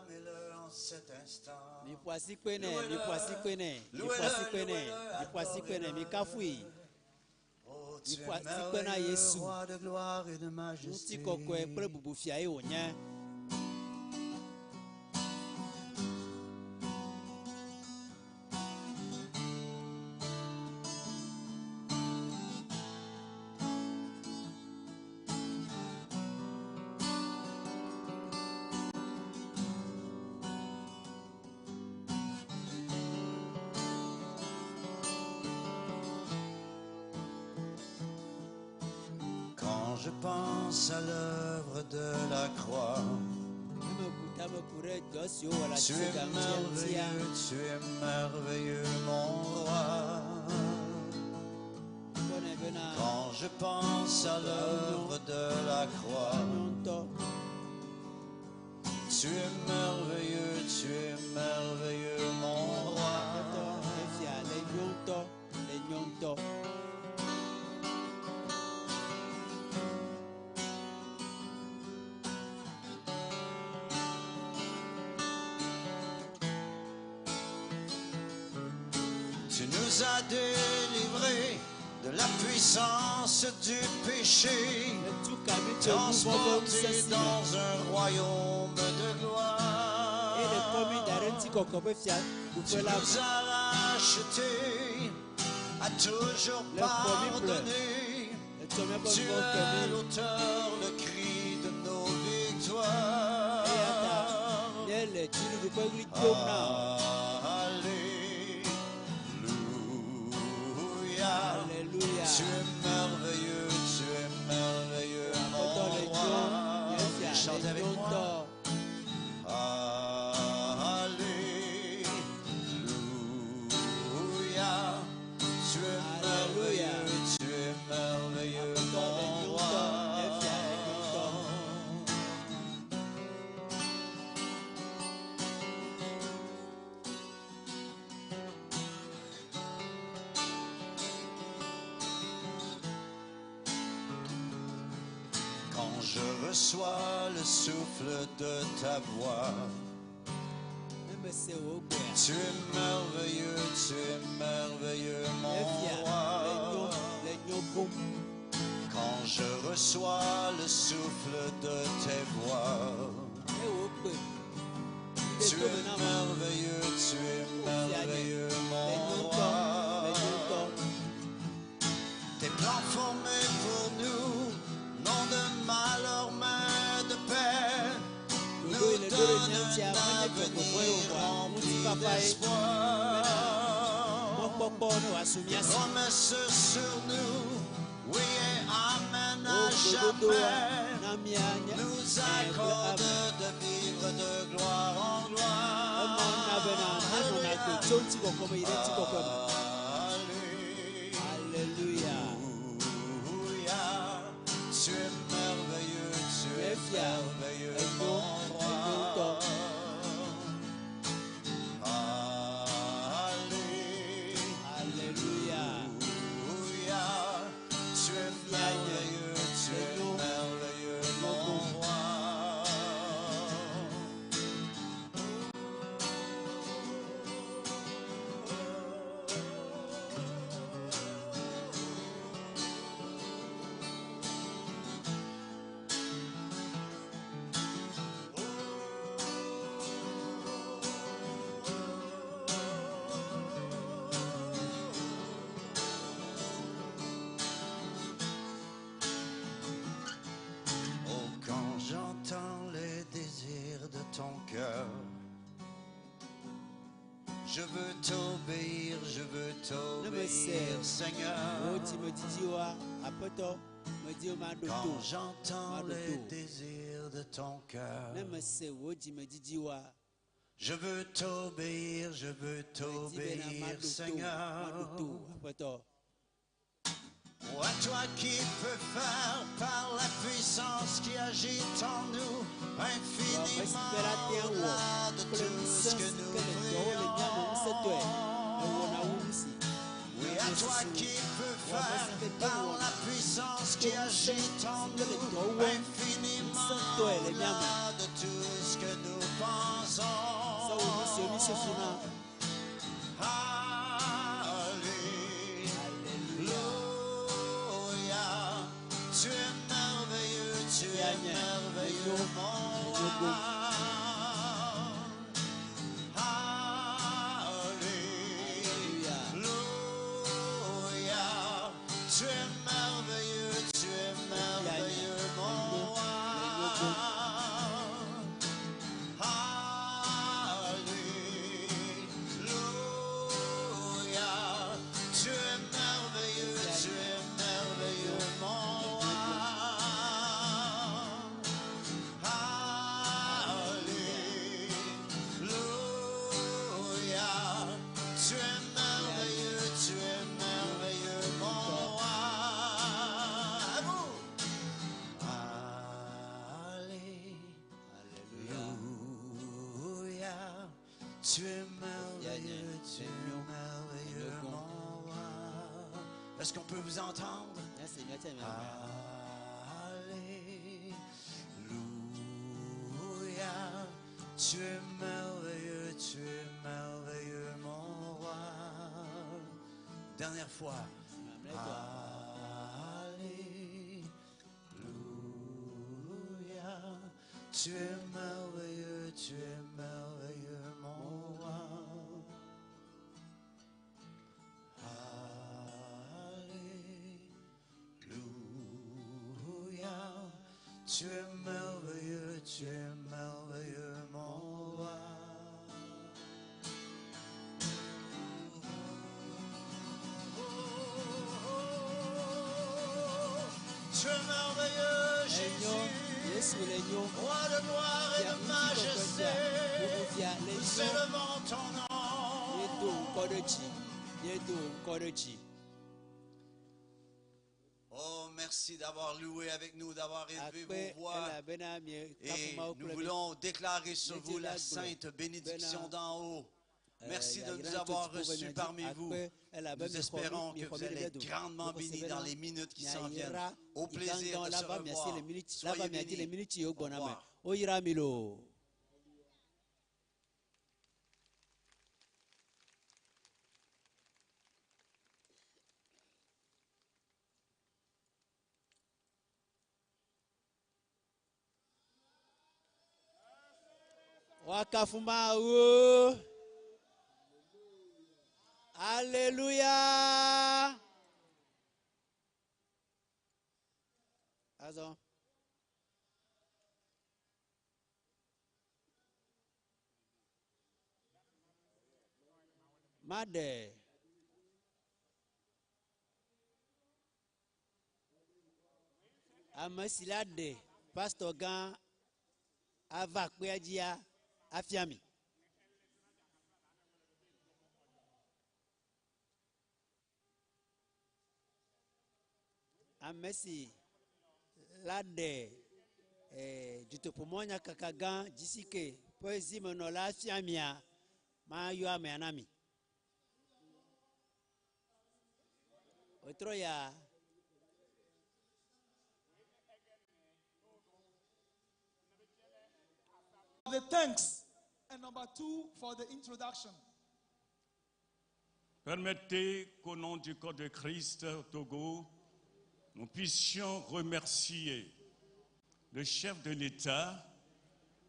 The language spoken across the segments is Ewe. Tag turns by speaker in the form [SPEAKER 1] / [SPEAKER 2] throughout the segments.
[SPEAKER 1] Acclamez-le en cet instant.
[SPEAKER 2] Miƒo asikpe nɛ, miƒo asikpe nɛ, miƒo asikpe nɛ, miƒo asikpe nɛ, mikafui.
[SPEAKER 1] Oh, tu
[SPEAKER 2] Miƒo
[SPEAKER 1] es
[SPEAKER 2] asikpe na
[SPEAKER 1] merveilleux,
[SPEAKER 2] Yesu.
[SPEAKER 1] roi de gloire et de majesté.
[SPEAKER 2] Ŋutikɔkɔe kple bubu fiae wònye.
[SPEAKER 1] Quand je pense à l'œuvre de la croix,
[SPEAKER 2] Ne mebu tame ku ɖe dɔ si wowɔ le
[SPEAKER 1] tu es
[SPEAKER 2] atitsoga ŋutia ŋutia,
[SPEAKER 1] merveilleux, tu es merveilleux, mon roi.
[SPEAKER 2] kpɔnɛ bena
[SPEAKER 1] Quand je pense à l'œuvre de la croix,
[SPEAKER 2] nyo ŋutɔ.
[SPEAKER 1] tu es merveilleux, tu es merveilleux, mon roi.
[SPEAKER 2] Aƒetɔ efia le nyo ŋutɔ, le nyo ŋutɔ.
[SPEAKER 1] Tu nous as délivrés de la puissance du péché,
[SPEAKER 2] Etu ka mi tso nu vɔ ƒe
[SPEAKER 1] transportés
[SPEAKER 2] ŋusẽ si me.
[SPEAKER 1] dans un royaume de
[SPEAKER 2] Eye le kɔ mi
[SPEAKER 1] gloire.
[SPEAKER 2] da ɖe ŋutikɔkɔ ƒe
[SPEAKER 1] Tu
[SPEAKER 2] fiaɖuƒe la
[SPEAKER 1] nous
[SPEAKER 2] me.
[SPEAKER 1] as rachetés, as toujours
[SPEAKER 2] Le premier
[SPEAKER 1] pardonné.
[SPEAKER 2] Etsɔ míaƒe
[SPEAKER 1] Tu
[SPEAKER 2] nu vɔ̃wo ke
[SPEAKER 1] es
[SPEAKER 2] mí.
[SPEAKER 1] l'auteur, le cri de nos victoires.
[SPEAKER 2] Eya ta míele dziɖuɖu ƒe ɣli dom na wò.
[SPEAKER 1] Alléluia.
[SPEAKER 2] Alléluia.
[SPEAKER 1] Tu es merveilleux, tu es merveilleux,
[SPEAKER 2] Aƒetɔ
[SPEAKER 1] mon
[SPEAKER 2] le nyo,
[SPEAKER 1] roi.
[SPEAKER 2] nye fia
[SPEAKER 1] Chante
[SPEAKER 2] le
[SPEAKER 1] avec
[SPEAKER 2] nyo
[SPEAKER 1] moi.
[SPEAKER 2] ŋutɔ.
[SPEAKER 1] Alléluia. Tu es
[SPEAKER 2] Alléluia.
[SPEAKER 1] merveilleux, tu es merveilleux,
[SPEAKER 2] Aƒetɔ le
[SPEAKER 1] mon
[SPEAKER 2] nyo
[SPEAKER 1] roi.
[SPEAKER 2] ŋutɔ, nye fia le nyo ŋutɔ.
[SPEAKER 1] Quand je reçois le souffle de ta voix,
[SPEAKER 2] Ne mese wò gbea,
[SPEAKER 1] tu es merveilleux, tu es merveilleux, mon
[SPEAKER 2] nye fia le nyo,
[SPEAKER 1] roi.
[SPEAKER 2] le nyo boŋ.
[SPEAKER 1] Quand je reçois le souffle de tes voix,
[SPEAKER 2] Ne wò gbe ɖe
[SPEAKER 1] tu
[SPEAKER 2] tome
[SPEAKER 1] es
[SPEAKER 2] na ma,
[SPEAKER 1] merveilleux, tu es
[SPEAKER 2] fia nye
[SPEAKER 1] merveilleux,
[SPEAKER 2] le
[SPEAKER 1] mon
[SPEAKER 2] nyo ŋutɔ, le nyo
[SPEAKER 1] roi.
[SPEAKER 2] ŋutɔ.
[SPEAKER 1] Tes plans formés pour nous, non de malheur mais de paix,
[SPEAKER 2] Ɖoɖo
[SPEAKER 1] nous
[SPEAKER 2] yi le ɖo ɖe mía
[SPEAKER 1] donnent
[SPEAKER 2] ŋutia
[SPEAKER 1] un
[SPEAKER 2] menye dzɔgbevɔ̃e o
[SPEAKER 1] avenir
[SPEAKER 2] vɔa
[SPEAKER 1] rempli
[SPEAKER 2] ŋutifafa ye
[SPEAKER 1] d'espoir.
[SPEAKER 2] mɔkpɔkpɔ ne wòasu mía
[SPEAKER 1] Tes
[SPEAKER 2] si.
[SPEAKER 1] promesses sur nous, oui et amen
[SPEAKER 2] Wò
[SPEAKER 1] à
[SPEAKER 2] gbedodoa
[SPEAKER 1] jamais,
[SPEAKER 2] na mía nye
[SPEAKER 1] nous
[SPEAKER 2] ẽ kple
[SPEAKER 1] accorde
[SPEAKER 2] ame.
[SPEAKER 1] de vivre de gloire en
[SPEAKER 2] Ema na bena
[SPEAKER 1] gloire.
[SPEAKER 2] míanɔna agbe tso ŋutikɔkɔ me yi ɖe ŋutikɔkɔ me.
[SPEAKER 1] Alléluia.
[SPEAKER 2] Alléluia.
[SPEAKER 1] Tu es merveilleux, tu
[SPEAKER 2] Nye
[SPEAKER 1] es
[SPEAKER 2] fia
[SPEAKER 1] merveilleux,
[SPEAKER 2] enyo,
[SPEAKER 1] mon
[SPEAKER 2] enyo ŋutɔ.
[SPEAKER 1] roi.
[SPEAKER 2] Alléluia.
[SPEAKER 1] Alléluia. Tu es
[SPEAKER 2] Fia nye
[SPEAKER 1] merveilleux, tu
[SPEAKER 2] le
[SPEAKER 1] es
[SPEAKER 2] nyo,
[SPEAKER 1] merveilleux,
[SPEAKER 2] le nyo
[SPEAKER 1] mon
[SPEAKER 2] boŋ.
[SPEAKER 1] roi. Oh, quand j'entends les désirs de ton cœur, je veux t'obéir, je veux
[SPEAKER 2] Ne mese
[SPEAKER 1] t'obéir,
[SPEAKER 2] wò
[SPEAKER 1] Seigneur.
[SPEAKER 2] dzimedidiwoa, Aƒetɔ, medi be maɖo to,
[SPEAKER 1] Quand j'entends
[SPEAKER 2] maɖo
[SPEAKER 1] les
[SPEAKER 2] to.
[SPEAKER 1] désirs de ton cœur,
[SPEAKER 2] Ne mese wò dzimedidiwoa,
[SPEAKER 1] je veux t'obéir, je veux
[SPEAKER 2] medi bena
[SPEAKER 1] t'obéir,
[SPEAKER 2] maɖo to, maɖo
[SPEAKER 1] Seigneur.
[SPEAKER 2] to, Aƒetɔ.
[SPEAKER 1] Oh, à toi qui peux faire par la puissance qui agit en nous,
[SPEAKER 2] Wò ame si
[SPEAKER 1] infiniment
[SPEAKER 2] ke la tea wɔ
[SPEAKER 1] au-delà de
[SPEAKER 2] kple
[SPEAKER 1] tout
[SPEAKER 2] ŋusẽ
[SPEAKER 1] ce que
[SPEAKER 2] si
[SPEAKER 1] nous
[SPEAKER 2] ke le dɔwɔ le mía me ŋusẽtɔe, ewɔna wu nu si
[SPEAKER 1] Oui, à
[SPEAKER 2] míaƒe
[SPEAKER 1] toi
[SPEAKER 2] susuwo.
[SPEAKER 1] qui peux
[SPEAKER 2] Wò ame
[SPEAKER 1] faire
[SPEAKER 2] si ke te
[SPEAKER 1] par
[SPEAKER 2] wɔna
[SPEAKER 1] la puissance
[SPEAKER 2] kple
[SPEAKER 1] qui
[SPEAKER 2] ŋusẽ
[SPEAKER 1] agit en
[SPEAKER 2] si ke le
[SPEAKER 1] nous,
[SPEAKER 2] dɔ wɔm
[SPEAKER 1] infiniment
[SPEAKER 2] ŋusẽtɔe le mía me.
[SPEAKER 1] au-delà de tout ce que nous pensons.
[SPEAKER 2] Sɔ wò nu siwo mi susuna.
[SPEAKER 1] Alléluia. Tu es merveilleux, tu es merveilleux, mon roi. Alléluia. Tu es merveilleux, tu es merveilleux, mon roi. Alléluia. Tu es merveilleux, tu es merveilleux, mon roi. Alléluia. Tu es merveilleux, tu es merveilleux, mon roi. À vous. Alléluia. Tu es merveilleux, tu es merveilleux, mon roi. Est-ce qu'on peut vous entendre?
[SPEAKER 2] Míase míate mia.
[SPEAKER 1] Alléluia. Tu es merveilleux, tu es merveilleux, mon roi. Dernière fois.
[SPEAKER 2] Mamlɛtɔ.
[SPEAKER 1] Alléluia. Tu es merveilleux, tu es merveilleux, mon roi. Alléluia. Tu es merveilleux, tu es merveilleux, mon roi. Tu es merveilleux,
[SPEAKER 2] Enyo.
[SPEAKER 1] Jésus.
[SPEAKER 2] Yesu le nyo.
[SPEAKER 1] Roi de gloire et
[SPEAKER 2] Fia
[SPEAKER 1] de
[SPEAKER 2] ŋutikɔkɔe
[SPEAKER 1] majesté.
[SPEAKER 2] fia. Bubu fia le
[SPEAKER 1] Nous
[SPEAKER 2] nyo.
[SPEAKER 1] élevons ton nom.
[SPEAKER 2] Míedo ŋkɔ ɖe dzi. Míedo ŋkɔ ɖe dzi.
[SPEAKER 1] Oh, merci d'avoir loué avec nous, d'avoir élevé
[SPEAKER 2] Akpe
[SPEAKER 1] vos voix.
[SPEAKER 2] elabena miekafu
[SPEAKER 1] Et
[SPEAKER 2] Mawu
[SPEAKER 1] nous
[SPEAKER 2] kple mi.
[SPEAKER 1] voulons déclarer sur vous la
[SPEAKER 2] Míedi la gblɔ
[SPEAKER 1] sainte bénédiction
[SPEAKER 2] bena
[SPEAKER 1] d'en haut. Merci de nous
[SPEAKER 2] yayra tso
[SPEAKER 1] avoir
[SPEAKER 2] dziƒo va
[SPEAKER 1] reçus
[SPEAKER 2] mia dzi.
[SPEAKER 1] parmi vous.
[SPEAKER 2] Akpe elabe
[SPEAKER 1] Nous
[SPEAKER 2] miexɔ mi
[SPEAKER 1] espérons que
[SPEAKER 2] miexɔ
[SPEAKER 1] vous
[SPEAKER 2] mi ɖe
[SPEAKER 1] allez
[SPEAKER 2] mía
[SPEAKER 1] être
[SPEAKER 2] dome.
[SPEAKER 1] grandement
[SPEAKER 2] Míexɔ se
[SPEAKER 1] bénis
[SPEAKER 2] bena
[SPEAKER 1] dans les minutes qui s'en viennent.
[SPEAKER 2] miayra
[SPEAKER 1] Au plaisir
[SPEAKER 2] gãgãwo
[SPEAKER 1] de
[SPEAKER 2] la
[SPEAKER 1] se
[SPEAKER 2] va miasi
[SPEAKER 1] revoir.
[SPEAKER 2] le miniti la va
[SPEAKER 1] Soyez
[SPEAKER 2] miadi le
[SPEAKER 1] bénis.
[SPEAKER 2] miniti yiwo
[SPEAKER 1] Au
[SPEAKER 2] gbɔna me.
[SPEAKER 1] revoir.
[SPEAKER 2] Woyra mi loo. Woakafu Mawu. Alléluia. Azɔ. Maɖe ame si la ɖe pastɔ gã ava kpea dzia afia mi. Ame si la ɖe dutoƒomɔnyakaka gã GCK ƒe zimenɔla afia mia, mayɔ amea na mi. Wòtrɔ ya.
[SPEAKER 3] The thanks, and number two, for the introduction.
[SPEAKER 4] Permettez qu'au nom du corps de Christ au Togo, nous puissions remercier le chef de l'État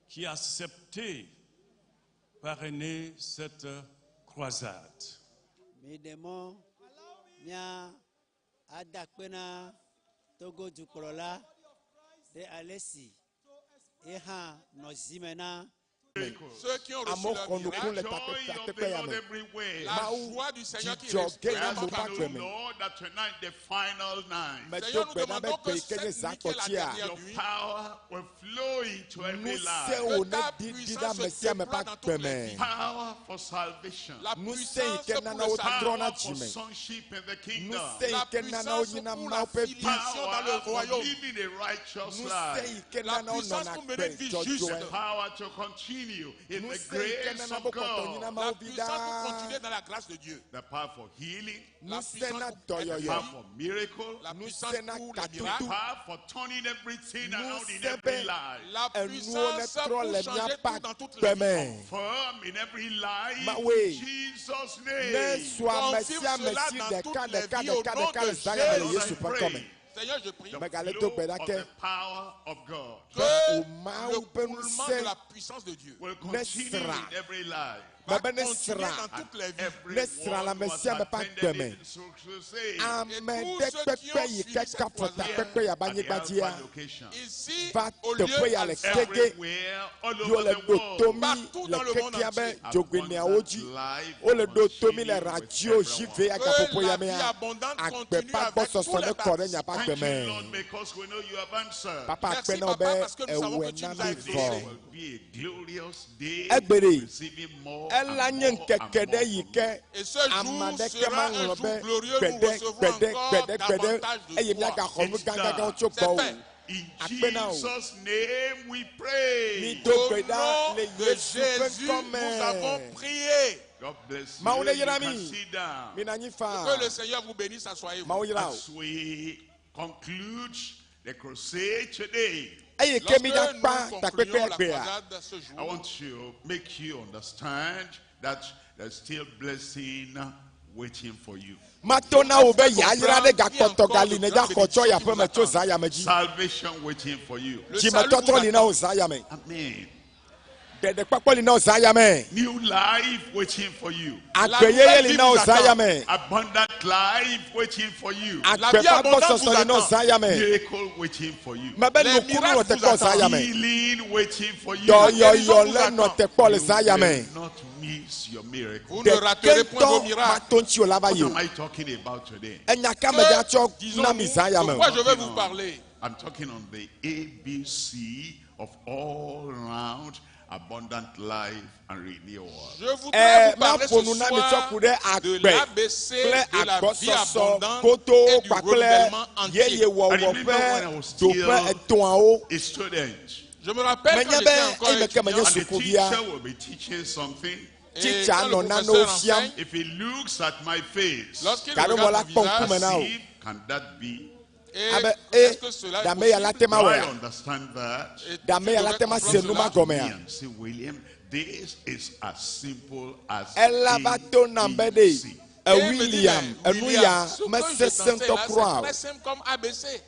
[SPEAKER 4] qui a accepté parrainer cette croisade.
[SPEAKER 2] Miɖe mɔ mía ada akpe na Togo dukplɔla ɖe ale si ye hã nɔ zime na
[SPEAKER 5] Ceux qui ont reçu
[SPEAKER 6] Amewo
[SPEAKER 5] leur
[SPEAKER 6] xɔ nuku
[SPEAKER 5] miracle,
[SPEAKER 6] le
[SPEAKER 4] Joy
[SPEAKER 6] takpe-
[SPEAKER 4] of the
[SPEAKER 6] takpekpe ya
[SPEAKER 4] Lord
[SPEAKER 6] me.
[SPEAKER 4] everywhere.
[SPEAKER 5] la
[SPEAKER 6] Mawu
[SPEAKER 5] joie du Seigneur qui
[SPEAKER 6] dzidzɔ
[SPEAKER 5] reste
[SPEAKER 6] ge na
[SPEAKER 5] vraiment
[SPEAKER 6] amewo ƒe
[SPEAKER 5] parmi
[SPEAKER 6] agbe
[SPEAKER 5] nous.
[SPEAKER 6] me.
[SPEAKER 4] Lord, that tonight, the final night,
[SPEAKER 6] Medo
[SPEAKER 5] Seigneur, nous
[SPEAKER 6] gbe na be
[SPEAKER 5] demandons
[SPEAKER 6] gbe
[SPEAKER 5] que
[SPEAKER 6] yi ke nye
[SPEAKER 5] cette nuit qui est la
[SPEAKER 6] zãtɔtsia,
[SPEAKER 5] dernière
[SPEAKER 4] your
[SPEAKER 5] nuit,
[SPEAKER 4] power will flow into every life.
[SPEAKER 6] ŋusẽwo
[SPEAKER 5] que ta
[SPEAKER 6] ne ɖiɖi ɖe
[SPEAKER 5] puissance
[SPEAKER 6] ame
[SPEAKER 5] se
[SPEAKER 6] sia ame ƒe
[SPEAKER 5] déploie dans
[SPEAKER 6] agbe
[SPEAKER 5] toutes les
[SPEAKER 6] me.
[SPEAKER 5] vies.
[SPEAKER 4] Power for salvation.
[SPEAKER 5] La
[SPEAKER 6] Ŋusẽ yi
[SPEAKER 5] puissance
[SPEAKER 6] ke
[SPEAKER 5] pour
[SPEAKER 6] nana
[SPEAKER 5] le
[SPEAKER 6] wotrɔna
[SPEAKER 5] salut,
[SPEAKER 4] Power for
[SPEAKER 6] dzime.
[SPEAKER 4] sonship in the kingdom.
[SPEAKER 6] Ŋusẽ yi
[SPEAKER 5] la
[SPEAKER 6] ke nana
[SPEAKER 5] puissance
[SPEAKER 6] wonyina
[SPEAKER 5] pour la
[SPEAKER 6] Mawu ƒe vi.
[SPEAKER 5] filiation dans le
[SPEAKER 4] Power for
[SPEAKER 5] royaume,
[SPEAKER 4] living a righteous
[SPEAKER 6] Ŋusẽ
[SPEAKER 4] life.
[SPEAKER 6] yi ke
[SPEAKER 5] La
[SPEAKER 6] nana
[SPEAKER 5] puissance
[SPEAKER 6] wonɔna
[SPEAKER 5] pour mener
[SPEAKER 6] agbe
[SPEAKER 5] une vie juste.
[SPEAKER 6] dzɔdzɔe.
[SPEAKER 4] Power to continue
[SPEAKER 5] continue in the
[SPEAKER 6] Ŋusẽ yi ke
[SPEAKER 5] grace
[SPEAKER 6] nana
[SPEAKER 5] of
[SPEAKER 6] be kpɔtɔ nyina
[SPEAKER 5] God.
[SPEAKER 7] La
[SPEAKER 6] Mawu vi
[SPEAKER 7] puissance pour continuer
[SPEAKER 6] ɖaa.
[SPEAKER 7] dans la grâce de Dieu.
[SPEAKER 5] The power for healing,
[SPEAKER 7] La
[SPEAKER 6] Ŋusẽ
[SPEAKER 7] puissance
[SPEAKER 6] na
[SPEAKER 7] pour être
[SPEAKER 6] dɔyɔyɔ.
[SPEAKER 5] power
[SPEAKER 7] guéri.
[SPEAKER 5] for miracle,
[SPEAKER 7] La puissance
[SPEAKER 6] Ŋusẽ na
[SPEAKER 7] pour les
[SPEAKER 6] katutu.
[SPEAKER 7] miracles.
[SPEAKER 5] power for turning everything around in
[SPEAKER 6] Ŋusẽ
[SPEAKER 5] every
[SPEAKER 6] be
[SPEAKER 5] life.
[SPEAKER 7] La
[SPEAKER 6] enuwo
[SPEAKER 7] puissance
[SPEAKER 6] netrɔ
[SPEAKER 7] pour
[SPEAKER 6] le
[SPEAKER 7] changer
[SPEAKER 6] míaƒe
[SPEAKER 7] tout dans toutes les
[SPEAKER 6] agbe
[SPEAKER 7] vies.
[SPEAKER 6] me.
[SPEAKER 5] Firm in every life.
[SPEAKER 6] Mawe.
[SPEAKER 5] In Jesus'
[SPEAKER 6] Ne
[SPEAKER 5] name.
[SPEAKER 6] su ame
[SPEAKER 7] Confirme
[SPEAKER 6] sia ame
[SPEAKER 7] cela
[SPEAKER 6] si
[SPEAKER 7] dans
[SPEAKER 6] ɖeka
[SPEAKER 7] toutes les
[SPEAKER 6] ɖeka
[SPEAKER 7] vies au
[SPEAKER 6] ɖeka
[SPEAKER 7] nom
[SPEAKER 6] ɖeka
[SPEAKER 7] de
[SPEAKER 6] le zã ya me le
[SPEAKER 7] Jésus.
[SPEAKER 6] Yesu ƒe ŋkɔme.
[SPEAKER 7] Seigneur, je prie
[SPEAKER 5] The
[SPEAKER 6] Megale
[SPEAKER 5] flow
[SPEAKER 6] do gbe ɖa
[SPEAKER 5] of
[SPEAKER 6] ke
[SPEAKER 5] the power of God
[SPEAKER 7] que
[SPEAKER 6] o
[SPEAKER 7] le
[SPEAKER 6] Mawu ƒe
[SPEAKER 7] coulement de
[SPEAKER 6] ŋusẽ
[SPEAKER 7] la puissance de Dieu
[SPEAKER 5] will continue
[SPEAKER 6] Nesra.
[SPEAKER 5] in every life.
[SPEAKER 7] va
[SPEAKER 6] Mebe ne
[SPEAKER 7] continuer
[SPEAKER 6] sra.
[SPEAKER 7] dans toutes les vies.
[SPEAKER 5] Everyone
[SPEAKER 6] Nesra le ame
[SPEAKER 5] who has
[SPEAKER 6] sia ame ƒe
[SPEAKER 5] attended
[SPEAKER 6] agbe me.
[SPEAKER 5] it so to say,
[SPEAKER 6] Ame
[SPEAKER 7] Et
[SPEAKER 6] ɖe
[SPEAKER 7] tous ceux qui
[SPEAKER 6] kpekpe
[SPEAKER 7] ont
[SPEAKER 6] yi
[SPEAKER 7] suivi
[SPEAKER 6] ke
[SPEAKER 7] cette
[SPEAKER 6] kafɔ
[SPEAKER 7] croisade,
[SPEAKER 6] takpekpe yaba
[SPEAKER 5] at the
[SPEAKER 6] anyigba
[SPEAKER 5] Alpha
[SPEAKER 6] dzia
[SPEAKER 5] location,
[SPEAKER 7] Ici,
[SPEAKER 6] va
[SPEAKER 7] au lieu
[SPEAKER 6] teƒe ya le
[SPEAKER 7] Alpha,
[SPEAKER 6] Kege
[SPEAKER 5] everywhere, all
[SPEAKER 6] yi wole
[SPEAKER 5] over the
[SPEAKER 6] ɖo
[SPEAKER 5] world.
[SPEAKER 6] tomi
[SPEAKER 7] Partout
[SPEAKER 6] le
[SPEAKER 7] dans le monde
[SPEAKER 6] kekea be
[SPEAKER 7] entier.
[SPEAKER 6] dzogoeneawo dzi
[SPEAKER 5] Life
[SPEAKER 6] wole ɖo tomi le
[SPEAKER 5] continue with
[SPEAKER 6] radio
[SPEAKER 5] everyone.
[SPEAKER 6] zive ya gaƒoƒo
[SPEAKER 7] que
[SPEAKER 6] ya
[SPEAKER 7] la
[SPEAKER 6] mea
[SPEAKER 7] vie abondante
[SPEAKER 6] agbe
[SPEAKER 7] continue
[SPEAKER 6] ƒe
[SPEAKER 7] avec
[SPEAKER 6] agbɔsɔsɔ
[SPEAKER 7] tous
[SPEAKER 6] ne
[SPEAKER 7] les
[SPEAKER 6] kɔ ɖe
[SPEAKER 7] baptistes.
[SPEAKER 6] miaƒe agbe
[SPEAKER 5] Thank you,
[SPEAKER 6] me.
[SPEAKER 5] Lord, because we know you have answered.
[SPEAKER 6] Papa
[SPEAKER 7] Merci,
[SPEAKER 6] akpe na wo
[SPEAKER 7] Papa,
[SPEAKER 6] be
[SPEAKER 7] parce que nous savons
[SPEAKER 6] ewɔe
[SPEAKER 7] que tu
[SPEAKER 6] na
[SPEAKER 7] nous as
[SPEAKER 6] mi
[SPEAKER 5] This
[SPEAKER 6] vɔ.
[SPEAKER 7] exaucés.
[SPEAKER 5] will be a glorious day,
[SPEAKER 6] Egbe ɖe
[SPEAKER 5] receiving more
[SPEAKER 6] ela
[SPEAKER 5] and
[SPEAKER 6] nye
[SPEAKER 5] more
[SPEAKER 6] ŋkeke
[SPEAKER 5] and
[SPEAKER 6] ɖe
[SPEAKER 5] more
[SPEAKER 6] yi
[SPEAKER 5] from
[SPEAKER 6] ke
[SPEAKER 5] you.
[SPEAKER 7] Et ce jour
[SPEAKER 6] ame aɖeke
[SPEAKER 7] sera un
[SPEAKER 6] maŋlɔ
[SPEAKER 7] jour
[SPEAKER 6] be
[SPEAKER 7] glorieux, nous
[SPEAKER 6] gbeɖe
[SPEAKER 7] recevrons
[SPEAKER 6] gbeɖe
[SPEAKER 7] encore
[SPEAKER 6] gbeɖe gbeɖe
[SPEAKER 7] davantage de
[SPEAKER 6] eye
[SPEAKER 7] toi.
[SPEAKER 6] míagaxɔ nu
[SPEAKER 5] It's
[SPEAKER 6] gãgãgãwo
[SPEAKER 5] done.
[SPEAKER 6] tso
[SPEAKER 7] C'est
[SPEAKER 6] gbɔwò.
[SPEAKER 7] fait.
[SPEAKER 5] In
[SPEAKER 6] Akpe na wò.
[SPEAKER 5] Jesus' name we pray.
[SPEAKER 6] Mido
[SPEAKER 7] Au
[SPEAKER 6] gbe ɖa
[SPEAKER 7] nom
[SPEAKER 6] le
[SPEAKER 7] de
[SPEAKER 6] Yesu ƒe
[SPEAKER 7] Jésus,
[SPEAKER 6] ŋkɔ
[SPEAKER 7] nous avons
[SPEAKER 6] me.
[SPEAKER 7] prié.
[SPEAKER 5] God bless you.
[SPEAKER 6] Mawu ne
[SPEAKER 5] You
[SPEAKER 6] yra
[SPEAKER 5] can
[SPEAKER 6] mi.
[SPEAKER 5] sit down.
[SPEAKER 6] Mina anyi faa.
[SPEAKER 7] Que le Seigneur vous bénisse, assoyez-vous.
[SPEAKER 6] Mawu yra wò.
[SPEAKER 5] As we conclude the crusade today,
[SPEAKER 6] Eye ke
[SPEAKER 7] Lorsque
[SPEAKER 6] mi
[SPEAKER 7] nous
[SPEAKER 6] ɖakpa
[SPEAKER 7] concluons
[SPEAKER 6] takpekpe
[SPEAKER 7] la
[SPEAKER 6] egbea,
[SPEAKER 7] croisade ce
[SPEAKER 5] I
[SPEAKER 7] jour,
[SPEAKER 5] want to make you understand that there's still blessing waiting for you.
[SPEAKER 6] mato na wò be yayra ɖe gakpɔtɔ gali ne dza xɔ tsɔ yaƒe me tso zã ya me dzi.
[SPEAKER 5] Salvation waiting for you.
[SPEAKER 7] le salut vous
[SPEAKER 6] Dzimetɔtrɔ li na
[SPEAKER 7] attend.
[SPEAKER 6] wò zã ya me.
[SPEAKER 5] Amen.
[SPEAKER 6] Ɖeɖekpɔkpɔ li na wò zã ya me.
[SPEAKER 5] New life waiting for you.
[SPEAKER 6] Agbe yeye li na wò zã ya me.
[SPEAKER 5] Abundant life waiting for you.
[SPEAKER 6] Agbe
[SPEAKER 7] vie
[SPEAKER 6] ƒe
[SPEAKER 7] abondante
[SPEAKER 6] agbɔsɔsɔ
[SPEAKER 7] vous
[SPEAKER 6] li na wò
[SPEAKER 7] attend.
[SPEAKER 6] zã ya me.
[SPEAKER 5] Miracle waiting for you.
[SPEAKER 6] Mebe
[SPEAKER 7] Les
[SPEAKER 6] nukunu nɔ
[SPEAKER 7] miracles
[SPEAKER 6] te
[SPEAKER 7] vous
[SPEAKER 6] kpɔ zã ya
[SPEAKER 7] attendent.
[SPEAKER 6] me.
[SPEAKER 5] Healing waiting for you.
[SPEAKER 6] Dɔyɔyɔ le nɔ te kpɔ le zã ya
[SPEAKER 5] You
[SPEAKER 6] me.
[SPEAKER 5] will not miss your miracle.
[SPEAKER 7] Vous ne raterez point vos
[SPEAKER 6] Ɖeke ŋutɔ
[SPEAKER 7] miracles.
[SPEAKER 6] mato ŋuti o la va
[SPEAKER 5] What
[SPEAKER 6] yi o.
[SPEAKER 5] am I talking about today?
[SPEAKER 6] Enya ka me dza tsɔ
[SPEAKER 7] Disons-nous,
[SPEAKER 6] na mi zã ya me
[SPEAKER 7] de
[SPEAKER 6] o.
[SPEAKER 7] quoi je vais vous parler.
[SPEAKER 5] I'm talking on the ABC of all round abundant life and renewal.
[SPEAKER 7] Je voudrais
[SPEAKER 6] Ɛ
[SPEAKER 7] vous parler
[SPEAKER 6] maƒo
[SPEAKER 7] ce
[SPEAKER 6] nu na mi tsɔ
[SPEAKER 7] soir
[SPEAKER 6] ku ɖe
[SPEAKER 7] de
[SPEAKER 6] agbe
[SPEAKER 7] l'ABC
[SPEAKER 6] kple
[SPEAKER 7] de la vie
[SPEAKER 6] agbɔsɔsɔ
[SPEAKER 7] abondante
[SPEAKER 6] godo
[SPEAKER 7] et du
[SPEAKER 6] kpakple
[SPEAKER 7] renouvellement entier.
[SPEAKER 6] yeye wɔwɔ
[SPEAKER 5] I remember
[SPEAKER 6] ƒe
[SPEAKER 5] when I was still
[SPEAKER 6] ɖoƒe etɔ̃awo.
[SPEAKER 5] A student.
[SPEAKER 7] Je me rappelle quand
[SPEAKER 6] Menye
[SPEAKER 7] j'étais
[SPEAKER 6] be
[SPEAKER 7] encore
[SPEAKER 6] eyime ke menye
[SPEAKER 7] étudiant,
[SPEAKER 5] And the
[SPEAKER 6] sukuvia
[SPEAKER 5] teacher will be teaching something.
[SPEAKER 7] et
[SPEAKER 6] titsa
[SPEAKER 7] quand le
[SPEAKER 6] nɔ nanewo
[SPEAKER 7] professeur
[SPEAKER 6] fiam
[SPEAKER 7] enseigne,
[SPEAKER 5] If he looks at my face,
[SPEAKER 7] lorsqu'il
[SPEAKER 6] Gake
[SPEAKER 7] regarde
[SPEAKER 6] wòle
[SPEAKER 7] mon
[SPEAKER 6] akpɔ ŋkume
[SPEAKER 7] visage,
[SPEAKER 6] na wò.
[SPEAKER 5] as if, can that be?
[SPEAKER 7] et
[SPEAKER 6] abe
[SPEAKER 7] est-ce
[SPEAKER 6] e
[SPEAKER 7] que cela est
[SPEAKER 6] dame ya la
[SPEAKER 7] possible?
[SPEAKER 6] te ma
[SPEAKER 5] Do I
[SPEAKER 6] wɔa
[SPEAKER 5] understand that?
[SPEAKER 7] Et tu
[SPEAKER 6] dame ya la
[SPEAKER 7] devrais
[SPEAKER 6] te ma se
[SPEAKER 7] comprendre
[SPEAKER 6] nu ma
[SPEAKER 7] cela.
[SPEAKER 5] Me
[SPEAKER 6] gɔmea
[SPEAKER 5] and say, William, this is as simple as
[SPEAKER 6] ela va to nam be ɖe
[SPEAKER 5] ABC.
[SPEAKER 6] e
[SPEAKER 7] Et il me dit,
[SPEAKER 6] William
[SPEAKER 7] mais
[SPEAKER 6] enu
[SPEAKER 7] William,
[SPEAKER 6] ya
[SPEAKER 7] ce que je
[SPEAKER 6] mesesẽ
[SPEAKER 7] t'enseigne
[SPEAKER 6] ŋutɔ
[SPEAKER 7] là, c'est
[SPEAKER 6] kura o
[SPEAKER 7] très simple comme ABC.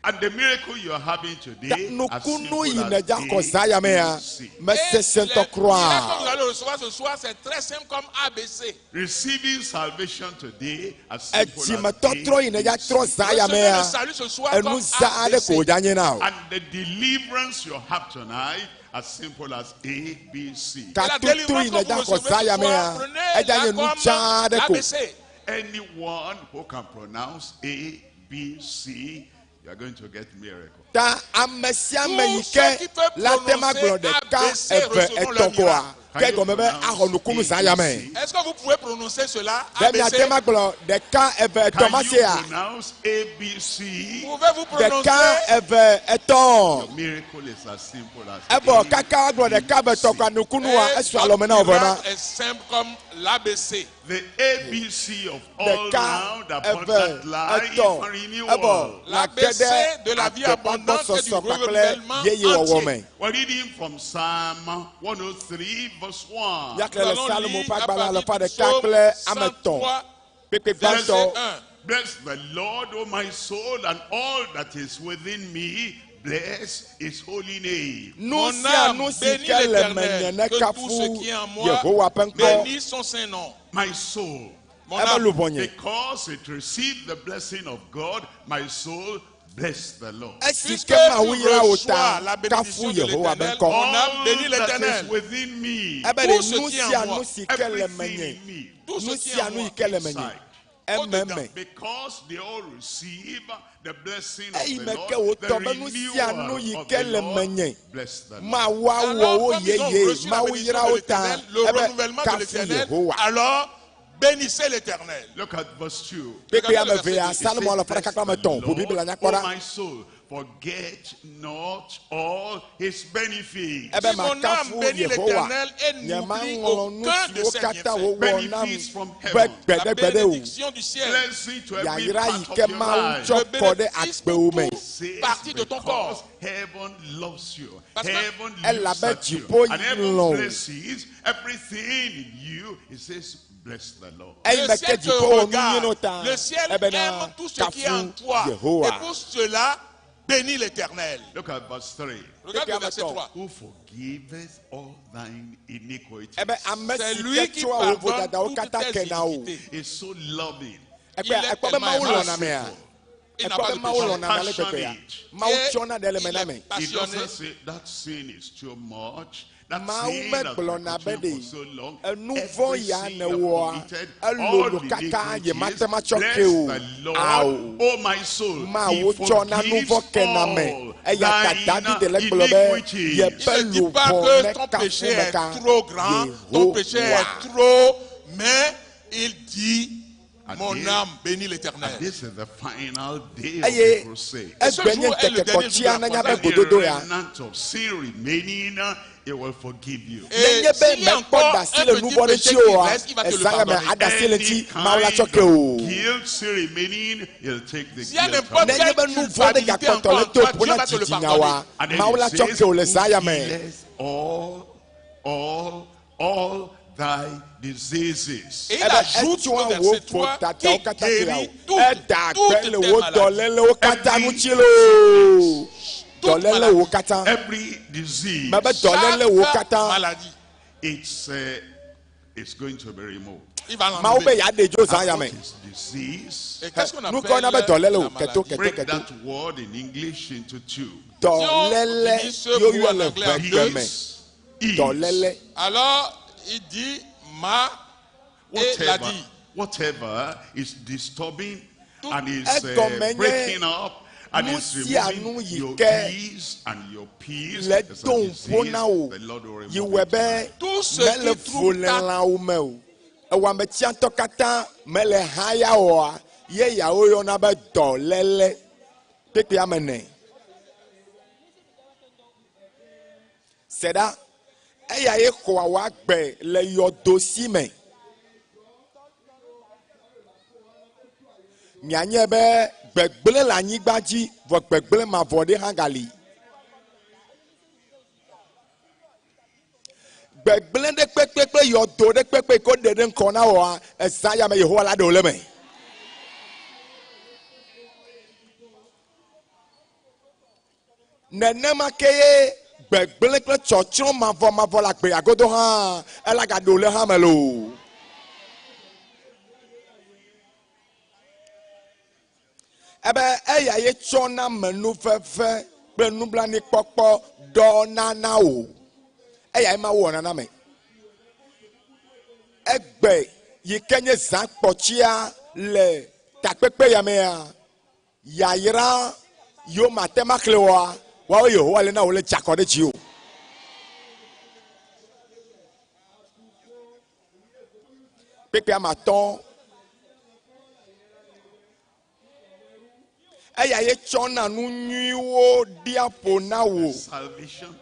[SPEAKER 5] And the miracle you are having
[SPEAKER 6] Ta
[SPEAKER 5] today, as
[SPEAKER 6] nukunu
[SPEAKER 5] simple
[SPEAKER 6] yi
[SPEAKER 5] as
[SPEAKER 6] ne dza xɔ zã ya mea
[SPEAKER 5] ABC.
[SPEAKER 7] Et
[SPEAKER 6] mesesẽ
[SPEAKER 7] les
[SPEAKER 6] ŋutɔ
[SPEAKER 7] miracles que vous
[SPEAKER 6] kura o
[SPEAKER 7] allez recevoir ce soir, c'est très simple comme ABC.
[SPEAKER 5] Receiving salvation today, as simple as
[SPEAKER 6] Edzimetɔtrɔ yi ne dza trɔ
[SPEAKER 5] ABC.
[SPEAKER 6] zã ya
[SPEAKER 7] Recevez
[SPEAKER 6] mea
[SPEAKER 7] le salut ce soir
[SPEAKER 6] enu
[SPEAKER 7] comme
[SPEAKER 6] zã aɖe ko
[SPEAKER 7] ABC.
[SPEAKER 6] wòdza nye na o
[SPEAKER 5] And the deliverance you have tonight, as simple as ABC.
[SPEAKER 7] Et la
[SPEAKER 6] katutu
[SPEAKER 7] délivrance
[SPEAKER 6] yi
[SPEAKER 7] que
[SPEAKER 6] ne
[SPEAKER 7] vous
[SPEAKER 6] dza xɔ
[SPEAKER 7] recevez
[SPEAKER 6] zã
[SPEAKER 7] ce
[SPEAKER 6] ya
[SPEAKER 7] soir,
[SPEAKER 6] mea
[SPEAKER 7] prenez
[SPEAKER 6] edza
[SPEAKER 7] la
[SPEAKER 6] nye nu
[SPEAKER 7] comme
[SPEAKER 6] tsã aɖe ko
[SPEAKER 7] l'ABC.
[SPEAKER 5] Anyone who can pronounce A, B, C, you are going to get miracle.
[SPEAKER 6] ta ame sia ame yi
[SPEAKER 7] Tous ceux
[SPEAKER 6] ke
[SPEAKER 7] qui peuvent
[SPEAKER 6] la te ma gblɔ
[SPEAKER 7] prononcer
[SPEAKER 6] ɖeka
[SPEAKER 7] ABC
[SPEAKER 6] eve
[SPEAKER 7] recevront leur
[SPEAKER 6] etɔ̃ koa
[SPEAKER 7] miracle.
[SPEAKER 6] ke
[SPEAKER 5] Can you
[SPEAKER 6] gɔme be
[SPEAKER 5] pronounce
[SPEAKER 6] axɔ nukunu zã ya me
[SPEAKER 5] ABC?
[SPEAKER 7] Est-ce que vous pouvez prononcer cela?
[SPEAKER 6] ɖe miate
[SPEAKER 7] ABC.
[SPEAKER 6] ma gblɔ ɖeka eve etɔ̃
[SPEAKER 5] Can
[SPEAKER 6] ma
[SPEAKER 5] you
[SPEAKER 6] sia
[SPEAKER 5] pronounce ABC?
[SPEAKER 7] Pouvez-vous prononcer
[SPEAKER 6] ɖeka eve etɔ̃
[SPEAKER 5] Your miracle is as simple as
[SPEAKER 6] evɔ kaka woagblɔ ɖeka eve etɔ̃ koa nukunua
[SPEAKER 7] Et
[SPEAKER 6] esu
[SPEAKER 7] votre
[SPEAKER 6] alɔme na wò vɔ ma
[SPEAKER 7] miracle est simple comme l'ABC.
[SPEAKER 5] The ABC of all
[SPEAKER 6] ɖeka
[SPEAKER 5] round
[SPEAKER 6] eve
[SPEAKER 5] abundant life
[SPEAKER 6] etɔ̃
[SPEAKER 5] and
[SPEAKER 6] evɔ
[SPEAKER 5] renewal.
[SPEAKER 6] nàge ɖe
[SPEAKER 7] L'ABC de la vie
[SPEAKER 6] agbe ƒe
[SPEAKER 7] abondante et du
[SPEAKER 6] agbɔsɔsɔ kpakple
[SPEAKER 7] renouvellement
[SPEAKER 6] yeye wɔwɔ
[SPEAKER 7] entier.
[SPEAKER 6] me
[SPEAKER 5] We're reading from Psalm 103, verse 1.
[SPEAKER 6] míaxlẽ
[SPEAKER 7] Nous
[SPEAKER 6] le
[SPEAKER 7] allons
[SPEAKER 6] Salomo
[SPEAKER 7] lire
[SPEAKER 6] ƒe
[SPEAKER 7] à
[SPEAKER 6] agbalẽ
[SPEAKER 7] partir
[SPEAKER 6] alafa
[SPEAKER 7] du
[SPEAKER 6] ɖeka
[SPEAKER 7] psaume
[SPEAKER 6] kple ame etɔ̃
[SPEAKER 7] 103,
[SPEAKER 6] kpekpe
[SPEAKER 7] verset
[SPEAKER 6] gbãtɔ
[SPEAKER 7] 1.
[SPEAKER 5] Bless the Lord, O my soul, and all that is within me. Bless his holy name.
[SPEAKER 6] nu
[SPEAKER 7] Mon
[SPEAKER 6] sia
[SPEAKER 7] âme
[SPEAKER 6] nu si
[SPEAKER 7] bénit
[SPEAKER 6] ke le menye
[SPEAKER 7] l'Éternel,
[SPEAKER 6] ne
[SPEAKER 7] que tout
[SPEAKER 6] kafu
[SPEAKER 7] ce qui est en moi
[SPEAKER 6] Yehowa ƒe ŋkɔ
[SPEAKER 7] bénisse son saint nom.
[SPEAKER 5] My soul,
[SPEAKER 7] Mon
[SPEAKER 6] ebe
[SPEAKER 7] âme,
[SPEAKER 6] luʋɔnye
[SPEAKER 5] because it received the blessing of God, my soul, bless the Lord.
[SPEAKER 6] esi
[SPEAKER 7] Puisque
[SPEAKER 6] ke Mawu
[SPEAKER 7] tu
[SPEAKER 6] yra wò
[SPEAKER 7] reçois
[SPEAKER 6] ta
[SPEAKER 7] la
[SPEAKER 6] kafu
[SPEAKER 7] bénédiction de
[SPEAKER 6] Yehowa ƒe
[SPEAKER 7] l'Éternel,
[SPEAKER 6] ŋkɔ
[SPEAKER 7] mon âme bénit
[SPEAKER 5] All that
[SPEAKER 7] l'Éternel.
[SPEAKER 5] is within me,
[SPEAKER 6] ebe
[SPEAKER 7] Tout
[SPEAKER 6] ɖe
[SPEAKER 7] ce
[SPEAKER 6] nu
[SPEAKER 7] qui est en
[SPEAKER 6] sia
[SPEAKER 7] moi.
[SPEAKER 6] nu si ke le
[SPEAKER 5] everything
[SPEAKER 6] menye
[SPEAKER 5] in me,
[SPEAKER 7] Tout ce
[SPEAKER 6] nu
[SPEAKER 7] qui est
[SPEAKER 6] sia
[SPEAKER 7] en
[SPEAKER 6] nu yi
[SPEAKER 7] moi.
[SPEAKER 6] ke le menye
[SPEAKER 5] inside.
[SPEAKER 6] ememe
[SPEAKER 5] Because they all receive the blessing of
[SPEAKER 6] eyi
[SPEAKER 5] the
[SPEAKER 6] me ke
[SPEAKER 5] Lord, the
[SPEAKER 6] wòtɔ be nu sia nu yi
[SPEAKER 5] renewal of
[SPEAKER 6] ke
[SPEAKER 5] the
[SPEAKER 6] le
[SPEAKER 5] Lord,
[SPEAKER 6] menye
[SPEAKER 5] bless the Lord.
[SPEAKER 6] Mawu awɔ
[SPEAKER 7] Alors,
[SPEAKER 6] wo
[SPEAKER 7] comme ils ont
[SPEAKER 6] yeye
[SPEAKER 7] reçu la
[SPEAKER 6] Mawu
[SPEAKER 7] bénédiction
[SPEAKER 6] yra
[SPEAKER 7] de
[SPEAKER 6] wo ta
[SPEAKER 7] l'Éternel, le
[SPEAKER 6] ebe
[SPEAKER 7] renouvellement de
[SPEAKER 6] kafu
[SPEAKER 7] l'Éternel,
[SPEAKER 6] Yehowa
[SPEAKER 7] alors bénissez l'Éternel.
[SPEAKER 5] Look at verse 2.
[SPEAKER 6] kpekpe ame
[SPEAKER 7] Regardez le
[SPEAKER 6] evea
[SPEAKER 7] verset
[SPEAKER 6] Salomo
[SPEAKER 5] It
[SPEAKER 6] alafa
[SPEAKER 5] says,
[SPEAKER 6] ɖeka kple ame
[SPEAKER 5] "Bless
[SPEAKER 6] etɔ̃
[SPEAKER 5] the
[SPEAKER 6] ʋu Biblia
[SPEAKER 5] Lord,
[SPEAKER 6] nyakpɔ
[SPEAKER 5] O
[SPEAKER 6] ɖa
[SPEAKER 5] my soul, Forget not all his benefits.
[SPEAKER 6] Ebe
[SPEAKER 7] Si mon âme
[SPEAKER 6] makafu
[SPEAKER 7] bénit
[SPEAKER 6] Yehowa.
[SPEAKER 7] l'Éternel et n'oublie
[SPEAKER 6] Nyemaŋlɔ nu
[SPEAKER 7] aucun de
[SPEAKER 6] siwo
[SPEAKER 7] ses
[SPEAKER 6] katã
[SPEAKER 7] bienfaits.
[SPEAKER 6] wòwɔ nam
[SPEAKER 5] Benefits from
[SPEAKER 6] be
[SPEAKER 5] heaven.
[SPEAKER 7] La
[SPEAKER 6] gbeɖegbeɖe o.
[SPEAKER 7] bénédiction du ciel,
[SPEAKER 5] Blessing to every
[SPEAKER 6] Yayra yi
[SPEAKER 5] part of
[SPEAKER 6] ke
[SPEAKER 5] your
[SPEAKER 6] Mawu
[SPEAKER 5] life.
[SPEAKER 6] tsɔ
[SPEAKER 7] le
[SPEAKER 6] kɔ ɖe
[SPEAKER 7] bénéfice
[SPEAKER 6] agbewo
[SPEAKER 7] pour
[SPEAKER 6] me.
[SPEAKER 7] toute
[SPEAKER 5] Says
[SPEAKER 7] partie de ton
[SPEAKER 5] because
[SPEAKER 7] corps.
[SPEAKER 5] heaven loves you.
[SPEAKER 7] Parce que-
[SPEAKER 5] Heaven looks
[SPEAKER 6] Elabe
[SPEAKER 5] at you.
[SPEAKER 6] dziƒo
[SPEAKER 5] And heaven
[SPEAKER 6] lɔ̃ wò.
[SPEAKER 5] blesses everything in you. It says, bless the Lord.
[SPEAKER 6] Eyi
[SPEAKER 7] Le
[SPEAKER 6] me ke
[SPEAKER 7] ciel te
[SPEAKER 6] dziƒo wɔ nu nyui nɔ
[SPEAKER 7] regarde.
[SPEAKER 6] ta
[SPEAKER 7] Le ciel
[SPEAKER 6] ebena
[SPEAKER 7] aime tout ce qui est en
[SPEAKER 6] kafu
[SPEAKER 7] toi. Et
[SPEAKER 6] Yehowa.
[SPEAKER 7] pour cela, bénis l'Éternel.
[SPEAKER 5] Look at verse 3.
[SPEAKER 7] Regarde le verset 3.
[SPEAKER 5] Who forgiveth all thine iniquities.
[SPEAKER 6] Ebe ame
[SPEAKER 7] C'est
[SPEAKER 6] si
[SPEAKER 7] lui
[SPEAKER 6] ke
[SPEAKER 7] qui
[SPEAKER 6] tsɔa wò
[SPEAKER 7] pardonne
[SPEAKER 6] vodadawo
[SPEAKER 7] toutes
[SPEAKER 6] katã
[SPEAKER 7] tes
[SPEAKER 6] kena wò.
[SPEAKER 7] iniquités.
[SPEAKER 5] Is so loving.
[SPEAKER 6] Ekpe
[SPEAKER 7] Il est
[SPEAKER 6] ekpɔ be
[SPEAKER 7] tellement
[SPEAKER 6] Mawu
[SPEAKER 7] aimable.
[SPEAKER 6] lɔ̃na mea?
[SPEAKER 7] Il n'a
[SPEAKER 6] Ekpɔ
[SPEAKER 7] pas
[SPEAKER 6] be
[SPEAKER 7] de
[SPEAKER 6] Mawu
[SPEAKER 7] péché.
[SPEAKER 6] lɔ̃na ame ale gbegbea? Mawu
[SPEAKER 7] Et
[SPEAKER 6] tsɔna ɖe le me
[SPEAKER 7] il
[SPEAKER 6] na
[SPEAKER 7] est
[SPEAKER 6] ame.
[SPEAKER 5] He
[SPEAKER 7] passionné.
[SPEAKER 5] doesn't say that sin is too much. That
[SPEAKER 6] Mawu
[SPEAKER 5] sin has been
[SPEAKER 6] megblɔna be
[SPEAKER 5] continuing
[SPEAKER 6] ɖe
[SPEAKER 5] for so long.
[SPEAKER 6] enu
[SPEAKER 5] Every
[SPEAKER 6] vɔ̃ ya
[SPEAKER 5] sin you have
[SPEAKER 6] nèwɔa
[SPEAKER 5] committed,
[SPEAKER 6] elolo
[SPEAKER 5] all
[SPEAKER 6] kaka
[SPEAKER 5] iniquities,
[SPEAKER 6] yemate matsɔ
[SPEAKER 5] bless
[SPEAKER 6] ke o.
[SPEAKER 5] the Lord,
[SPEAKER 6] Ao.
[SPEAKER 5] O my soul. He
[SPEAKER 6] Mawu tsɔna nu
[SPEAKER 5] forgives
[SPEAKER 6] vɔ̃ kena me.
[SPEAKER 5] all
[SPEAKER 6] Eya ta
[SPEAKER 5] thine
[SPEAKER 6] David le gblɔ be
[SPEAKER 5] iniquities.
[SPEAKER 6] yeƒe
[SPEAKER 7] Il ne dit pas
[SPEAKER 6] luʋɔ
[SPEAKER 7] que ton
[SPEAKER 6] nekafu
[SPEAKER 7] péché est
[SPEAKER 6] meka
[SPEAKER 7] trop grand, ton péché
[SPEAKER 6] Yehowa.
[SPEAKER 7] est trop, mais il dit,
[SPEAKER 5] And
[SPEAKER 7] mon
[SPEAKER 5] this-
[SPEAKER 7] âme bénit
[SPEAKER 5] And
[SPEAKER 7] l'Éternel.
[SPEAKER 5] this is the final day of
[SPEAKER 6] Eye
[SPEAKER 5] the crusade.
[SPEAKER 7] Ce
[SPEAKER 6] egbe nye
[SPEAKER 7] jour est le
[SPEAKER 6] ŋkeke
[SPEAKER 7] dernier jour de
[SPEAKER 6] kpɔtia
[SPEAKER 7] la
[SPEAKER 6] nanya be
[SPEAKER 7] croisade.
[SPEAKER 5] The
[SPEAKER 6] gododo ya.
[SPEAKER 5] remnant of sin remaining, he will forgive you.
[SPEAKER 7] Et
[SPEAKER 6] Nenye be
[SPEAKER 7] s'il y a
[SPEAKER 6] mekpɔ
[SPEAKER 7] encore
[SPEAKER 6] da asi
[SPEAKER 7] un
[SPEAKER 6] le nu
[SPEAKER 7] petit
[SPEAKER 6] vɔ̃ ɖe
[SPEAKER 7] péché
[SPEAKER 6] dzi
[SPEAKER 7] qui
[SPEAKER 6] oa,
[SPEAKER 7] reste, il va te le
[SPEAKER 6] ezã ya me
[SPEAKER 7] pardonner.
[SPEAKER 6] ada asi le
[SPEAKER 5] Any
[SPEAKER 6] ŋuti, Mawu la tsɔ
[SPEAKER 5] kind
[SPEAKER 6] ke o.
[SPEAKER 5] of guilt still remaining, he'll take the
[SPEAKER 7] S'il y a
[SPEAKER 5] guilt
[SPEAKER 7] n'importe
[SPEAKER 5] away.
[SPEAKER 6] Nenye be nu vɔ̃ ɖe gakpɔtɔ le to ƒo na dzidzinya
[SPEAKER 5] And then
[SPEAKER 6] Mawu la
[SPEAKER 5] it
[SPEAKER 6] tsɔ
[SPEAKER 5] says,
[SPEAKER 6] ke o le zã ya
[SPEAKER 5] "Who
[SPEAKER 6] me.
[SPEAKER 5] healeth all thy diseases.
[SPEAKER 7] Et il
[SPEAKER 6] Ebe
[SPEAKER 7] ajoute au
[SPEAKER 6] etsɔa wò
[SPEAKER 7] verset 3
[SPEAKER 6] vodadawo
[SPEAKER 7] qui
[SPEAKER 6] katã kea
[SPEAKER 7] guérit
[SPEAKER 6] o. Eda
[SPEAKER 7] toutes,
[SPEAKER 6] gbe
[SPEAKER 7] toutes
[SPEAKER 6] le
[SPEAKER 7] tes
[SPEAKER 6] wò
[SPEAKER 7] maladies.
[SPEAKER 6] dɔlélewo katã ŋuti loo. Dɔlélewo katã.
[SPEAKER 5] Every disease,
[SPEAKER 6] Mebe dɔlélewo
[SPEAKER 7] Chaque
[SPEAKER 6] katã.
[SPEAKER 7] maladie,
[SPEAKER 5] it's going to be removed.
[SPEAKER 7] il va
[SPEAKER 6] Mawu be
[SPEAKER 7] l'enlever.
[SPEAKER 6] yeaɖe dzo zã
[SPEAKER 5] And
[SPEAKER 6] ya
[SPEAKER 5] what
[SPEAKER 6] me.
[SPEAKER 5] is disease?
[SPEAKER 7] Et qu'est-ce qu'on
[SPEAKER 6] Nu
[SPEAKER 7] appelle
[SPEAKER 6] ka woyɔna be dɔléle o?
[SPEAKER 7] la
[SPEAKER 6] Keto,
[SPEAKER 7] maladie?
[SPEAKER 6] keto,
[SPEAKER 5] Break
[SPEAKER 6] keto.
[SPEAKER 5] that word in English into two.
[SPEAKER 6] Dɔléle
[SPEAKER 7] Si on
[SPEAKER 6] ye
[SPEAKER 7] divise ce mot
[SPEAKER 6] woyɔ
[SPEAKER 7] en
[SPEAKER 6] le
[SPEAKER 7] anglais en
[SPEAKER 6] ʋegbe me.
[SPEAKER 5] Is
[SPEAKER 6] Dɔléle.
[SPEAKER 7] Alors, il dit ma et la
[SPEAKER 5] whatever,
[SPEAKER 7] dit.
[SPEAKER 5] whatever is disturbing
[SPEAKER 7] Tout-
[SPEAKER 5] and is
[SPEAKER 6] Egɔme nye
[SPEAKER 5] breaking up and
[SPEAKER 6] nu
[SPEAKER 5] is
[SPEAKER 6] sia nu
[SPEAKER 5] removing
[SPEAKER 6] yi
[SPEAKER 5] your
[SPEAKER 6] ke
[SPEAKER 5] ease and your peace.
[SPEAKER 6] le
[SPEAKER 5] is a
[SPEAKER 6] do
[SPEAKER 5] disease,
[SPEAKER 6] ƒo na wò
[SPEAKER 5] the Lord will
[SPEAKER 6] yi
[SPEAKER 5] remove
[SPEAKER 6] wɔe
[SPEAKER 5] it
[SPEAKER 6] be
[SPEAKER 5] tonight.
[SPEAKER 7] Tout ce
[SPEAKER 6] mele
[SPEAKER 7] qui
[SPEAKER 6] vo
[SPEAKER 7] trouble
[SPEAKER 6] le
[SPEAKER 7] ta
[SPEAKER 6] lãwo me o ewɔametsiatɔ katã mele haya oa ye yawo yɔna be dɔléle kpekpea me nɛ se ɖa eya ye xɔa wò agbe le yɔdo si me mianye be gbegblẽ le anyigba dzi vɔ gbegblẽ mavɔ ɖe hã gali gbegblẽ ɖe kpekpe kple yɔdo ɖe kpekpe ko ɖe ɖe ŋkɔ na wɔa ezã ya me Yehowa la ɖe wo le me. Nenema ke ye gbegblẽ kple tsɔtsrɔ̃ mavɔmavɔ le agbea godo hã ela gaɖe wo le hã me loo. Ebe eya ye tsɔna menuveve kple nublanuikpɔkpɔ ɖɔna na wò. Eya ye Mawu wɔna na me. Egbe yi ke nye zã kpɔtsia le takpekpe ya mea, yayra yiwo mate maxlẽ oa, woawo Yehowa le na wo le dze akɔ ɖe dziwò. Kpekpea me atɔ̃. Eya ye tsɔna nu nyuiwo ɖia ƒo na wò.
[SPEAKER 5] Salvation,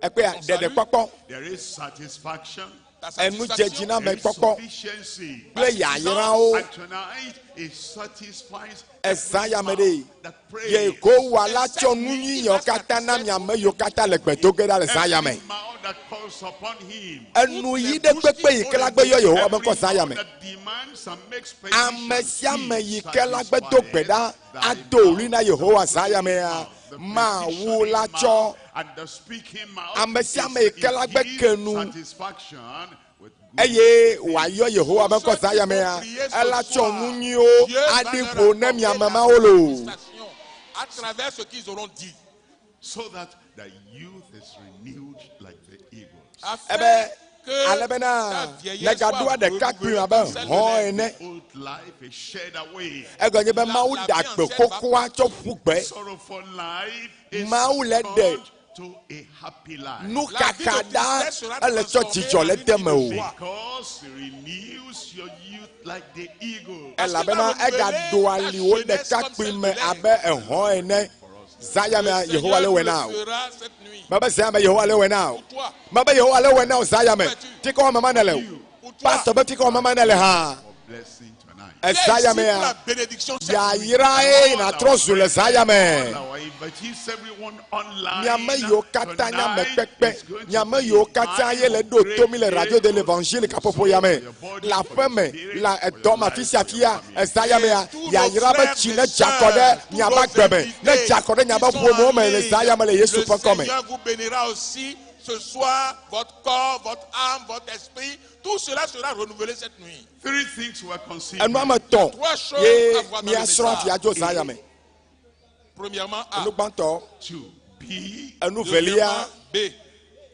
[SPEAKER 6] Ekpea ɖeɖekpɔkpɔ,
[SPEAKER 5] there is satisfaction,
[SPEAKER 7] ta
[SPEAKER 6] enu
[SPEAKER 7] satisfaction,
[SPEAKER 6] dzedziname
[SPEAKER 5] there is
[SPEAKER 6] kpɔkpɔ
[SPEAKER 5] sufficiency.
[SPEAKER 6] kple yayrawo.
[SPEAKER 5] And tonight it satisfies
[SPEAKER 6] Ezã
[SPEAKER 5] every
[SPEAKER 6] ya me ɖe.
[SPEAKER 5] mouth that prays.
[SPEAKER 6] Yehowa la tsɔ nu nyui yawo katã na miame yiwo katã le gbe do ge ɖa le zã ya me.
[SPEAKER 5] Every mouth that calls upon him.
[SPEAKER 6] Enu yi ɖe kpekpe yi ke la gbe yɔ Yehowa be ŋkɔ zã ya me.
[SPEAKER 5] Every mouth that demands and makes
[SPEAKER 6] Ame
[SPEAKER 5] petition,
[SPEAKER 6] sia ame
[SPEAKER 5] he
[SPEAKER 6] yi ke la gbe do gbe ɖa
[SPEAKER 5] satisfies thy
[SPEAKER 6] ado ɣli na
[SPEAKER 5] mouth.
[SPEAKER 6] Yehowa zã ya mea,
[SPEAKER 5] The
[SPEAKER 6] Mawu la
[SPEAKER 5] petitioning
[SPEAKER 6] tsɔ
[SPEAKER 5] mouth and the speaking mouth
[SPEAKER 6] ame sia
[SPEAKER 5] is
[SPEAKER 6] ame yi ke la gbe
[SPEAKER 5] his
[SPEAKER 6] ke nu
[SPEAKER 5] satisfaction with good
[SPEAKER 6] eye wòayɔ Yehowa be ŋkɔ
[SPEAKER 7] Ceux
[SPEAKER 6] zã
[SPEAKER 7] qui
[SPEAKER 6] ya
[SPEAKER 7] vont
[SPEAKER 6] mea,
[SPEAKER 7] prier ce
[SPEAKER 6] ela tsɔ
[SPEAKER 7] soir,
[SPEAKER 6] nu nyuiwo
[SPEAKER 7] Dieu va
[SPEAKER 6] aɖi
[SPEAKER 7] leur
[SPEAKER 6] ƒo ne
[SPEAKER 7] apporter
[SPEAKER 6] miame
[SPEAKER 7] la
[SPEAKER 6] mawo loo.
[SPEAKER 7] satisfaction à travers ce qu'ils auront dit.
[SPEAKER 5] so that the youth is renewed like the eagles.
[SPEAKER 7] Afin
[SPEAKER 6] Ebe
[SPEAKER 7] que
[SPEAKER 6] ale bena
[SPEAKER 7] ta vieillesse
[SPEAKER 6] negaɖoa
[SPEAKER 7] soit
[SPEAKER 6] ɖekakpui
[SPEAKER 7] renouvelée
[SPEAKER 6] abe
[SPEAKER 7] comme celle de
[SPEAKER 6] hɔ̃
[SPEAKER 7] l'aigle.
[SPEAKER 6] ene.
[SPEAKER 5] Old life is shed away.
[SPEAKER 6] Egɔme nye be Mawu ɖe agbe xoxoa tsɔ ƒu gbe.
[SPEAKER 5] Sorrowful life is
[SPEAKER 6] Mawu le ɖe
[SPEAKER 5] turned to a happy life.
[SPEAKER 6] nukaka ɖa ele tsɔ dzidzɔ le de me o.
[SPEAKER 5] Because he renews your youth like the eagle.
[SPEAKER 6] Elabena egaɖoa ali wo ɖekakpui me abe ehɔ̃ ene. Zã ya
[SPEAKER 7] Le
[SPEAKER 6] mea
[SPEAKER 7] Seigneur
[SPEAKER 6] Yehowa le
[SPEAKER 7] nous
[SPEAKER 6] wɔe
[SPEAKER 7] le
[SPEAKER 6] na o.
[SPEAKER 7] fera cette nuit.
[SPEAKER 6] Mebe zã ya me Yehowa le wɔe na o.
[SPEAKER 7] Pour toi,
[SPEAKER 6] Mebe Yehowa le wɔe na o zã ya me. Fi ka wɔme ma ne le o.
[SPEAKER 7] pour toi.
[SPEAKER 6] Pastor be fi ka wɔme ma ne le hã.
[SPEAKER 5] For blessing tonight.
[SPEAKER 7] Tu es
[SPEAKER 6] Ezã
[SPEAKER 7] ici
[SPEAKER 6] ya
[SPEAKER 7] pour
[SPEAKER 6] mea
[SPEAKER 7] la bénédiction cette nuit.
[SPEAKER 6] yayra ye natrɔ zu le zã ya me.
[SPEAKER 5] All our invitees, everyone online
[SPEAKER 6] Miame yiwo katã nye ame
[SPEAKER 5] tonight
[SPEAKER 6] kpekpe,
[SPEAKER 5] is going to
[SPEAKER 6] miame
[SPEAKER 5] be
[SPEAKER 6] yiwo
[SPEAKER 5] a
[SPEAKER 6] katã
[SPEAKER 5] time
[SPEAKER 6] ye le
[SPEAKER 5] of
[SPEAKER 6] ɖo to mi le
[SPEAKER 5] great
[SPEAKER 6] radio de
[SPEAKER 5] miracles.
[SPEAKER 6] l'évangile kaƒoƒo ya me, le aƒe me, le edɔ me afi sia fia, ezã ya mea,
[SPEAKER 7] Et tous nos
[SPEAKER 6] yayra be
[SPEAKER 7] frères
[SPEAKER 6] tsi
[SPEAKER 7] et
[SPEAKER 6] ne dze akɔ ɖe
[SPEAKER 7] sœurs, tous
[SPEAKER 6] miabe
[SPEAKER 7] nos
[SPEAKER 6] agbe me, ne
[SPEAKER 7] invités
[SPEAKER 6] dze akɔ ɖe
[SPEAKER 7] qui
[SPEAKER 6] miabe
[SPEAKER 7] sont
[SPEAKER 6] ƒomewo
[SPEAKER 7] en
[SPEAKER 6] me le
[SPEAKER 7] ligne,
[SPEAKER 6] zã ya me le Yesu
[SPEAKER 7] le
[SPEAKER 6] ƒe ŋkɔ me.
[SPEAKER 7] Seigneur vous bénira aussi ce soir, votre corps, votre âme, votre esprit, tout cela sera renouvelé cette nuit.
[SPEAKER 5] Three things were considered.
[SPEAKER 6] Enu ame etɔ̃
[SPEAKER 7] Trois choses
[SPEAKER 6] ye
[SPEAKER 7] à voir dans le
[SPEAKER 6] míasrɔ̃
[SPEAKER 7] message.
[SPEAKER 6] afia tso zã ya me.
[SPEAKER 7] Premièrement, A.
[SPEAKER 6] Enu gbãtɔ,
[SPEAKER 5] Two, B,
[SPEAKER 6] enu velia
[SPEAKER 7] Deuxièmement, B.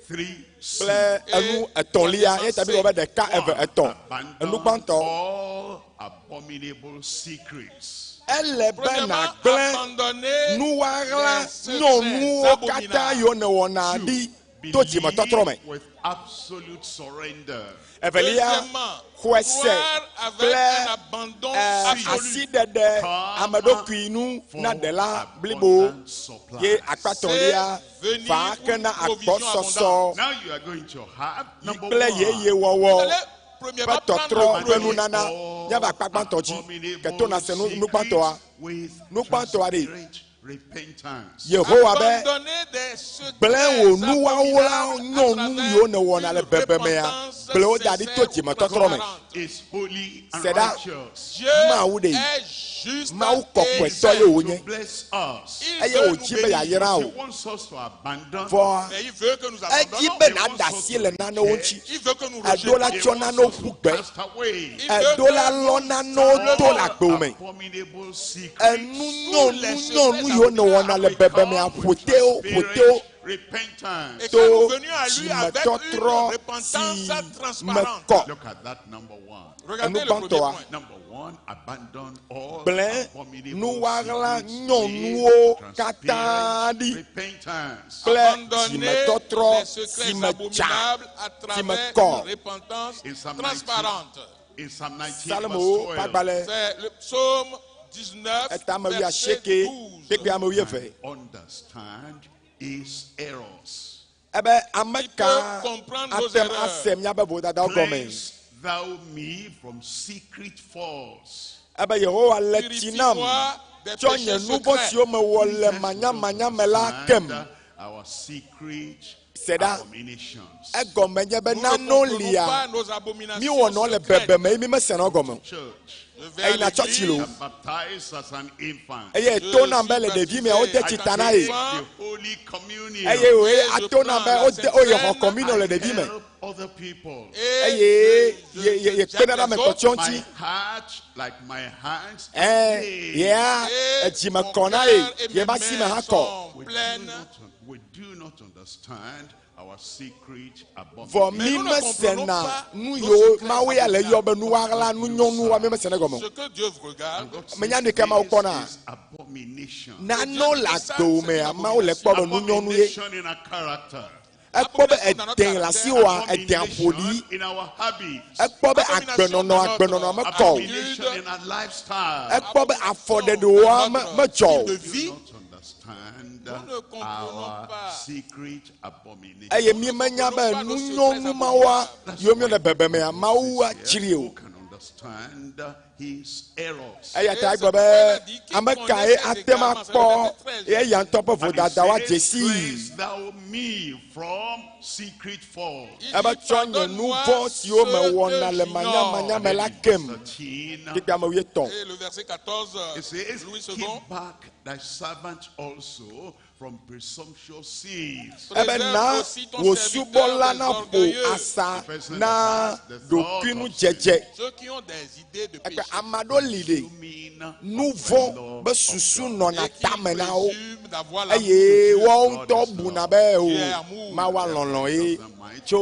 [SPEAKER 5] three, C.
[SPEAKER 6] kple enu etɔ̃lia ye ta mi gblɔ be ɖeka, eve, etɔ̃. Enu
[SPEAKER 5] Abandon
[SPEAKER 6] gbãtɔ,
[SPEAKER 5] all abominable secrets.
[SPEAKER 6] ele be
[SPEAKER 7] Premièrement,
[SPEAKER 6] nàgblẽ
[SPEAKER 7] abandonner
[SPEAKER 6] nuwaɣla
[SPEAKER 7] les secrets
[SPEAKER 6] nyɔnuwo katã
[SPEAKER 7] abominables.
[SPEAKER 6] yiwo nèwɔna ɖi to dzimetɔtrɔ me.
[SPEAKER 5] Believe with absolute surrender.
[SPEAKER 6] Evelia,
[SPEAKER 7] Deuxièmement,
[SPEAKER 6] xɔe se
[SPEAKER 7] croire avec
[SPEAKER 6] kple
[SPEAKER 7] un abandon absolu.
[SPEAKER 6] asiɖeɖe ame ɖokui nu na ɖela blibo
[SPEAKER 5] Abundant supplies.
[SPEAKER 6] ye akpatɔlia
[SPEAKER 7] C'est venir
[SPEAKER 6] va
[SPEAKER 7] pour
[SPEAKER 6] ke na
[SPEAKER 7] une provision
[SPEAKER 6] agbɔsɔsɔ
[SPEAKER 5] Now you are going to have
[SPEAKER 6] yi
[SPEAKER 5] number
[SPEAKER 6] kple
[SPEAKER 5] one.
[SPEAKER 6] yeyewɔwɔ
[SPEAKER 7] Vous allez
[SPEAKER 6] ƒe
[SPEAKER 7] premièrement prendre
[SPEAKER 6] tɔtrɔ
[SPEAKER 7] le
[SPEAKER 6] ƒe
[SPEAKER 7] premier.
[SPEAKER 6] nunana míava akpa gbãtɔ dzi ke to na se nu nugbãtɔa
[SPEAKER 5] With
[SPEAKER 6] nugbãtɔa ɖe
[SPEAKER 5] transparent repentance.
[SPEAKER 6] Yehowa be
[SPEAKER 7] Abandonner des secrets
[SPEAKER 6] gblẽ wò nuwɔwɔla
[SPEAKER 7] abominables à
[SPEAKER 6] nyɔnu
[SPEAKER 7] travers
[SPEAKER 6] yiwo nèwɔna le
[SPEAKER 7] une
[SPEAKER 6] bebemea
[SPEAKER 7] repentance
[SPEAKER 6] gblẽ wo da ɖi to
[SPEAKER 7] sincère ou
[SPEAKER 6] dzimetɔtrɔ me.
[SPEAKER 7] transparente.
[SPEAKER 5] Is holy and
[SPEAKER 6] Se ɖa
[SPEAKER 5] righteous.
[SPEAKER 7] Dieu
[SPEAKER 6] Mawu ɖe
[SPEAKER 7] est juste
[SPEAKER 6] Mawu
[SPEAKER 7] et
[SPEAKER 6] kɔkɔetɔ
[SPEAKER 7] saint.
[SPEAKER 6] ye wònye
[SPEAKER 5] To bless us.
[SPEAKER 7] Il
[SPEAKER 6] eye
[SPEAKER 7] veut nous
[SPEAKER 6] wòdzi be
[SPEAKER 7] bénir,
[SPEAKER 6] yeayra
[SPEAKER 5] He
[SPEAKER 6] o
[SPEAKER 5] wants us to abandon.
[SPEAKER 6] vɔa
[SPEAKER 7] mais il veut que nous
[SPEAKER 6] edzi
[SPEAKER 7] abandonnons.
[SPEAKER 6] be nàɖe asi le nanewo ŋuti
[SPEAKER 7] Il veut que nous
[SPEAKER 6] eɖo la
[SPEAKER 7] rejetons.
[SPEAKER 6] tsɔ nanewo ƒu gbe
[SPEAKER 5] Cast away.
[SPEAKER 7] Il veut
[SPEAKER 6] eɖo la
[SPEAKER 7] que
[SPEAKER 6] lɔ
[SPEAKER 7] nous
[SPEAKER 6] nanewo to le agbewo me
[SPEAKER 5] Abominable secrets.
[SPEAKER 6] enu nyɔnu nyɔnu yiwo nèwɔna le bebemea ƒotewo ƒotewo
[SPEAKER 5] Repentance.
[SPEAKER 7] Et que
[SPEAKER 6] to
[SPEAKER 7] nous venions à lui avec une
[SPEAKER 6] dzimetɔtrɔ
[SPEAKER 7] repentance
[SPEAKER 6] si me
[SPEAKER 7] transparente.
[SPEAKER 6] kɔ
[SPEAKER 5] Look at that number one.
[SPEAKER 7] Regardez
[SPEAKER 6] Enu
[SPEAKER 7] le premier
[SPEAKER 6] gbãtɔa.
[SPEAKER 7] point.
[SPEAKER 5] Number one, abandon all
[SPEAKER 6] gblẽ
[SPEAKER 5] abominable
[SPEAKER 6] nuwaɣla
[SPEAKER 5] secrets
[SPEAKER 6] nyɔnuwo
[SPEAKER 5] with
[SPEAKER 6] katã
[SPEAKER 5] transparent
[SPEAKER 6] ɖi
[SPEAKER 5] repentance.
[SPEAKER 6] kple
[SPEAKER 7] Abandonner
[SPEAKER 6] dzimetɔtrɔ
[SPEAKER 7] les secrets
[SPEAKER 6] si me dza
[SPEAKER 7] abominables à
[SPEAKER 6] si me
[SPEAKER 7] travers
[SPEAKER 6] kɔ
[SPEAKER 7] une repentance
[SPEAKER 5] In Psalm 19,
[SPEAKER 7] transparente.
[SPEAKER 5] in Psalm 19
[SPEAKER 6] Salomo ƒe
[SPEAKER 5] verse 12,
[SPEAKER 6] agbalẽ
[SPEAKER 7] C'est le psaume 19,
[SPEAKER 6] etame
[SPEAKER 7] verset
[SPEAKER 6] wuiasieke
[SPEAKER 7] 12.
[SPEAKER 6] kpekpe ame wuieve
[SPEAKER 5] understand his errors.
[SPEAKER 6] ebe ame
[SPEAKER 7] Qui
[SPEAKER 6] ka
[SPEAKER 7] peut comprendre nos
[SPEAKER 6] ate ŋu
[SPEAKER 7] erreurs.
[SPEAKER 6] ase míabe vodadawo gɔme
[SPEAKER 5] Cleanse thou me from secret faults.
[SPEAKER 6] ebe Yehowa le tsi nam
[SPEAKER 7] Purifie-moi des
[SPEAKER 6] tsɔ nye
[SPEAKER 7] péchés
[SPEAKER 6] nu vɔ̃
[SPEAKER 7] secrets.
[SPEAKER 6] siwo mewɔ le manyamanya me la kem
[SPEAKER 5] Understand Our secret
[SPEAKER 6] Se ɖa.
[SPEAKER 5] abominations.
[SPEAKER 6] egɔme nye be
[SPEAKER 7] Nous ne
[SPEAKER 6] nanewo
[SPEAKER 7] comprenons
[SPEAKER 6] lia
[SPEAKER 7] pas nos abominations
[SPEAKER 6] míwɔnɔ le
[SPEAKER 7] secrètes.
[SPEAKER 6] bebeme ye mímesena wo gɔme o
[SPEAKER 5] Church.
[SPEAKER 7] Je vais à
[SPEAKER 6] Eyina tsɔtsi
[SPEAKER 7] l'église,
[SPEAKER 6] lo.
[SPEAKER 5] I'm baptized as an infant.
[SPEAKER 6] eye
[SPEAKER 7] Je
[SPEAKER 6] to nam be
[SPEAKER 7] suis
[SPEAKER 6] le ɖevi mea wode
[SPEAKER 7] baptisé
[SPEAKER 6] tsi ta na ye
[SPEAKER 7] enfant.
[SPEAKER 5] The Holy Communion.
[SPEAKER 6] eye wòye
[SPEAKER 7] Et je
[SPEAKER 6] ato nam be
[SPEAKER 7] prends la
[SPEAKER 6] wode woyɔ xɔ
[SPEAKER 7] Sainte
[SPEAKER 6] kɔminɔ le
[SPEAKER 5] I
[SPEAKER 6] ɖevi me
[SPEAKER 5] help other people.
[SPEAKER 7] Et
[SPEAKER 6] eye
[SPEAKER 7] je-
[SPEAKER 6] ye ye ye
[SPEAKER 7] je-
[SPEAKER 6] kpena ɖe ame
[SPEAKER 7] j'aide les autres.
[SPEAKER 6] kpɔtɔewo
[SPEAKER 5] My
[SPEAKER 6] ŋuti
[SPEAKER 5] heart, like my hands,
[SPEAKER 6] ɛ
[SPEAKER 5] are clean.
[SPEAKER 6] yea
[SPEAKER 7] Et
[SPEAKER 6] edzime
[SPEAKER 7] mon
[SPEAKER 6] kɔ na ye
[SPEAKER 7] cœur et mes
[SPEAKER 6] ye ba si me
[SPEAKER 7] mains
[SPEAKER 6] hã kɔ
[SPEAKER 7] sont
[SPEAKER 5] We do
[SPEAKER 7] pleines.
[SPEAKER 5] not, we do not understand our secret
[SPEAKER 6] vɔ
[SPEAKER 5] abomination.
[SPEAKER 6] mi
[SPEAKER 7] nous ne comprenons
[SPEAKER 6] mesena
[SPEAKER 7] pas
[SPEAKER 6] nu
[SPEAKER 7] nos
[SPEAKER 6] yiwo
[SPEAKER 7] secrets
[SPEAKER 6] mawu ya le yɔ be
[SPEAKER 7] abominables.
[SPEAKER 6] nuwaɣla nunyɔnuwa mi mesena gɔme o
[SPEAKER 7] Ce que Dieu regarde,
[SPEAKER 5] God says,
[SPEAKER 6] Menya nu ke Mawu
[SPEAKER 5] this
[SPEAKER 6] kpɔna.
[SPEAKER 5] is abomination.
[SPEAKER 6] nanewo le agbewo mea mawu le kpɔ be nunyɔnu ye
[SPEAKER 5] Abomination in our character.
[SPEAKER 6] ekpɔ be ede le asiwòa ede aƒoɖi
[SPEAKER 5] Abomination in our habits.
[SPEAKER 6] ekpɔ be agbenɔnɔ agbenɔnɔ mekɔ o
[SPEAKER 5] Abomination in our lifestyle.
[SPEAKER 6] ekpɔ be afɔɖeɖewoa me medzɔ o
[SPEAKER 7] de
[SPEAKER 5] We
[SPEAKER 7] vie,
[SPEAKER 5] do not understand
[SPEAKER 7] Nous ne comprenons
[SPEAKER 5] our
[SPEAKER 7] pas.
[SPEAKER 5] secret abomination.
[SPEAKER 6] eye mi menya be nunyɔnu mawoa yiwo mi le bebemea mawua tsri o
[SPEAKER 5] Who can understand his errors?
[SPEAKER 6] eya ta egblɔ be ame kae ate ŋu akpɔ eya ŋutɔ ƒe
[SPEAKER 5] And he
[SPEAKER 6] vodadawoa
[SPEAKER 5] says,
[SPEAKER 6] dze sii
[SPEAKER 5] Cleanse thou me from secret faults.
[SPEAKER 7] Il
[SPEAKER 6] ebe
[SPEAKER 7] dit,
[SPEAKER 6] tsɔ nye nu
[SPEAKER 7] pardonne-moi
[SPEAKER 6] vɔ̃ siwo
[SPEAKER 7] ce
[SPEAKER 6] mewɔna
[SPEAKER 7] que
[SPEAKER 6] le
[SPEAKER 7] j'ignore.
[SPEAKER 6] manyamanya me la kem
[SPEAKER 5] 13,
[SPEAKER 6] kpekpe ame wuietɔ̃
[SPEAKER 7] Et le verset 14,
[SPEAKER 5] It says,
[SPEAKER 7] Louis II,
[SPEAKER 5] keep back thy servant also from presumptuous sins.
[SPEAKER 6] ebe
[SPEAKER 7] préserve
[SPEAKER 6] na
[SPEAKER 7] aussi ton
[SPEAKER 6] wò
[SPEAKER 7] serviteur
[SPEAKER 6] subɔla
[SPEAKER 7] des
[SPEAKER 6] naƒo
[SPEAKER 7] orgueilleux,
[SPEAKER 6] asa na ɖokuinudzedze
[SPEAKER 7] ceux qui ont des idées de
[SPEAKER 6] ekpe
[SPEAKER 7] péché
[SPEAKER 6] ame aɖewo li ɖe
[SPEAKER 5] Mean
[SPEAKER 6] nu vɔ̃ be susu nɔna
[SPEAKER 7] et qui
[SPEAKER 6] tame na wo
[SPEAKER 7] présument d'avoir l'amour
[SPEAKER 6] eye
[SPEAKER 7] de Dieu.
[SPEAKER 6] woawo ŋutɔ buna be o mawa lɔlɔ ye tso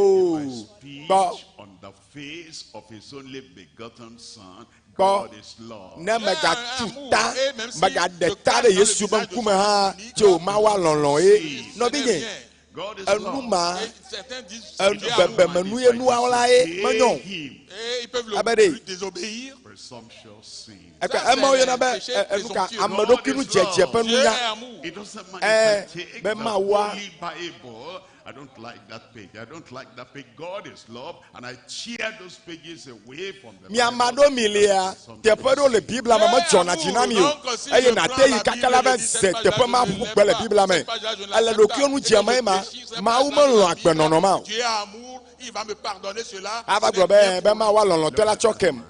[SPEAKER 6] gbɔ
[SPEAKER 5] on the face of his only begotten son,
[SPEAKER 6] Gbɔ
[SPEAKER 5] God is love.
[SPEAKER 6] ne megatu ta megaɖe ta ɖe Yesu be ŋkume hã tso mawa lɔlɔ ye nɔvinye
[SPEAKER 7] Bien.
[SPEAKER 5] God is
[SPEAKER 6] enu
[SPEAKER 5] love.
[SPEAKER 6] ma
[SPEAKER 7] Et certains disent
[SPEAKER 6] enu
[SPEAKER 7] Dieu est amour.
[SPEAKER 6] bebemenu ye nuwɔla ye menyo
[SPEAKER 5] Him.
[SPEAKER 7] Et ils peuvent
[SPEAKER 6] Abede.
[SPEAKER 7] le, lui désobéir.
[SPEAKER 5] presumptuous sin.
[SPEAKER 6] Eke
[SPEAKER 7] Ça,
[SPEAKER 6] ema
[SPEAKER 7] c'est
[SPEAKER 6] woyɔna
[SPEAKER 7] le
[SPEAKER 6] be
[SPEAKER 7] péché
[SPEAKER 6] ɛ, enu ka
[SPEAKER 7] présomptueux.
[SPEAKER 6] ame ɖokui nu dzedze ƒe
[SPEAKER 7] Dieu
[SPEAKER 6] nunya
[SPEAKER 7] est amour.
[SPEAKER 5] It doesn't mind
[SPEAKER 6] Eh,
[SPEAKER 5] if I take
[SPEAKER 6] be
[SPEAKER 5] the
[SPEAKER 6] mawa-
[SPEAKER 5] Holy Bible. I don't like that page. I don't like that page. God is love, and I tear those pages away from the
[SPEAKER 6] Mi ame
[SPEAKER 5] Bible.
[SPEAKER 6] aɖewo mi lia
[SPEAKER 5] That's
[SPEAKER 6] teƒe ɖewo le
[SPEAKER 5] presumptuous sin.
[SPEAKER 6] Biblia me medzɔna dzi na mi o eye nate yi kaka la be ze teƒe ma ƒu gbe le Biblia me
[SPEAKER 7] Cette page-là, je ne
[SPEAKER 6] ele
[SPEAKER 7] l'accepte
[SPEAKER 6] ɖokuiwo
[SPEAKER 7] pas.
[SPEAKER 6] nu
[SPEAKER 7] Et
[SPEAKER 6] dzem
[SPEAKER 7] que je
[SPEAKER 6] ye ma
[SPEAKER 7] déchire cette
[SPEAKER 6] Mawu
[SPEAKER 7] page-là de
[SPEAKER 6] melɔ̃
[SPEAKER 7] la Bible.
[SPEAKER 6] agbenɔnɔ ma o
[SPEAKER 7] Dieu est amour, il va me pardonner cela.
[SPEAKER 6] ava
[SPEAKER 7] Ce
[SPEAKER 6] gblɔ
[SPEAKER 7] n'est
[SPEAKER 6] be
[SPEAKER 7] rien
[SPEAKER 6] be
[SPEAKER 7] pour
[SPEAKER 6] Mawu
[SPEAKER 7] lui.
[SPEAKER 6] lɔlɔ̃tɔ la tsɔ kem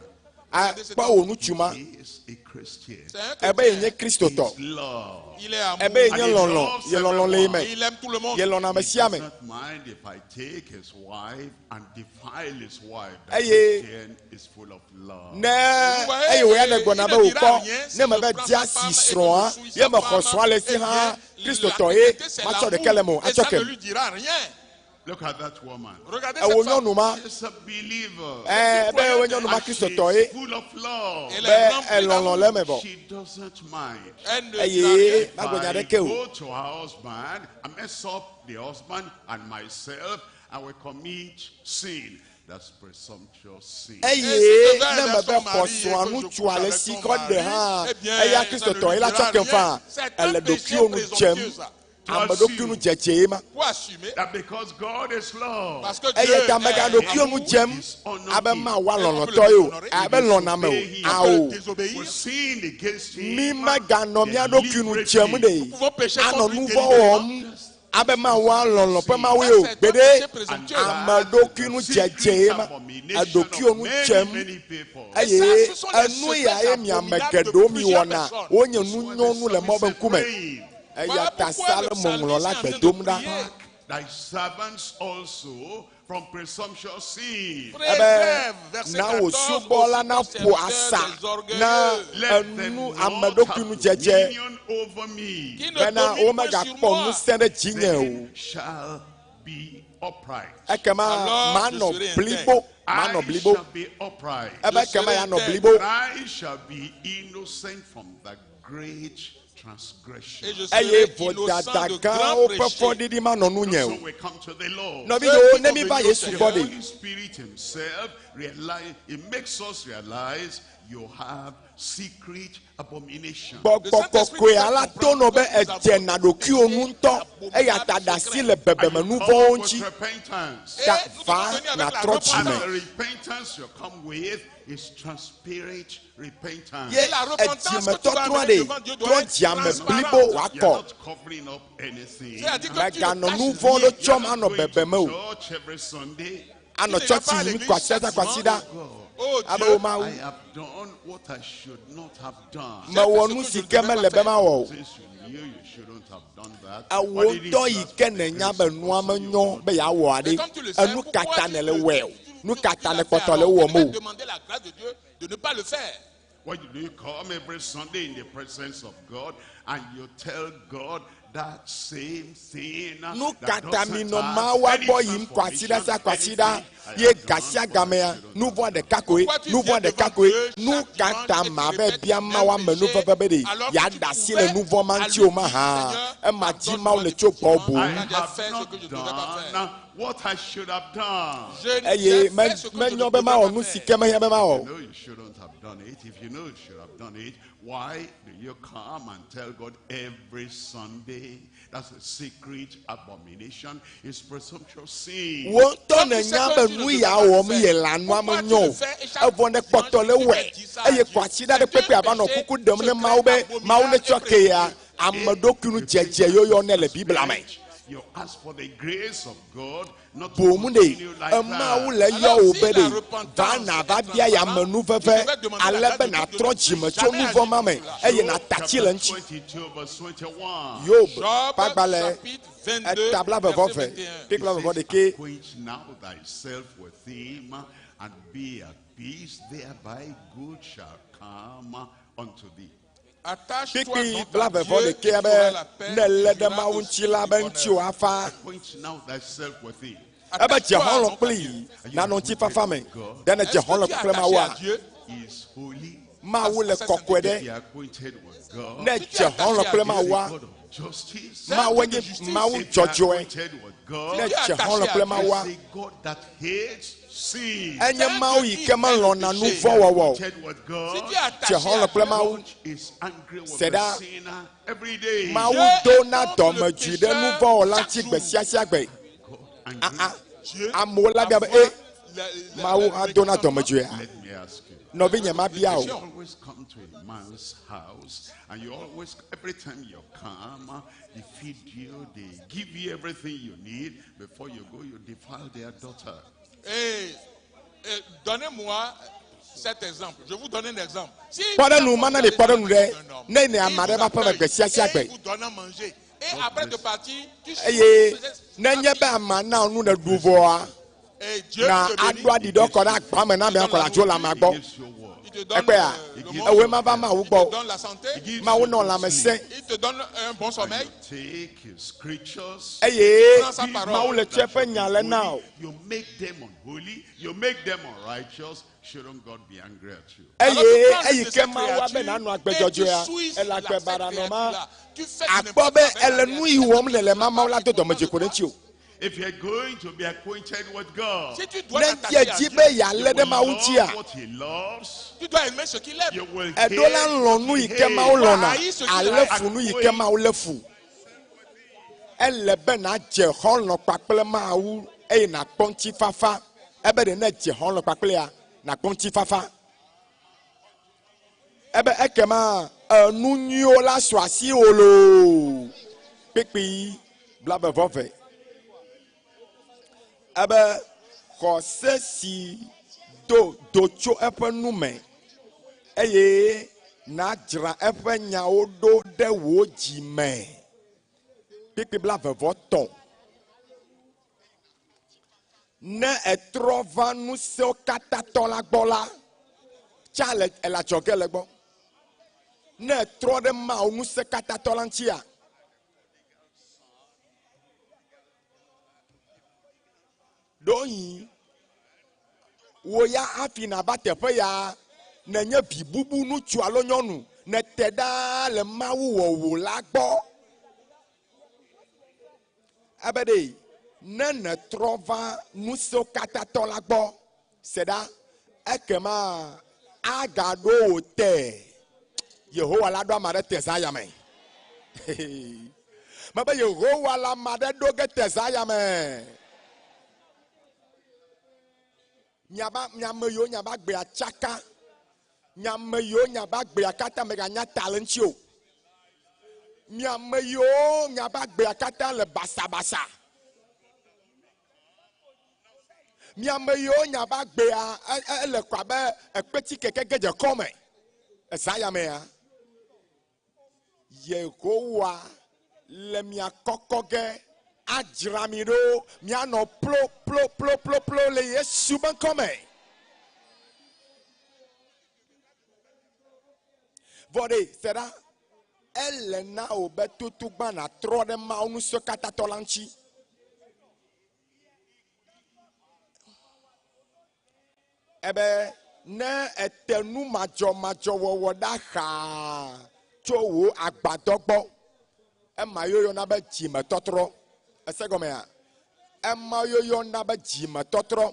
[SPEAKER 6] A, kpɔ wò ŋutsu ma
[SPEAKER 5] He is a Christian.
[SPEAKER 7] C'est un
[SPEAKER 6] ebe ye nye
[SPEAKER 7] chrétien.
[SPEAKER 6] kristotɔ
[SPEAKER 5] He's love.
[SPEAKER 7] Il est amour.
[SPEAKER 6] ebe ye nye
[SPEAKER 5] And he
[SPEAKER 6] lɔlɔ̃
[SPEAKER 5] loves
[SPEAKER 6] ye lɔlɔ̃ le ye me
[SPEAKER 7] Il aime tout le monde.
[SPEAKER 6] ye lɔ̃na ame
[SPEAKER 5] He
[SPEAKER 6] sia
[SPEAKER 5] does
[SPEAKER 6] ame
[SPEAKER 5] not mind if I take his wife and defile his wife. The
[SPEAKER 6] Eye-
[SPEAKER 5] Christian is full of love.
[SPEAKER 6] ne eye wò ya ne gbɔna be wòkpɔ ne me be dia si srɔ̃a ye me xɔ srɔ̃a le si hã kristotɔ ye matsɔ ɖeke le me o
[SPEAKER 7] Et
[SPEAKER 6] atsɔ
[SPEAKER 7] ça ne
[SPEAKER 6] kem
[SPEAKER 7] lui dira rien.
[SPEAKER 5] Look at that woman.
[SPEAKER 7] Regardez
[SPEAKER 6] ewo
[SPEAKER 7] cette femme.
[SPEAKER 6] nyɔnu ma
[SPEAKER 5] She's a believer.
[SPEAKER 6] ɛ be wo nyɔnu ma
[SPEAKER 5] And she's
[SPEAKER 6] kristotɔ ye
[SPEAKER 5] full of love.
[SPEAKER 7] Elle
[SPEAKER 6] be
[SPEAKER 7] est remplie
[SPEAKER 6] elɔlɔ̃
[SPEAKER 7] d'amour.
[SPEAKER 6] le eme vɔ
[SPEAKER 5] She doesn't mind.
[SPEAKER 7] Elle ne dira
[SPEAKER 6] eye
[SPEAKER 7] rien.
[SPEAKER 6] magblɔ nya
[SPEAKER 5] I
[SPEAKER 6] ɖeke o
[SPEAKER 5] go to her husband, I mess up the husband and myself, and we commit sin. That's presumptuous sin.
[SPEAKER 6] eye ne me be xɔ srɔ̃a ŋutsua le si kɔ ɖe hã eya kristotɔ ye la tsɔ kem faa ele ɖokuiwo nu dzem ame ɖokui nu dzedze ye ma
[SPEAKER 7] Pour assumer.
[SPEAKER 5] That because God is love.
[SPEAKER 7] Parce que
[SPEAKER 6] eya
[SPEAKER 7] Dieu
[SPEAKER 6] ta
[SPEAKER 7] est
[SPEAKER 6] megaɖokuiwo nu
[SPEAKER 7] amour.
[SPEAKER 6] dzem abe Mawu lɔlɔ̃tɔ ye o abe lɔ̃name o awo
[SPEAKER 7] Désobéir.
[SPEAKER 5] We sin against him.
[SPEAKER 6] mi meganɔ mía ɖokui nu dzem ɖe
[SPEAKER 7] Nous pouvons pécher
[SPEAKER 6] anɔ
[SPEAKER 7] contre lui
[SPEAKER 6] nu vɔ
[SPEAKER 7] délibérément.
[SPEAKER 6] wɔm abe Mawu lɔlɔ̃ ƒe Mawu ye o
[SPEAKER 7] Ça, c'est un
[SPEAKER 6] gbeɖe
[SPEAKER 7] péché présomptueux.
[SPEAKER 6] ame ɖokui nu dzedze ye ma eɖokuiwo nu dzem
[SPEAKER 5] Many people.
[SPEAKER 6] eye
[SPEAKER 7] Ça, ce sont les
[SPEAKER 6] enu ya ye
[SPEAKER 7] secrets
[SPEAKER 6] mi ame
[SPEAKER 7] abominables de
[SPEAKER 6] geɖewo mi
[SPEAKER 7] plusieurs
[SPEAKER 6] wɔna
[SPEAKER 7] personnes.
[SPEAKER 6] wonye nunyɔnu le mɔ be ŋkume eya
[SPEAKER 7] Voilà
[SPEAKER 6] ta
[SPEAKER 7] pourquoi le
[SPEAKER 6] Salomo ŋlɔ la
[SPEAKER 7] psalmiste est en
[SPEAKER 6] gbe
[SPEAKER 7] train de
[SPEAKER 6] dom ɖa
[SPEAKER 7] prier.
[SPEAKER 5] Thy servants also from presumptuous sin.
[SPEAKER 6] ebe
[SPEAKER 7] Préserve, verset
[SPEAKER 6] na wò
[SPEAKER 7] 14,
[SPEAKER 6] subɔla
[SPEAKER 7] aussi
[SPEAKER 6] naƒo
[SPEAKER 7] ton
[SPEAKER 6] asa
[SPEAKER 7] serviteur des orgueilleux.
[SPEAKER 6] na
[SPEAKER 5] Let them
[SPEAKER 6] enu
[SPEAKER 5] not
[SPEAKER 6] ame ɖokui
[SPEAKER 5] have
[SPEAKER 6] nu dzedze
[SPEAKER 5] dominion over me.
[SPEAKER 7] Qui ne
[SPEAKER 6] bena
[SPEAKER 7] domine point sur
[SPEAKER 6] womegakpɔ
[SPEAKER 7] moi.
[SPEAKER 6] ŋusẽ ɖe dzinye o
[SPEAKER 5] Then shall be upright.
[SPEAKER 6] ekema
[SPEAKER 7] Alors,
[SPEAKER 6] manɔ
[SPEAKER 7] je serai
[SPEAKER 6] blibo
[SPEAKER 5] I
[SPEAKER 6] manɔ blibo
[SPEAKER 5] shall be upright.
[SPEAKER 6] ebe
[SPEAKER 7] Je
[SPEAKER 6] kema
[SPEAKER 7] serai
[SPEAKER 6] yanɔ
[SPEAKER 7] intègre.
[SPEAKER 6] blibo
[SPEAKER 5] And I shall be innocent from the great transgression.
[SPEAKER 7] Et je serai
[SPEAKER 6] eye
[SPEAKER 7] innocent
[SPEAKER 6] vodada
[SPEAKER 7] de grands
[SPEAKER 6] gãwo ƒe
[SPEAKER 7] péchés.
[SPEAKER 6] fɔɖiɖi manɔ nunye
[SPEAKER 5] So
[SPEAKER 6] o
[SPEAKER 5] we come to the Lord.
[SPEAKER 6] nɔvinyewo ne mi va Yesu
[SPEAKER 5] The
[SPEAKER 6] gbɔ ɖe
[SPEAKER 5] Holy Spirit himself realize, it makes us realize you have secret abomination.
[SPEAKER 6] Gbɔgbɔ kɔkɔea la to nɔ be edze na ɖokuiwo nu ŋutɔ eya ta ɖe asi le
[SPEAKER 5] And
[SPEAKER 6] bebeme
[SPEAKER 5] you
[SPEAKER 6] nu
[SPEAKER 5] come
[SPEAKER 6] vɔ̃wo
[SPEAKER 5] with
[SPEAKER 6] ŋuti
[SPEAKER 5] repentance.
[SPEAKER 6] ta
[SPEAKER 7] Et nous
[SPEAKER 6] va
[SPEAKER 7] devons venir avec la
[SPEAKER 6] natrɔ
[SPEAKER 5] And
[SPEAKER 6] dzime
[SPEAKER 5] the repentance you come with is transparent repentance.
[SPEAKER 6] ye
[SPEAKER 7] La repentance que tu vas
[SPEAKER 6] edzimetɔtrɔa
[SPEAKER 7] amener
[SPEAKER 6] ɖe
[SPEAKER 7] devant Dieu doit
[SPEAKER 6] trɔ
[SPEAKER 7] être
[SPEAKER 6] dziame
[SPEAKER 7] transparente.
[SPEAKER 6] blibo
[SPEAKER 5] You're
[SPEAKER 6] wòakɔ
[SPEAKER 5] not covering up anything.
[SPEAKER 7] C'est-à-dire que tu ne
[SPEAKER 6] meganɔ
[SPEAKER 7] caches
[SPEAKER 6] nu vɔ̃ ɖe
[SPEAKER 7] rien.
[SPEAKER 6] tsɔm
[SPEAKER 5] You're not
[SPEAKER 6] anɔ
[SPEAKER 5] going to
[SPEAKER 6] bebeme o
[SPEAKER 5] church every Sunday.
[SPEAKER 6] anɔ
[SPEAKER 7] Tu ne vas pas à
[SPEAKER 6] tsɔtsi yim
[SPEAKER 7] l'église
[SPEAKER 6] kwasiɖa
[SPEAKER 7] chaque
[SPEAKER 6] kwasiɖa
[SPEAKER 5] God,
[SPEAKER 7] Oh
[SPEAKER 6] abe
[SPEAKER 7] Dieu,
[SPEAKER 6] wo Mawu
[SPEAKER 5] I have done what I should not have done.
[SPEAKER 6] mewɔ nu si ke mele be mawɔ o
[SPEAKER 5] Since you knew you shouldn't have done that,
[SPEAKER 6] ewo
[SPEAKER 5] what it is
[SPEAKER 6] ŋutɔ yi
[SPEAKER 5] that
[SPEAKER 6] ke nènya be nua menyo be yeawɔ
[SPEAKER 7] Mais
[SPEAKER 6] aɖe
[SPEAKER 7] comme tu le sais,
[SPEAKER 6] enu
[SPEAKER 7] pourquoi
[SPEAKER 6] ka ta
[SPEAKER 7] tu
[SPEAKER 6] nèle
[SPEAKER 7] le-
[SPEAKER 6] wɔe o
[SPEAKER 7] tu-
[SPEAKER 6] nu
[SPEAKER 7] tu-
[SPEAKER 6] ka
[SPEAKER 7] tu
[SPEAKER 6] ta
[SPEAKER 7] l'as
[SPEAKER 6] nèkpɔtɔ
[SPEAKER 7] fait
[SPEAKER 6] le
[SPEAKER 7] alors?
[SPEAKER 6] wɔm
[SPEAKER 7] Tu devais
[SPEAKER 6] o
[SPEAKER 7] demander la grâce de Dieu de ne pas le faire.
[SPEAKER 5] Why do you come every Sunday in the presence of God and you tell God that same thing
[SPEAKER 6] nu
[SPEAKER 5] that
[SPEAKER 6] ka ta
[SPEAKER 5] doesn't
[SPEAKER 6] mi nɔ
[SPEAKER 5] have
[SPEAKER 6] Mawua
[SPEAKER 5] any
[SPEAKER 6] gbɔ yim kwasiɖa sia kwasiɖa
[SPEAKER 5] transformation, anything I
[SPEAKER 6] ye
[SPEAKER 5] have done
[SPEAKER 6] gasia
[SPEAKER 5] what I
[SPEAKER 6] gamea
[SPEAKER 5] shouldn't
[SPEAKER 6] nu
[SPEAKER 5] have
[SPEAKER 6] vɔ̃
[SPEAKER 5] done.
[SPEAKER 6] ɖeka koe
[SPEAKER 7] Pourquoi tu
[SPEAKER 6] nu vɔ̃
[SPEAKER 7] viens
[SPEAKER 6] ɖeka
[SPEAKER 7] devant
[SPEAKER 6] koe
[SPEAKER 7] Dieu
[SPEAKER 6] nu
[SPEAKER 7] chaque
[SPEAKER 6] ka
[SPEAKER 7] dimanche
[SPEAKER 6] ta
[SPEAKER 7] et tu
[SPEAKER 6] ma be
[SPEAKER 7] répètes
[SPEAKER 6] bia
[SPEAKER 7] le
[SPEAKER 6] Mawu
[SPEAKER 7] même
[SPEAKER 6] ame
[SPEAKER 7] péché
[SPEAKER 6] nuveve be ɖe
[SPEAKER 7] alors que
[SPEAKER 6] yeaɖe
[SPEAKER 7] tu
[SPEAKER 6] asi le
[SPEAKER 7] pouvais
[SPEAKER 6] nu vɔ̃ ma
[SPEAKER 7] à
[SPEAKER 6] ŋuti
[SPEAKER 7] lui
[SPEAKER 6] o mahã
[SPEAKER 7] Seigneur,
[SPEAKER 6] ema dzi Mawu
[SPEAKER 7] pardonne-moi
[SPEAKER 6] le tso gbɔwò
[SPEAKER 7] définitivement.
[SPEAKER 6] boŋ
[SPEAKER 5] I
[SPEAKER 7] J'ai
[SPEAKER 5] have
[SPEAKER 7] fait ce
[SPEAKER 5] not
[SPEAKER 7] que je ne devais pas faire.
[SPEAKER 5] done what I should have done.
[SPEAKER 7] Je-
[SPEAKER 6] eye
[SPEAKER 7] j'ai fait ce que je ne
[SPEAKER 6] menyo be
[SPEAKER 7] devais
[SPEAKER 6] mawɔ
[SPEAKER 7] pas
[SPEAKER 6] nu si
[SPEAKER 7] faire.
[SPEAKER 6] ke mehiã be mawɔ
[SPEAKER 5] You
[SPEAKER 6] o
[SPEAKER 5] know you shouldn't have done it. If you know you should have done it, why do you come and tell God every Sunday? That's a secret abomination. It's presumptuous sin.
[SPEAKER 6] wo ŋutɔ
[SPEAKER 7] Comme tu sais
[SPEAKER 6] nènya
[SPEAKER 7] que
[SPEAKER 6] be
[SPEAKER 7] tu ne
[SPEAKER 6] nu
[SPEAKER 7] devais
[SPEAKER 6] ya
[SPEAKER 7] pas le
[SPEAKER 6] wɔm
[SPEAKER 7] faire,
[SPEAKER 6] ye le nua
[SPEAKER 7] pourquoi tu
[SPEAKER 6] menyo
[SPEAKER 7] le
[SPEAKER 6] o
[SPEAKER 7] fais et chaque
[SPEAKER 6] evɔ ne
[SPEAKER 7] dimanche
[SPEAKER 6] kpɔtɔ le
[SPEAKER 7] tu
[SPEAKER 6] wɔe
[SPEAKER 7] te dis ça à
[SPEAKER 6] eye
[SPEAKER 7] Dieu?
[SPEAKER 6] kwasiɖa ɖe
[SPEAKER 7] C'est un
[SPEAKER 6] kpekpe ava nɔ
[SPEAKER 7] péché
[SPEAKER 6] kuku ɖem ne
[SPEAKER 7] secret,
[SPEAKER 6] Mawu be Mawu ne tsɔ
[SPEAKER 7] abominable
[SPEAKER 6] ke
[SPEAKER 7] et
[SPEAKER 6] ya ame ɖokui nu dzedze yoyɔ ne le Biblia me
[SPEAKER 5] You ask for the grace of God not to
[SPEAKER 6] boŋ ɖe
[SPEAKER 5] continue like
[SPEAKER 6] emawu
[SPEAKER 5] that.
[SPEAKER 6] le yɔ
[SPEAKER 7] Alors,
[SPEAKER 6] wò
[SPEAKER 7] si
[SPEAKER 6] be
[SPEAKER 7] la
[SPEAKER 6] ɖe va
[SPEAKER 7] repentance
[SPEAKER 6] nava
[SPEAKER 7] est
[SPEAKER 6] bia ya
[SPEAKER 7] transparente,
[SPEAKER 6] me
[SPEAKER 7] tu
[SPEAKER 6] nuveve
[SPEAKER 7] devais demander la
[SPEAKER 6] ale
[SPEAKER 7] grâce
[SPEAKER 6] be
[SPEAKER 7] de Dieu de
[SPEAKER 6] nàtrɔ
[SPEAKER 7] ne
[SPEAKER 6] dzime
[SPEAKER 7] plus
[SPEAKER 6] tso
[SPEAKER 7] jamais
[SPEAKER 6] nu
[SPEAKER 7] agir
[SPEAKER 6] vɔ̃ ma
[SPEAKER 7] comme
[SPEAKER 6] me
[SPEAKER 7] cela.
[SPEAKER 6] eye
[SPEAKER 5] Job
[SPEAKER 6] nàtatsi le
[SPEAKER 5] chapter
[SPEAKER 6] ŋuti
[SPEAKER 5] 22 verse 21.
[SPEAKER 6] Yob
[SPEAKER 7] Job
[SPEAKER 6] ƒe agbalẽ
[SPEAKER 7] chapitre 22,
[SPEAKER 6] etabla vevɔ
[SPEAKER 7] verset
[SPEAKER 6] ve
[SPEAKER 7] 21.
[SPEAKER 6] kpikpla
[SPEAKER 5] He
[SPEAKER 6] vevɔ
[SPEAKER 5] says,
[SPEAKER 6] ɖeke
[SPEAKER 5] Acquaint now thyself with him and be at peace, thereby good shall come unto thee.
[SPEAKER 7] Attache-toi
[SPEAKER 6] kpikpi
[SPEAKER 7] donc
[SPEAKER 6] bla
[SPEAKER 7] à
[SPEAKER 6] vevɔ
[SPEAKER 7] Dieu et tu
[SPEAKER 6] ɖekea
[SPEAKER 7] auras
[SPEAKER 6] be
[SPEAKER 7] la paix,
[SPEAKER 6] ne lé
[SPEAKER 7] tu
[SPEAKER 6] ɖe
[SPEAKER 7] auras
[SPEAKER 6] Mawu
[SPEAKER 7] aussi
[SPEAKER 6] ŋuti la
[SPEAKER 7] du
[SPEAKER 6] be ŋuti
[SPEAKER 7] bonheur.
[SPEAKER 6] wòafa
[SPEAKER 5] Acquaint now thyself with him.
[SPEAKER 6] ebe dze
[SPEAKER 7] Attache-toi
[SPEAKER 6] xɔlɔ̃
[SPEAKER 7] donc à
[SPEAKER 6] kpli
[SPEAKER 7] Dieu.
[SPEAKER 6] nanɔ ŋutifafa me ɖe ne
[SPEAKER 7] Est-ce
[SPEAKER 6] dze
[SPEAKER 7] que
[SPEAKER 6] xɔlɔ̃
[SPEAKER 7] tu es
[SPEAKER 6] kple
[SPEAKER 7] attaché à
[SPEAKER 6] Mawua
[SPEAKER 7] Dieu?
[SPEAKER 5] He is holy.
[SPEAKER 6] Mawu le
[SPEAKER 7] Ça, c'est
[SPEAKER 6] kɔkɔe
[SPEAKER 5] If
[SPEAKER 6] ɖe
[SPEAKER 5] you are acquainted with God,
[SPEAKER 6] ne
[SPEAKER 7] Si tu es
[SPEAKER 6] dze xɔlɔ̃
[SPEAKER 7] attaché à
[SPEAKER 6] kple
[SPEAKER 7] Dieu,
[SPEAKER 6] Mawua
[SPEAKER 5] God of justice.
[SPEAKER 6] Mawu nye
[SPEAKER 7] justice.
[SPEAKER 6] Mawu
[SPEAKER 5] If you are
[SPEAKER 6] dzɔdzɔe.
[SPEAKER 5] acquainted with God,
[SPEAKER 6] Ne
[SPEAKER 7] Tu es
[SPEAKER 6] dze
[SPEAKER 7] attaché
[SPEAKER 6] xɔlɔ̃
[SPEAKER 7] à
[SPEAKER 6] kple
[SPEAKER 7] Dieu.
[SPEAKER 6] Mawua,
[SPEAKER 5] is a God that hates sin.
[SPEAKER 6] enye Mawu yi ke melɔ̃na nu vɔ̃ wɔwɔ o.
[SPEAKER 5] Acquainted with God,
[SPEAKER 7] Si tu es attaché
[SPEAKER 6] Dze
[SPEAKER 7] à
[SPEAKER 6] xɔlɔ̃ kple
[SPEAKER 7] Dieu,
[SPEAKER 6] Mawu.
[SPEAKER 5] God is angry with
[SPEAKER 6] C'est
[SPEAKER 5] the
[SPEAKER 6] that-
[SPEAKER 5] sinner every day.
[SPEAKER 6] Mawu
[SPEAKER 7] Dieu
[SPEAKER 6] do
[SPEAKER 7] est
[SPEAKER 6] na
[SPEAKER 7] contre le
[SPEAKER 6] dɔmedzoe ɖe
[SPEAKER 7] pécheur
[SPEAKER 6] nu vɔ̃ wɔla
[SPEAKER 7] chaque
[SPEAKER 6] ŋuti
[SPEAKER 7] jour.
[SPEAKER 6] gbe sia sia gbe.
[SPEAKER 5] God angry.
[SPEAKER 6] Ah, ah.
[SPEAKER 7] Dieu
[SPEAKER 6] Amewo la bia be,
[SPEAKER 7] avoir
[SPEAKER 6] "Eh,
[SPEAKER 7] la-
[SPEAKER 6] Mawu
[SPEAKER 7] la
[SPEAKER 6] hã do na
[SPEAKER 7] récompense.
[SPEAKER 6] dɔmedzoea.
[SPEAKER 5] Let me ask you.
[SPEAKER 6] Nɔvinye ma bia o.
[SPEAKER 5] You always come to a man's house, and you always, every time you come, they feed you, they give you everything you need. Before you go, you defile their daughter.
[SPEAKER 7] Et, et donnez-moi cet exemple. Je vous donne un exemple. Si
[SPEAKER 6] Kpɔɖenu mana le kpɔɖenu ɖe
[SPEAKER 7] un homme,
[SPEAKER 6] ne ne
[SPEAKER 7] il
[SPEAKER 6] ame
[SPEAKER 7] vous
[SPEAKER 6] aɖe va ƒe me
[SPEAKER 7] accueille
[SPEAKER 6] gbe sia sia
[SPEAKER 7] et
[SPEAKER 6] gbe
[SPEAKER 7] il vous donne à manger. Et après de partir, tu
[SPEAKER 6] eye nenye be amea na nu ne ɖu vɔa
[SPEAKER 7] Et Dieu
[SPEAKER 6] na
[SPEAKER 7] te bénit.
[SPEAKER 6] aɖo aɖi ɖe kɔ ɖe agba me na amea kɔ le adzo le amea gbɔ
[SPEAKER 5] He gives you what?
[SPEAKER 7] Il te donne
[SPEAKER 6] ekpea
[SPEAKER 7] le
[SPEAKER 6] ewoe
[SPEAKER 7] monde,
[SPEAKER 6] ma va Mawu
[SPEAKER 7] il te
[SPEAKER 6] gbɔ o.
[SPEAKER 7] donne la santé,
[SPEAKER 5] He gives
[SPEAKER 6] Mawu
[SPEAKER 5] you
[SPEAKER 6] nɔ
[SPEAKER 5] good
[SPEAKER 6] lãmesẽ
[SPEAKER 5] sleep.
[SPEAKER 7] il te donne un bon
[SPEAKER 5] And
[SPEAKER 7] sommeil.
[SPEAKER 5] you take his scriptures.
[SPEAKER 6] eye
[SPEAKER 7] Prends sa parole.
[SPEAKER 6] Mawu le tsɔ eƒe nya le na o
[SPEAKER 5] You make them unholy, you make them unrighteous. Shouldn't God be angry at you?
[SPEAKER 6] eye
[SPEAKER 7] Alors, tu prends
[SPEAKER 6] eyi
[SPEAKER 7] de
[SPEAKER 6] ke
[SPEAKER 7] cette
[SPEAKER 6] Mawu abe
[SPEAKER 7] créature
[SPEAKER 6] nanɔ agbe
[SPEAKER 7] et tu
[SPEAKER 6] dzɔdzɔea
[SPEAKER 7] souilles
[SPEAKER 6] ele
[SPEAKER 7] la-
[SPEAKER 6] agbe
[SPEAKER 7] cette
[SPEAKER 6] baɖa nɔ ma
[SPEAKER 7] créature-là. Tu fais du
[SPEAKER 6] akpɔ
[SPEAKER 7] n'importe
[SPEAKER 6] be
[SPEAKER 7] quoi avec la
[SPEAKER 6] ele nu yi
[SPEAKER 7] créature.
[SPEAKER 6] wɔm le le ma Mawu la do dɔmedzoe ko ɖe ŋuti o
[SPEAKER 5] If you're going to be acquainted with God,
[SPEAKER 7] Si tu dois
[SPEAKER 6] ne
[SPEAKER 7] t'attacher à
[SPEAKER 6] ye dzi
[SPEAKER 7] Dieu,
[SPEAKER 6] be yealé
[SPEAKER 5] you
[SPEAKER 6] ɖe
[SPEAKER 5] will
[SPEAKER 6] Mawu
[SPEAKER 5] love
[SPEAKER 6] ŋutia
[SPEAKER 5] what he loves.
[SPEAKER 7] tu dois aimer ce qu'il aime.
[SPEAKER 5] You will
[SPEAKER 6] eɖo la
[SPEAKER 5] hate
[SPEAKER 6] lɔ̃
[SPEAKER 5] what
[SPEAKER 6] nu
[SPEAKER 5] he
[SPEAKER 6] yi ke Mawu
[SPEAKER 5] hates.
[SPEAKER 6] lɔ̃na ale fu nu yi ke Mawu lé fu ele be nadze xɔlɔ̃ kpakple Mawu eye nakpɔ ŋutifafa ebe ɖe ne dze xɔlɔ̃ kpakplea nakpɔ ŋutifafa ebe ekema enu nyuiwo la su asiwò loo kpekpe 22 ebe xɔse si do do tso eƒe nu me eye nadzra eƒe nyawo ɖo ɖe wò dzi me kpekpe 23 ne etrɔ va ŋusẽwo katã tɔ la gbɔ la tsa le ele adzɔge le gbɔ ne etrɔ ɖe Mawu ŋusẽ katã tɔ la ŋutia ɖoyi wò ya hafi nava teƒe ya nenye vi bubu ŋutsu alo nyɔnu nete ɖaa le Mawu wɔwò la gbɔ ebe ɖe ne nètrɔ va ŋusẽwo katã tɔ la gbɔ se ɖa ekema agaɖo wò te Yehowa la ɖo ame aɖe te zã ya me mebe Yehowa la ame aɖe ɖo ge te zã ya me miaba miame yiwo miaba gbea tsaka miame yiwo miaba gbea katã meganya ta le ŋuti o miame yiwo miaba gbea katã le basabasa miame yiwo miaba gbea ele kɔ abe ekpetsi keke ge dze kɔme eza ya mea Yehowa le mia kɔkɔ ge adzra mi ɖo mianɔ plo plo plo plo plo le Yesu be ŋkɔme. Vɔ ɖe se ɖa ele na wò be tutugba natrɔ ɖe Mawu ŋusẽ katã tɔ la ŋuti. Ebe ne ete nu madzɔmadzɔ wɔwɔ ɖa xaa tso wò agbadɔ gbɔ ema yoyɔna be dzimetɔtrɔ ese gɔmea ema yoyɔna be dzimetɔtrɔ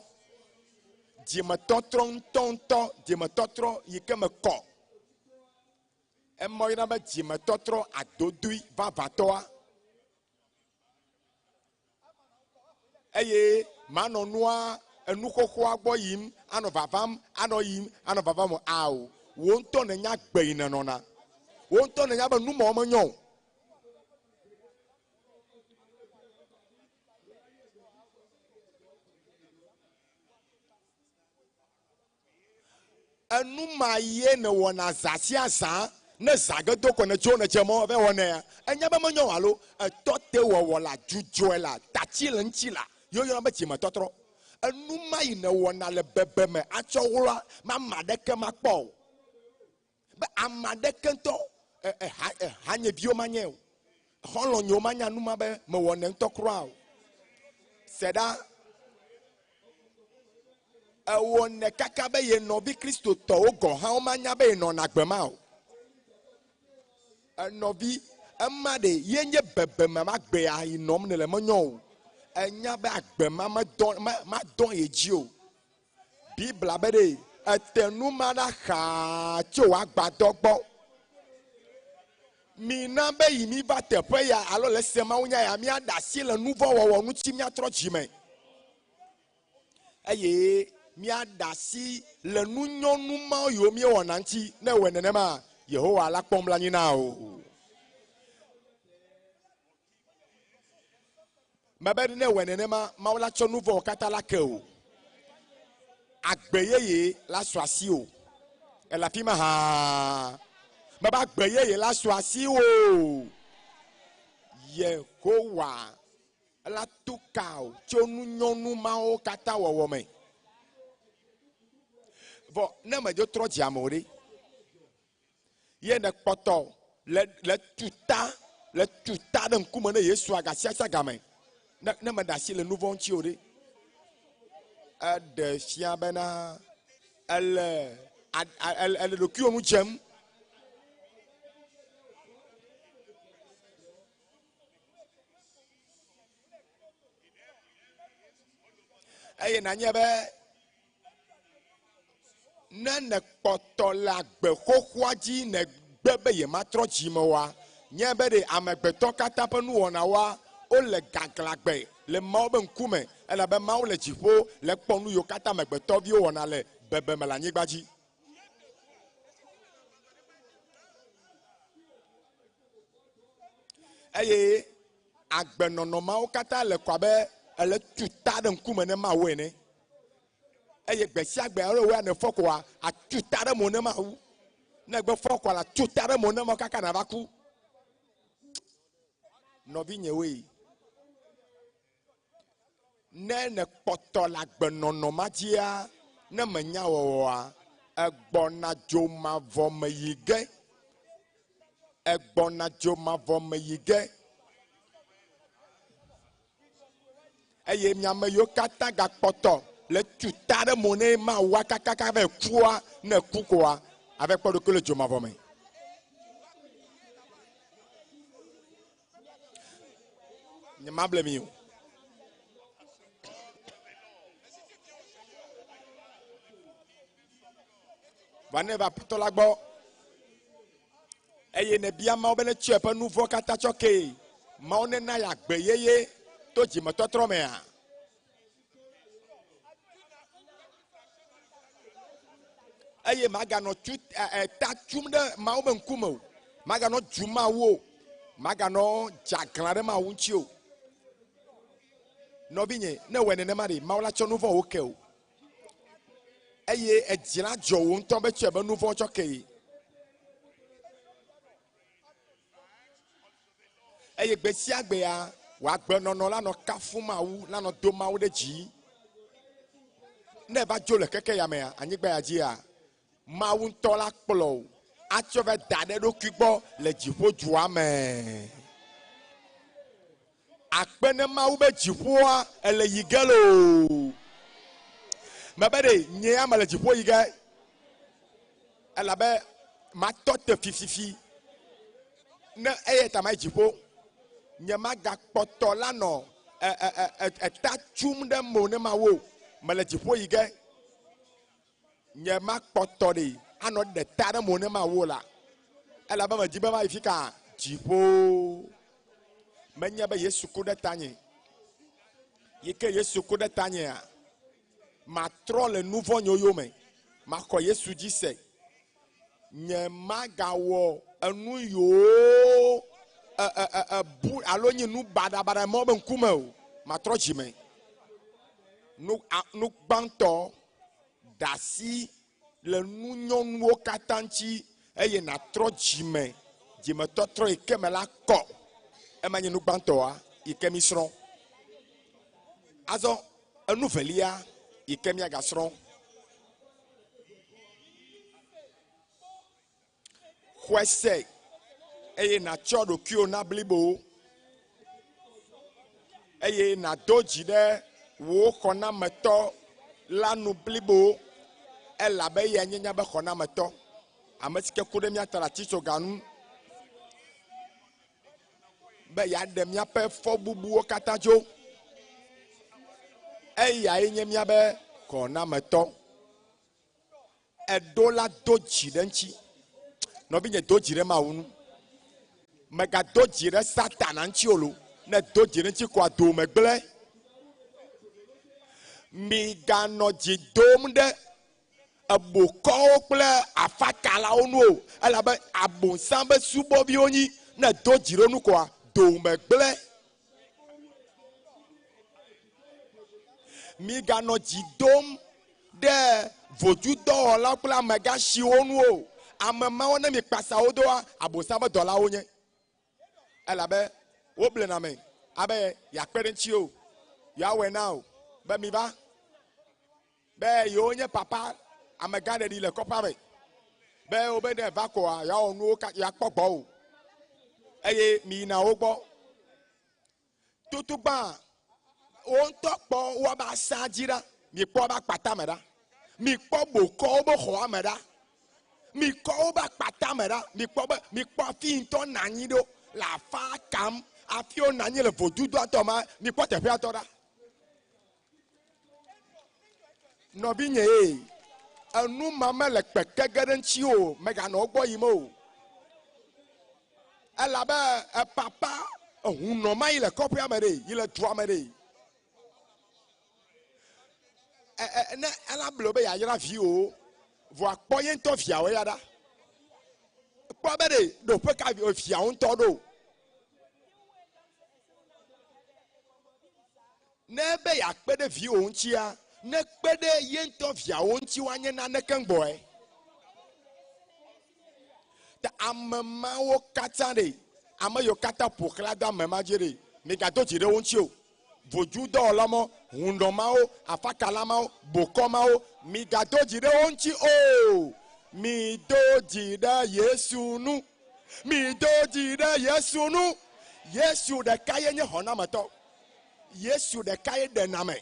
[SPEAKER 6] dzimetɔtrɔ ŋutɔŋutɔ dzimetɔtrɔ yi ke me kɔ ema yɔna be dzimetɔtrɔ adodoe vavãtɔa eye manɔ nua enu xoxoa gbɔ yim anɔ vavam anɔ yim anɔ vavam o ao wò ŋutɔ nènya gbe yi nenɔna wò ŋutɔ nènya be numɔwo menyo o enu ma ye nèwɔna zã sia zã ne zã ge do ko ne tso ne dze mɔ va wɔnɛ enya be menyo alo etɔ te wɔwɔ la dzudzɔe la tatsi le ŋuti la yewo yɔna be dzimetɔtrɔ enu ma yi nèwɔna le bebeme atsɔ wlɔa ma ame aɖeke makpɔ o be ame aɖeke ŋutɔ eha hanyeviwo manye o xɔlɔ̃nyewo manya nu ma be mewɔnɛ ŋutɔ kura o se ɖa ewɔnɛ kaka be ye nɔvi kristotɔwo gɔ̃ hã womanya be yenɔna agbe ma o enɔvi Ema ɖe ye nye bebeme ma agbea yi nɔm nèle menyo o. Enya be agbe ma medɔ me madɔ ye dzi o. Biblia be ɖe ete nu ma ɖa xaa tso wò agbadɔ gbɔ. Mina be yi mi va teƒe ya alo le se mawunya ya míaɖe asi le nu vɔ̃ wɔwɔ ŋuti míatrɔ dzime. Eye míaɖe asi le nunyɔnu mawo yiwo míewɔna ŋuti. Ne ewɔe nenema, Yehowa la kpɔ nublanui na wò. Mebe ne ewɔe nenema, Mawu la tsɔ nu vɔ̃wo katã la ke wò. Agbe yeye la su asiwò. Ele afi ma hã. Mebe agbe yeye la su asiwò. Yehowa la tu ka wò tso nunyɔnu mawo katã wɔwɔ me. Vɔ ne medzo trɔ dzi ame o ɖe, ye nèkpɔtɔ le le tu ta le tu ta ɖe ŋkume ne Yesu agasiasia game ne ne meɖe asi le nu vɔ̃ ŋuti o ɖe, eɖe fia bena ele ele ɖokuiwò ŋu dzem. Eye nanye be ne nèkpɔtɔ le agbe xoxoa dzi nègbe be yematrɔ dzime oa, nye be ɖe amegbetɔ katã ƒe nuwɔnawoa, wole gaglãgbe le Mawu ƒe ŋkume, elabe Mawu le dziƒo le kpɔ nu yiwo katã amegbetɔviwo wɔna le bebeme le anyigba dzi. Eye agbenɔnɔ mawo katã le ko abe ele tu ta ɖe ŋkume ne Mawu ene. Eye gbe sia gbe alo wòa nèfɔ koa, atu ta ɖe mo ne Mawu. Ne egbe fɔ koa, la tu ta ɖe mo ne Mawu kaka nàva ku. Nɔvinyewoe, ne nèkpɔtɔ le agbenɔnɔ ma dzia, ne mènya wɔwɔa, ègbɔna dzo mavɔ me yi ge. Ègbɔna dzo mavɔ me yi ge. Eye mi ame yiwo katã gakpɔtɔ le tu ta ɖe mo ne Mawua kakaka va kua, ne ku koa, ava kpɔ ɖokui le dzo mavɔ me. Nyemable mi o. Va ne va Aƒetɔ la gbɔ eye nèbia Mawu be netsɔ eƒe nu vɔ̃ katã tsɔ kee, Mawu nena ye agbe yeye to dzimetɔtrɔ mea? Eye maganɔ tu ta tum ɖe Mawu be ŋkume o, maganɔ dzu Mawu o, maganɔ dzaglã ɖe Mawu ŋuti o. Nɔvinye, ne wɔe nenema ɖe, Mawu la tsɔ nu vɔ̃wo ke o. Eye edzi la dzɔ wò ŋutɔ be tsɔe be nu vɔ̃ tsɔ ke ye. Eye gbe sia gbea, wò agbenɔnɔ la nɔ kafu Mawu, la nɔ do Mawu ɖe dzi. Ne eva dzo le keke ya mea, anyigba ya dzia, Mawu ŋutɔ la kplɔ wò atsɔ va da ɖe eɖokui gbɔ le dziƒo dua me. Akpe ne Mawu be dziƒoa ele yi ge loo. Mebe ɖe nye ya mele dziƒo yi ge. Elabe matɔ te fififi. Ne eya ta mayi dziƒo. Nye magakpɔtɔ la nɔ eta tum ɖe mo ne Mawu o. Mele dziƒo yi ge. Nye makpɔtɔ ɖe anɔ ɖe ta ɖe mo ne Mawu o la. Elabe medi be mayi fika? Dziƒo. Menye be Yesu ku ɖe tanye. Yi ke Yesu ku ɖe tanyea, matrɔ le nu vɔ̃ nyewo yome. Maxɔ Yesu dzi se. Nye magawɔ enu yiwo bu alo nye nu baɖabaɖa mɔ be ŋkume o. Matrɔ dzime. Nu, a, nu gbãtɔ, ɖe asi le nunyɔnuwo katã ŋuti eye nàtrɔ dzime, dzimetɔtrɔ yi ke me la kɔ. Ema nye nu gbãtɔa yi ke mísrɔ̃. Azɔ enu velia yi ke míagasrɔ̃. Xɔe se eye nàtsɔ ɖokuiwò na blibo eye nàdo dzi ɖe wò xɔnametɔ la nu blibo, elabe eyae nye míaƒe xɔnametɔ, ame si ke ku ɖe mía ta le atitsoga ŋu. be yeaɖe míaƒe fɔbubuwo katã tso. Eyae nye míaƒe xɔnametɔ. Eɖo la do dzi ɖe ŋuti. Nɔvinye do dzi ɖe Mawu ŋu. Mègado dzi ɖe Satana ŋuti o lo. Ne do dzi ɖe ŋuti koa dowòme gblẽ. Miganɔ dzi dom ɖe ebokɔwo kple afakalawo ŋu o, elabe Abosam be subɔviwo nyi. Ne do dzi ɖe wo ŋu koa dowòme gblẽ. Miganɔ dzi dom ɖe vodudɔwɔlawo kple amegãsiwo ŋu o. Ame mawo ne mikpasa wo doa, Abosam ƒe dɔlawo wonye. Elabe woblena ame abe yeakpe ɖe ŋuti o, yewoawɔe na o be miva be yewonye papa amegãɖeɖi le kɔƒea me be wobe ne eva koa yewoawɔ nuwo yewoakpɔ gbɔwò eye miyina wo gbɔ. Tutugbã, wo ŋutɔ kpɔ woabe asa dzi ɖa, mikpɔ woabe akpata me ɖa, mikpɔ bokɔwo be xɔa me ɖa, mikɔ wobe akpata me ɖa, mikpɔ be mikpɔ afi ŋutɔ nɔ anyi ɖo le afa kam, afi wonɔ anyi le vodudoa tɔ ma, mikpɔ teƒea tɔ ɖa. Nɔvinye ye, enu ma mele kpeke ge ɖe ŋuti o, mèganɔ wo gbɔ yim o. Elabe epapa ehunɔ ma yi le kɔƒea me ɖe, yi le dua me ɖe. E, e, ne ela ble be yeayra viwòwo, vɔa kpɔ ye ŋutɔ viawo ya ɖa. Kpɔ be ɖe ɖoƒe ka viawo ŋutɔ ɖo. Ne ebe yeakpe ɖe viwò ŋutia, nekpe ɖe ye ŋutɔ viawo ŋuti woanye nane keŋ gbɔe. Ta ame mawo katã ɖe, ame yiwo katã ƒo xlã do ame ma dzi ɖe, migado dzi ɖe wo ŋuti o. Vodudɔwɔla mawo, hunɔ mawo, afakala mawo, bokɔ mawo, migado dzi ɖe wo ŋuti o. Mido dzi ɖe Yesu ŋu. Mido dzi ɖe Yesu ŋu. Yesu ɖeka ye nye xɔnametɔ. Yesu ɖeka ye ɖena ame.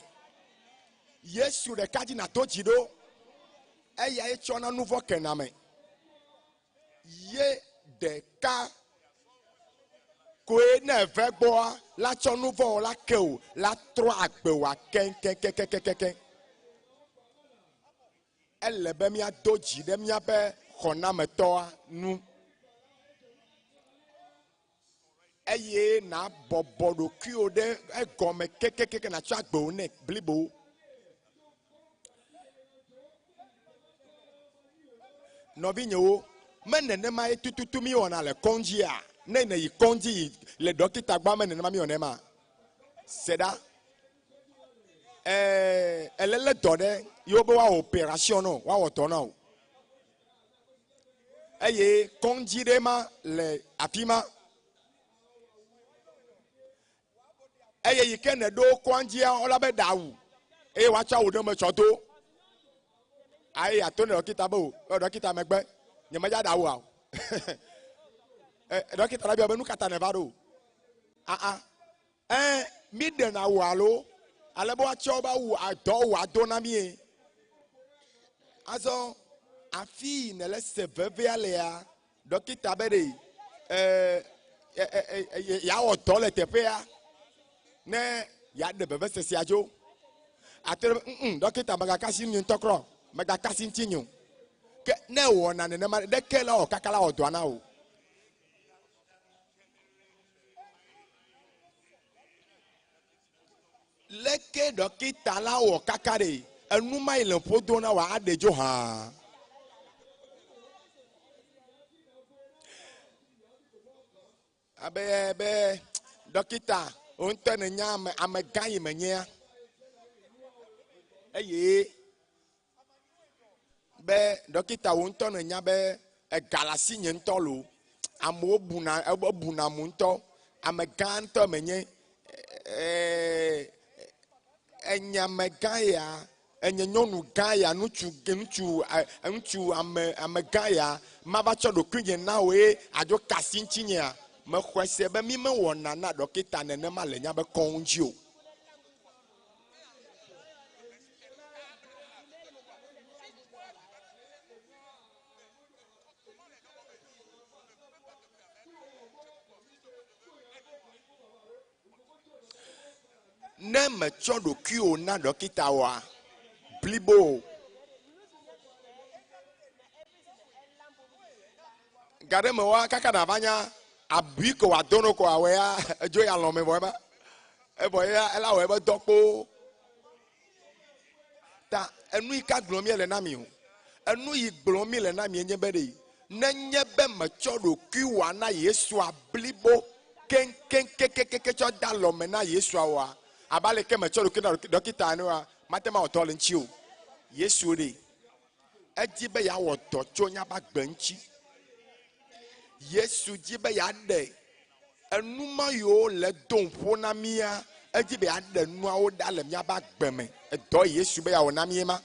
[SPEAKER 6] Yesu ɖeka dzi nàdo dzi ɖo. Eyae tsɔna nu vɔ̃ kena ame. Ye ɖeka koe ne eve gbɔa la tsɔ nu vɔ̃wo la ke wò, la trɔ agbe wòa keŋkeŋkeŋkeŋkeŋ. Ele be míado dzi ɖe míaƒe xɔnametɔa ŋu. Eye nàbɔbɔ ɖokuiwò ɖe egɔme kekeake nàtsɔ agbe wò nɛ blibo. Nɔvinyewo, me nenema ye tututu míwɔna le kɔŋdzia? Ne nèyi kɔŋdzi yi le ɖɔkita gbɔa, me nenema míwɔnɛ ma? Se ɖa. Ɛɛ, elélé dɔ ɖe ye wobe woawɔ operation nɔ, woawɔ dɔ na wò. Eye kɔŋdzi ɖe ma le afi ma. Eye yi ke nèɖo kɔŋdzia, wola be ɖe awu eye woatsɔ awu ɖe me tsɔ do. Aye ato ne ɖɔkita be o, ɖɔkita megbe, nyemedza ɖe awua o. Ɖɔkita la biɔ be nu ka ta nèva ɖo? Aa, Ẽ, míɖena awu alo ale be woatsɔ woƒe awu adɔ wòado na míe. Azɔ afi yi nèle se vevea lea, ɖɔkita be ɖe e, e, e, yeawɔ dɔ le teƒea ne yeaɖe vevesesea dzo. Ate ɖe be, ŋ, ɖɔkita megaka asi ŋunye ŋutɔ kura o, megaka asi ŋutinye o. Ke ne ewɔna nenema ɖeke la wɔ kaka la wɔ dɔa na wò. Leke ɖɔkita la wɔ kaka ɖe enu ma yi le ƒodo na wòa aɖe dzo hã. Abe be ɖɔkita wò ŋutɔ nènya ame amegã yi menyea eye be ɖɔkita wò ŋutɔ nènya be ega le asinye ŋutɔ loo. Amewo buna ebunam ŋutɔ. Ame gã ŋutɔ menye. Ee, enye amegã ya, enye nyɔnu gã ya, ŋutsu ŋutsu ŋutsu ame amegã ya. Mava tsɔ ɖokuinye na wò eye adzo ka asi ŋutinyea? Mexɔe se be mi mewɔna na ɖɔkita nenema le míaƒe kɔŋdzi o. Ne metsɔ ɖokuiwò na ɖɔkita oa, blibo o. Ga ɖe me wa kaka nava nya abui ko wòado no ko awɔe ya edzo ya lɔme vɔ ema. Evɔ ya ela wɔ ebe dɔ kpoo. Ta enu yi ka gblɔm míele na mi o. Enu yi gblɔm míle na mi enye be ɖe nenye be metsɔ ɖokuiwòa na Yesua blibo keŋkeŋkekeke tsɔ de alɔme na Yesua oa, abe aleke metsɔ ɖokui na ɖɔkita ene oa, mate ŋu awɔ dɔ le ŋuti o. Yesu ɖe edi be yeawɔ dɔ tso míaƒe agbe ŋuti. Yesu di be yeaɖe enu ma yiwo le dom ƒo na mía, edi be yeaɖe nuawo ɖa le míaƒe agbe me. Edɔ Yesu be yeawɔ na mí ma.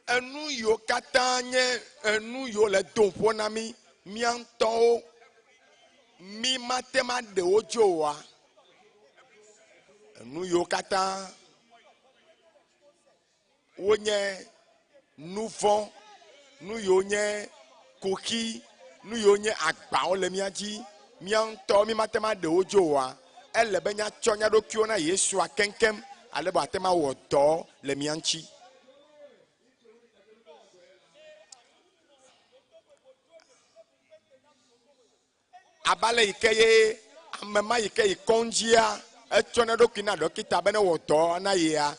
[SPEAKER 6] Enu yiwo katã nye enu yiwo le dom ƒo na mí, mía ŋutɔwo mí mate ŋu aɖe wo dzo oa? Enu yiwo katã wonye nu vɔ̃, nu yiwo nye kuxi, nu yiwo nye agbawo le mía dzi, mía ŋutɔwo mí mate ŋu aɖe wo dzo oa? Ele be míatsɔ mía ɖokuiwo na Yesua keŋkeŋ ale be wòate ŋu awɔ dɔ le mía ŋuti. Abe ale yi ke ye ame ma yi ke yi kɔŋdzia etsɔna eɖokui na ɖɔkita be newɔ dɔ na yea,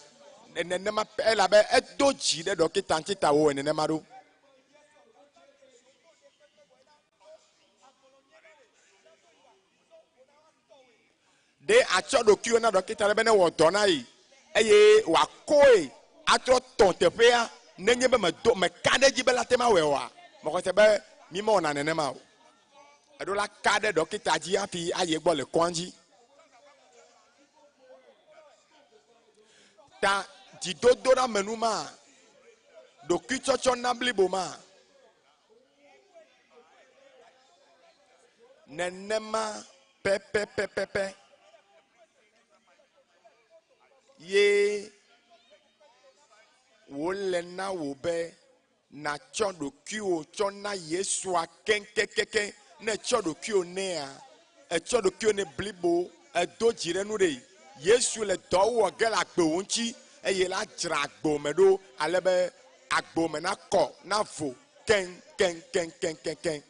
[SPEAKER 6] nenema pɛ elabe edo dzi ɖe ɖɔkita ŋuti ta wòwɔe nenema ɖo. Ɖe atsɔ ɖokuiwò na ɖɔkita ɖe be newɔ dɔ na ye eye wòakɔe atrɔ tɔ teƒea nenye be medo meka ɖe edzi be late ŋu awɔe oa? Mexɔ se be mímewɔna nenema o. Eɖo la ka ɖe ɖɔkita dzi hafi ayi egbɔ le kɔa dzi. Ta dzidodoɖeamenu ma, ɖokuitsɔtsɔ na blibo ma, Nenema pɛpɛpɛpɛpɛ ye wòle na wò be nàtsɔ ɖokuiwò tsɔ na Yesua keŋkeŋkeŋ. Ne ètsɔ ɖokuiwò nɛa, ètsɔ ɖokuiwò nɛ blibo, èdo dzi ɖe nu ɖe. Yesu le dɔ wɔ ge le agbewò ŋuti eye la dzra agbewò me ɖo ale be agbewò me nakɔ, navo keŋkeŋkeŋkeŋkeŋ.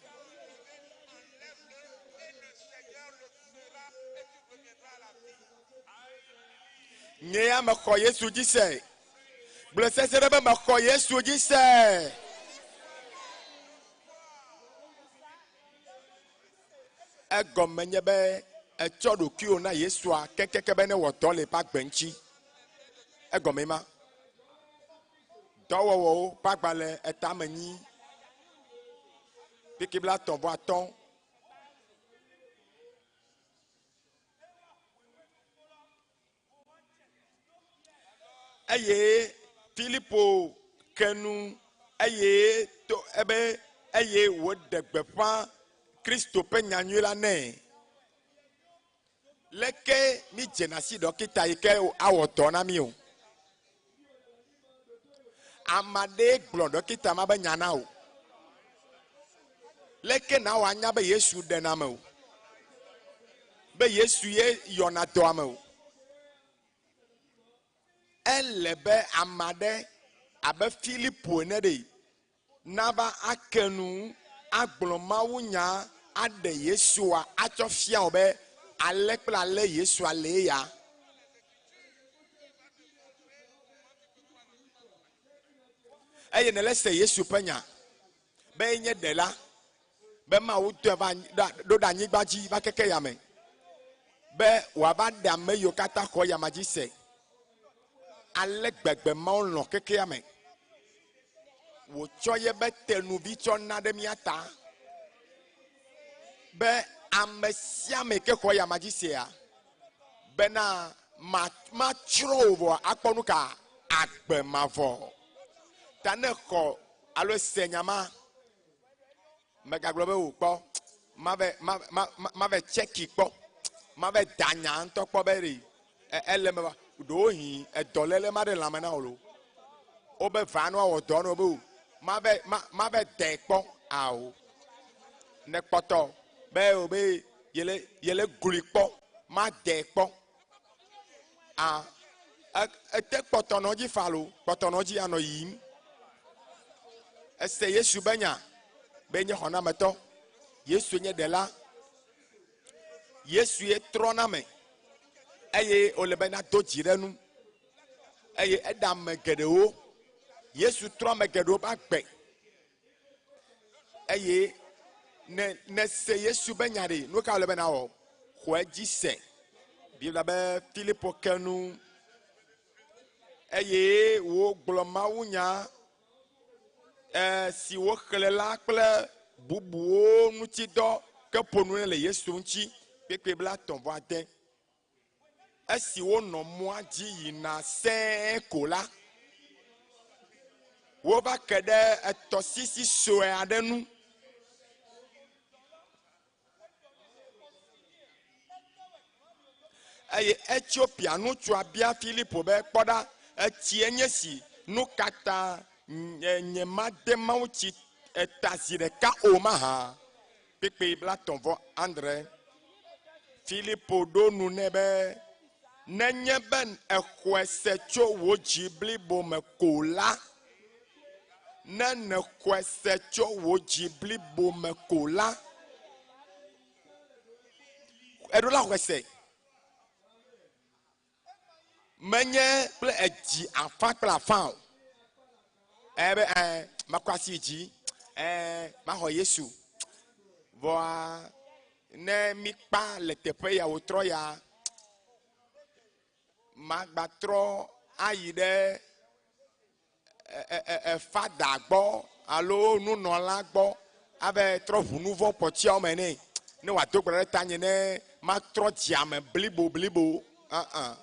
[SPEAKER 6] Nye ya mexɔ Yesu dzi se. Gblɔe sesẽ ɖe be mexɔ Yesu dzi se. Egɔme nye be ètsɔ ɖokuiwò na Yesua kekeake be newɔ dɔ le eƒe agbe ŋuti. Egɔme ma. Dɔwɔwɔwo ƒe agbalẽ etame nyi piki blatɔ̃ vɔ atɔ̃. Eye Filipo ke nu eye to ebe eye wòɖe gbeƒã Kristo ƒe nyanyui la nɛ. Leke mídzena si ɖɔkita yi ke awɔ dɔ na mí o? Ame aɖee gblɔ ɖɔkita ma be nya na wò. Leke nawɔ anya be Yesu ɖena ame o? Be Yesu ye yɔna dɔ ame o? Ele be ame aɖe abe Filipo ene ɖe nava ake nu agblɔ mawunya aɖe Yesua atsɔ fia wò be ale kple ale Yesua lee ya. Eye nèle se Yesu ƒe nya be yenye ɖela, be Mawu dɔe va ɖo ɖe anyigba dzi va keke yame be wòava ɖe ame yiwo katã xɔ eyama dzi se. Ale gbegbe Mawu lɔ̃ xexea me wòtsɔ yebe tenuvi tsɔ na ɖe mía ta be ame sia ame ke xɔ eyama dzi sea bena matsrɔ̃ o vɔa akpɔ nu ka agbe mavɔ. Ta ne xɔ alo ese nya ma Mègagblɔ be wò kpɔ, mave, ma, ma, ma, mave tsɛki kpɔ, mave da nya ŋutɔ kpɔ be ɖe ele eme va. Ɖewohĩ edɔléle ma ɖe lãme na wò loo. Wobe va ne woawɔ dɔ na wò be o. Ma va ma ma va de kpɔ awo. Ne kpɔtɔ be o be yele yele glui kpɔ ma de kpɔ. A ete kpɔtɔ nɔ dzi fa lo kpɔtɔ nɔ dzi anɔ yiyim. Ese Yesu be nya be nye xɔnametɔ. Yesu nye ɖela. Yesu ye trɔna me eye wòle be nado dzi ɖe nu eye eɖe ame geɖewo. Yesu trɔ ame geɖewo ƒe agbe eye ne ne se Yesu be nya ɖe, nu ka wòle be nawɔ? Xɔe dzi se. Biblia be Filipo ke nu eye wogblɔ mawunya e, si woxlẽ la kple bubuwo ŋuti dɔ ke ƒo nu le Yesu ŋuti kpekpe 38. Esi wonɔ mɔa dzi yina sẽe ko la, wova ke ɖe etɔsisi sue aɖe nu. Eye Etiopia ŋutsua bia Filipo be, kpɔ ɖa, etsie nye si, nu ka ta nye made mawutsi eta zi ɖeka o mahã? Kpekpe 37. Filipo ɖo nu nɛ be, nenye be exɔe se tso wò dzi blibo me ko la, ne nexɔe se tso wò dzi blibo me ko la, eɖo la xɔe se. Menye kple edzi afã kple afã o. Ebe ɛ makɔ asi dzi, ɛ maxɔ Yesu. Vɔa ne mikpa le teƒe ya wòtrɔ ya, magbatrɔ ayi ɖe fada gbɔ alo nunɔla gbɔ abe trɔ ʋu nu vɔ̃ kpɔtiawo me nɛ ne wòado gbe ɖe tanye ne matrɔ dziame blibo blibo. Uh-uh.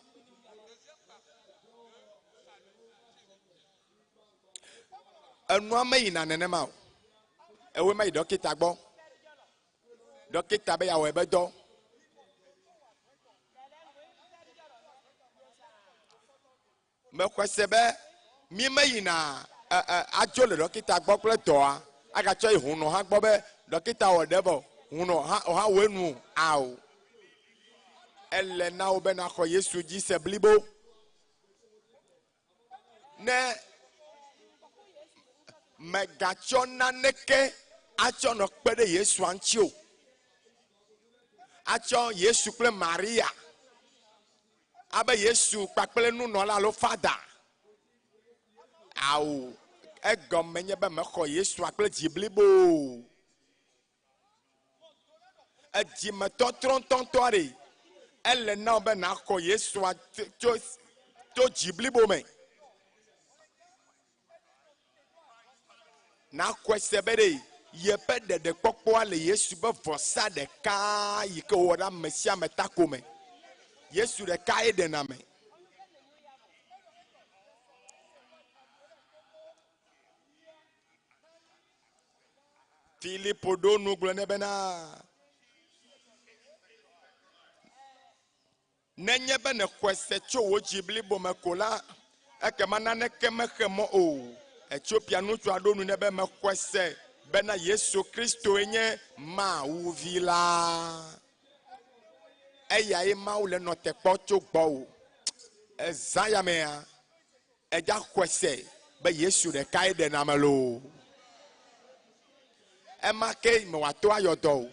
[SPEAKER 6] Enua meyina nenema o. Ewoe mayi dɔkita gbɔ. Dɔkita be yeawɔ ebe dɔ. Mexɔe se be mi meyina adzo le dɔkita gbɔ kple dɔa agatsɔ yi hunɔ hã gbɔ be dɔkita wɔ ɖe vɔ hunɔ hã hã wɔ enu ao. Ele na wo be naxɔ Yesu dzi se blibo. Ne megatsɔ naneke atsɔ nɔ kpe ɖe Yesua ŋuti o. Atsɔ Yesu kple Maria abe Yesu kpakple nunɔla alo fada. Ao, egɔme nye be mexɔ Yesua kple dzi blibo. Edzimetɔtrɔ ŋutɔŋutɔ ɖe, ele na wò be nàxɔ Yesua tso tso dzi blibo me. Nàxɔe se be ɖe yeƒe ɖeɖekpɔkpɔa le Yesu be vɔsa ɖeka yi ke wòwɔ ɖe ame sia ame ta ko me. Yesu ɖekae ɖena ame. Filipo ɖo nu gblɔ nɛ bena, nenye be nèxɔe se tso wò dzi blibo me ko la, ekema naneke mexe mɔ o. Etiopia ŋutsua ɖo nu nɛ be, mexɔe se bena Yesu Kristoe nye Mawu vi la. Eyae Mawu le nɔ te kpɔ tso gbɔwò. Ezã ya mea, edza xɔe se be Yesu ɖekae ɖena ame loo. Ema ke me wòato ayɔ dɔ o.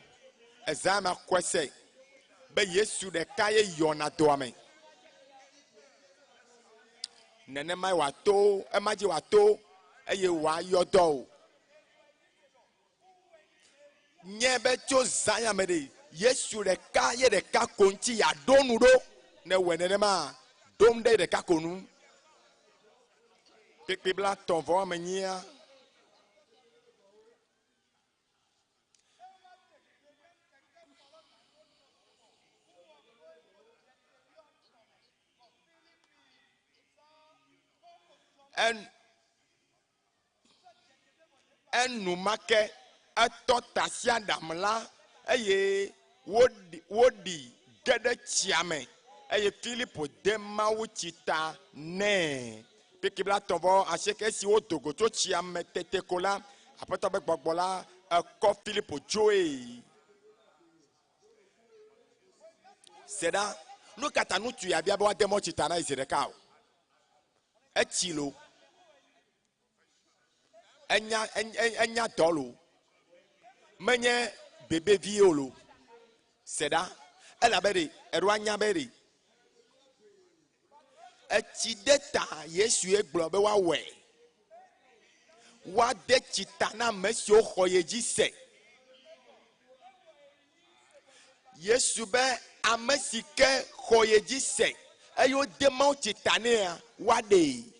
[SPEAKER 6] Ezã ya mea xɔe se be Yesu ɖekae yɔna dɔa me. Nenemae wòato, ema dzi wòato eye wòayɔ dɔ o. Nye be tso zã ya me ɖe, Yesu ɖeka ye ɖeka ko ŋuti yeaɖo nu ɖo. Ne wɔe nenema, ɖom ɖe ɖeka ko nu. Kpekpe 30 vɔ ame nyia. En Enumake etɔ tasiaɖam la eye woɖi woɖi ge ɖe tsia me eye Filipo de mawutsi ta nɛ. Kpukpui 38 esi wodo go tso tsia me tete ko la, Aƒetɔ ƒe gbɔgbɔ la ekɔ Filipo dzoe. Se ɖa, nu ka ta ŋutsu ya bia be woade mɔ tsi ta na ye zi ɖeka o? Etsi lo. Enya, enya dɔ lo. Menye bebevi o lo. Se ɖa, elabe ɖe, eɖo anya be ɖe. Etsi de ta Yesu ye gblɔ be woawɔe. Woade tsi ta na ame siwo xɔ ye dzi se. Yesu be ame si ke xɔ ye dzi se eye wode Mawu tsi ta nɛa, woaɖee.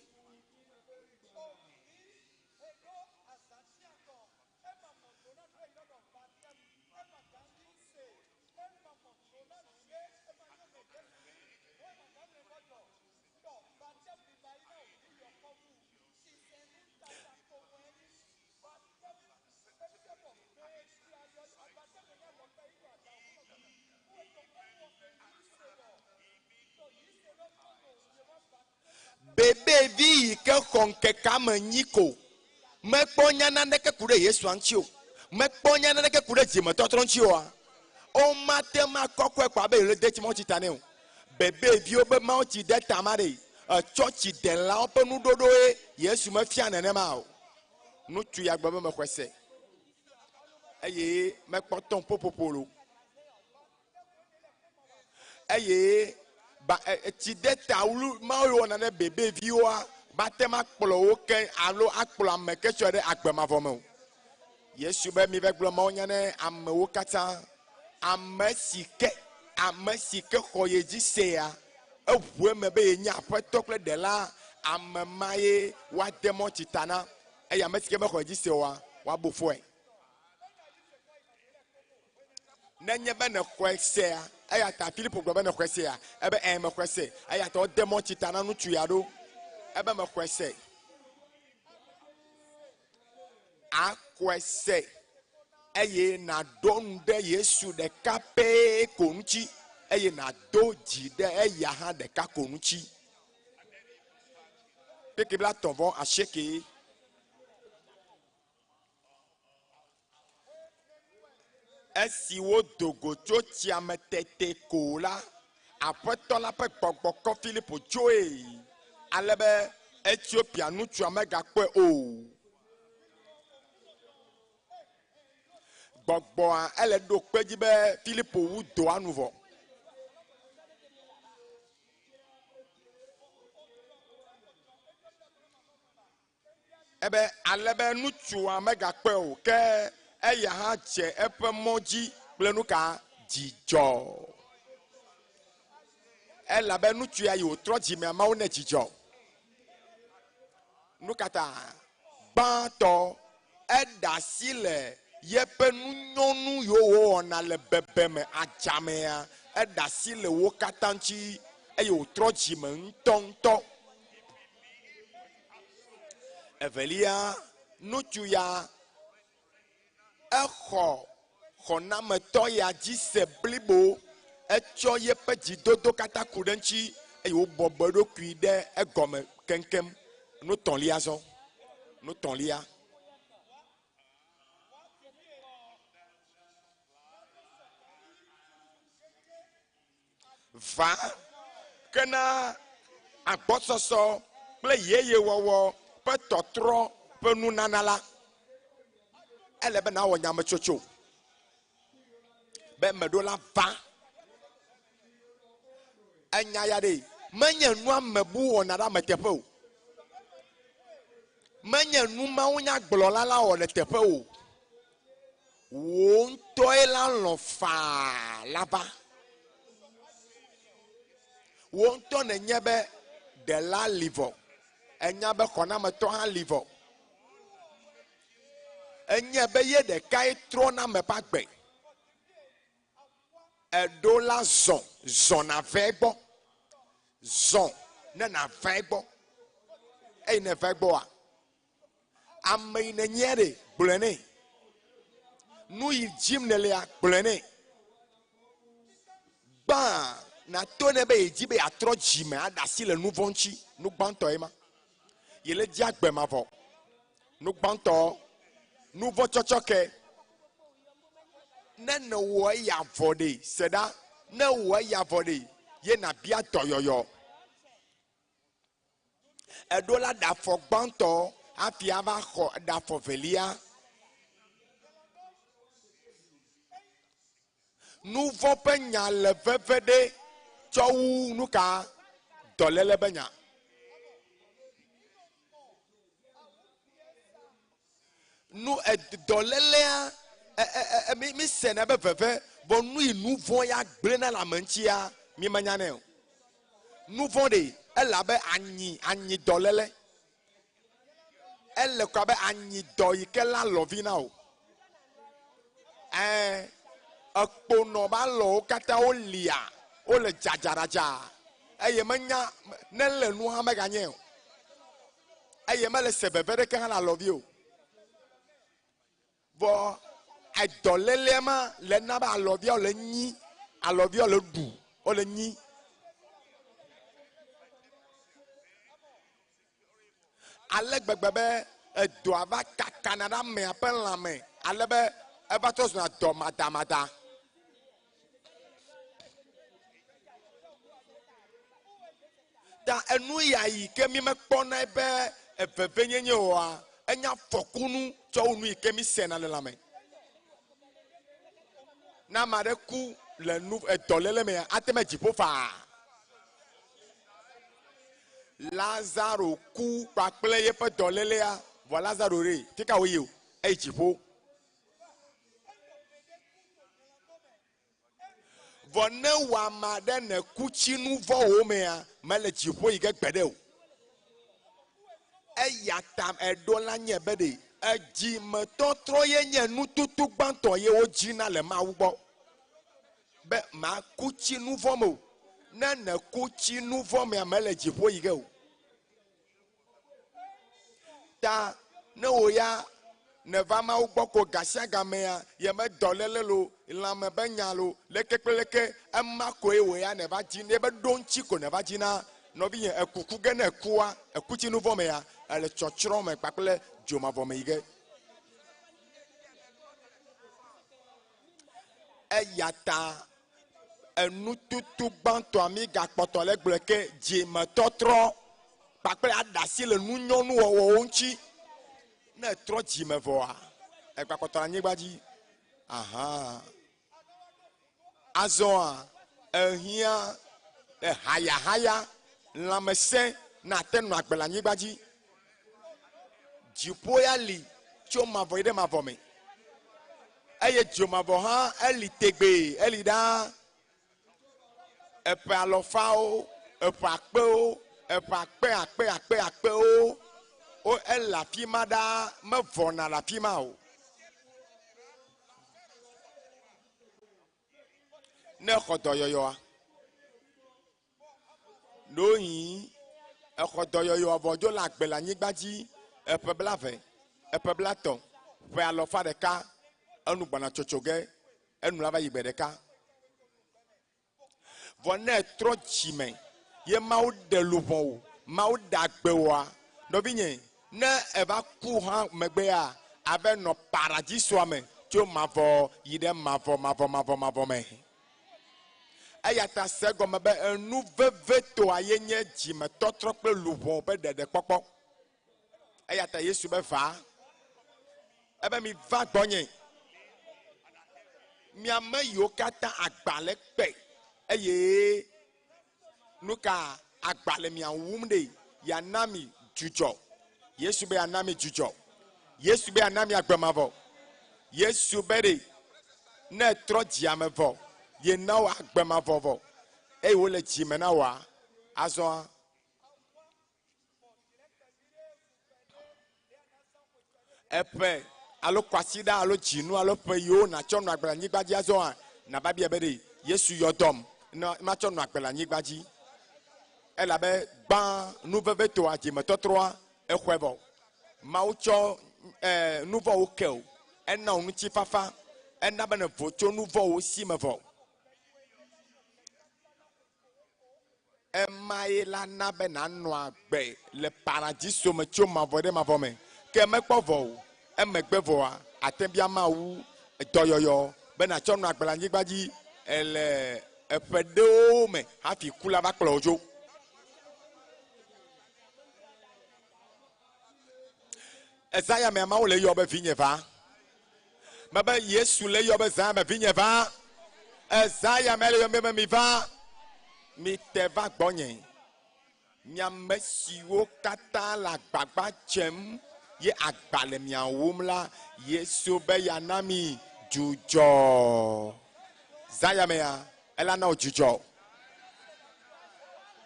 [SPEAKER 6] Bebevi yi ke xɔ ŋkeke ame enyi ko mekpɔ nya naneke ku ɖe Yesua ŋuti o, mekpɔ nya naneke ku ɖe dzimetɔtrɔ ŋuti oa, womate ŋu akɔkɔe kpɔ abe yele de tsi mawutsi ta nɛ o. Bebeviwo be mawutsi de ta ma ɖe, etsɔ tsi delawo ƒe nuɖoɖoe Yesu mefia nenema o. Ŋutsu ya gblɔ be mexɔe se eye mekpɔ tɔm ƒoƒoƒo lo. Eye ba e, tsi de ta wlu mawo wɔna ne bebeviwoa bate ma kplɔ wo ke alo akplɔ ame ke tsɔ ɖe agbe mavɔ me o. Yesu be mi va gblɔ Mawu nya ne amewo katã. Ame si ke ame si ke xɔ ye dzi sea, eʋu eme be yenye Aƒetɔ kple Ɖela, ame ma ye woade mɔ tsi ta na. Eye ame si ke mexɔ ye dzi se oa, woabu fɔe. Nenye be nèxɔe sea, eya ta Filipo gblɔ be nèxɔe sea, ebe ẽ mexɔe se. Eya ta wode mɔ tsi ta na ŋutsu ya ɖo. Ebe mexɔe se. Axɔe se eye nàɖo ŋu ɖe Yesu ɖeka pɛ ko ŋuti eye nàdo dzi ɖe eya hã ɖeka ko ŋuti. Kpekpe 38. Esi wodo go tso tsia me tete ko la, Aƒetɔ la ƒe gbɔgbɔ kɔ Filipo dzoe, ale be Etiopia ŋutsua megakpɔe o. Gbɔgbɔa ele ɖo kpe edzi be Filipo wu dɔa nu vɔ. Ebe ale be ŋutsua megakpɔe o, ke eya hã dze eƒe mɔ dzi kple nuka? Dzidzɔ. Elabe ŋutsu ya yi wòtrɔ dzimea, Mawu nɛ dzidzɔ. Nukata? Gbãtɔ, eɖe asi le yeƒe nunyɔnu yiwo wòwɔna le bebeme adzamea, eɖe asi le wo katã ŋuti eye wòtrɔ dzime ŋutɔŋutɔ. Evelia, ŋutsu ya exɔ xɔnametɔ ya dzi se blibo, etsɔ yeƒe dzidodo katã ku ɖe eŋuti eye wòbɔbɔ eɖokui ɖe egɔme keŋkeŋ. Nu tɔ̃lia zɔ. Nu tɔ̃lia. Va ke na agbɔsɔsɔ kple yeyewɔwɔ ƒe tɔtrɔ ƒe nunana la, ele be nàwɔ nyametsotso be meɖo la va. Enya ya ɖe, menye nu ame bu wɔna ɖe ame teƒe o. Menye nu mawunyagblɔla la wɔ le teƒe o. Wò ŋutɔe la lɔ̃ faa la va. Wò ŋutɔ nènye be ɖela li vɔ. Ènya be xɔnametɔ hã li vɔ. Enye be ye ɖekae trɔna ame ƒe agbe. Èɖo la zɔ, zɔ nàva egbɔ. Zɔ ne nàva egbɔ. Eyi nèva egbɔa, Ame yi nènyea ɖe, gblɔe nɛ. Nu yi dzim nèlea, gblɔe nɛ. Gbã, nàto nɛ be yedi be yeatrɔ dzime aɖe asi le nu vɔ̃ ŋuti. Nu gbãtɔ ye ma. Yele di agbe mavɔ. Nu gbãtɔ, nu vɔ̃ tsɔtsɔ ke. Ne nèwɔ eya vɔ ɖe, se ɖa, ne èwɔ eya vɔ ɖe, ye nàbia dɔyɔyɔ. Èɖo la ɖe afɔ gbãtɔ hafi ava xɔ ɖe afɔ velia. Nu vɔ̃ ƒe nya le veve ɖe tsɔ wu nu ka? Dɔléle ƒe nya. Nu dɔlélea mi mi sena be veve vɔ nu yi nu vɔ̃ ya gblẽna le ame ŋutia mi menya nɛ o. Nu vɔ̃ ɖe ele abe anyi anyi dɔléle. Ele ko abe anyi dɔ yi ke la lɔvi na o. Ɛɛ ekponɔ ba alɔwo katã wolia wole dzadzaɖadza eye menya ne le nu hã meganye o. Eye mele se veve ɖeke hã le alɔvi o. Vɔ edɔlélea ma le na be alɔviawo le nyi, alɔviawo le ɖu, wole nyi. Ale gbegbe be edɔa va kakana ɖe amea ƒe lãme ale be eva trɔ zuna dɔ madamada. Ta enu ya yi ke mi mekpɔna be evevenyenye oa, enye afɔkunu tsɔ wu nu yi ke mi sena le lãme. Ne ame aɖe ku le nu edɔléle mea, ate me dziƒo faa. Lazaro ku kpakple yeƒe dɔlélea, vɔ Lazaro ɖe, fika wòyi o? Eyi dziƒo. Vɔ ne wò ame aɖe nèku tsi nu vɔ̃wo mea, mele dziƒo yi ge gbeɖe o. Eya ta eɖo la nye be ɖe edzimetɔtrɔ ye nye nututu gbãtɔ ye wodzina le Mawu gbɔ. Be màku tsi nu vɔ̃ me o. Ne nèku tsi nu vɔ̃ mea, mele dziƒo yi ge o. Ta ne wò ya nèva Mawu gbɔ ko gasiagamea, yeme dɔléle lo, lãme be nya lo, leke kple leke, ema koe wò ya nèva dzi, ne be ɖoŋtsi ko nèva dzi na nɔvinye, ekuku ge ne ekua, eku tsi nuvɔ̃ mea, ele tsɔtsrɔ̃ me kpakple dzomavɔ me yi ge. Eya ta enututu gbãtɔa mi gakpɔtɔ le gblɔe ke dzimetɔtrɔ kpakple aɖasi le nunyɔnuwɔwɔwo ŋuti. Ne etrɔ dzime vɔa, egbakpɔtɔ le anyigba dzi. Aha. Azɔa, ehiã ehayahaya, lãmesẽ nate nɔ agbe le anyigba dzi. Dziƒo ya li tso mavɔ yi ɖe mavɔ me. Eye dzomavɔ hã eli tegbee, eli ɖaa. Eƒe alɔfawo, eƒe akpewo, eƒe akpe akpe akpe akpewo, wo ele afi ma ɖaa, mevɔna le afi ma o. Ne exɔ dɔyɔyɔa, Ɖewohĩ exɔ dɔyɔyɔ vɔ dzo le agbe le anyigba dzi eƒe blave, eƒe blatɔ̃, ƒe alɔfa ɖeka, enu gbɔna tsotso ge, enu la va yi gbe ɖeka. Vɔ ne etrɔ dzime ye Mawu ɖe luʋɔ wò, Mawu ɖe agbe wòa, nɔvinye, ne eva ku hã megbea, ave nɔ paradisoa me tso mavɔ yi ɖe mavɔ mavɔ mavɔ mavɔ me. Eya ta se egɔme be enu vevitɔa ye nye dzimetɔtrɔ kple luʋɔ ƒe ɖeɖekpɔkpɔ. Eya ta Yesu be va. Ebe miva gbɔnye, mi ame yiwo katã agba le kpe eye nuka agba le mia wum ɖe, yeana mi dzudzɔ. Yesu be yeana mi dzudzɔ. Yesu be yeana mi agbe mavɔ. Yesu be ɖe ne ètrɔ dziame vɔ, yena wò agbe mavɔ vɔ eye wòle dzime na wòa, azɔa eƒe alo kwasiɖa alo dzinu alo ƒe yiwo nàtsɔ nɔ agbe le anyigba dzi azɔa, nàva bia be ɖe Yesu yɔ dɔm ne matsɔ nɔ agbe le anyigba dzi. Elabe gbã nu vevitɔa, dzimetɔtrɔa, exɔe vɔ. Mawu tsɔ e, nu vɔ̃wo ke wò, ena wò ŋutifafa, ena be nèvo tso nu vɔ̃wo si me vɔ. Ema ye la na be nanɔ agbe le paradiso me tso mavɔ ɖe mavɔ me. Ke mekpɔ vɔ o. Emegbe vɔa, ate bia Mawu dɔyɔyɔ be natsɔ nɔ agbe le anyigba dzi le eƒe ɖewo me hafi ku la va kplɔ wò dzo. Ezã ya mea, Mawu le eyɔ be vinye va. Mebe Yesu le eyɔ be zã ya me vinye va. Ezã ya me le yɔ be mi va. Mi te va gbɔnye. Mi ame siwo katã le agbagba dzem ye agba le mia wum la, Yesu be yeana mi dzudzɔ. Zã ya mea, ela na wò dzudzɔ.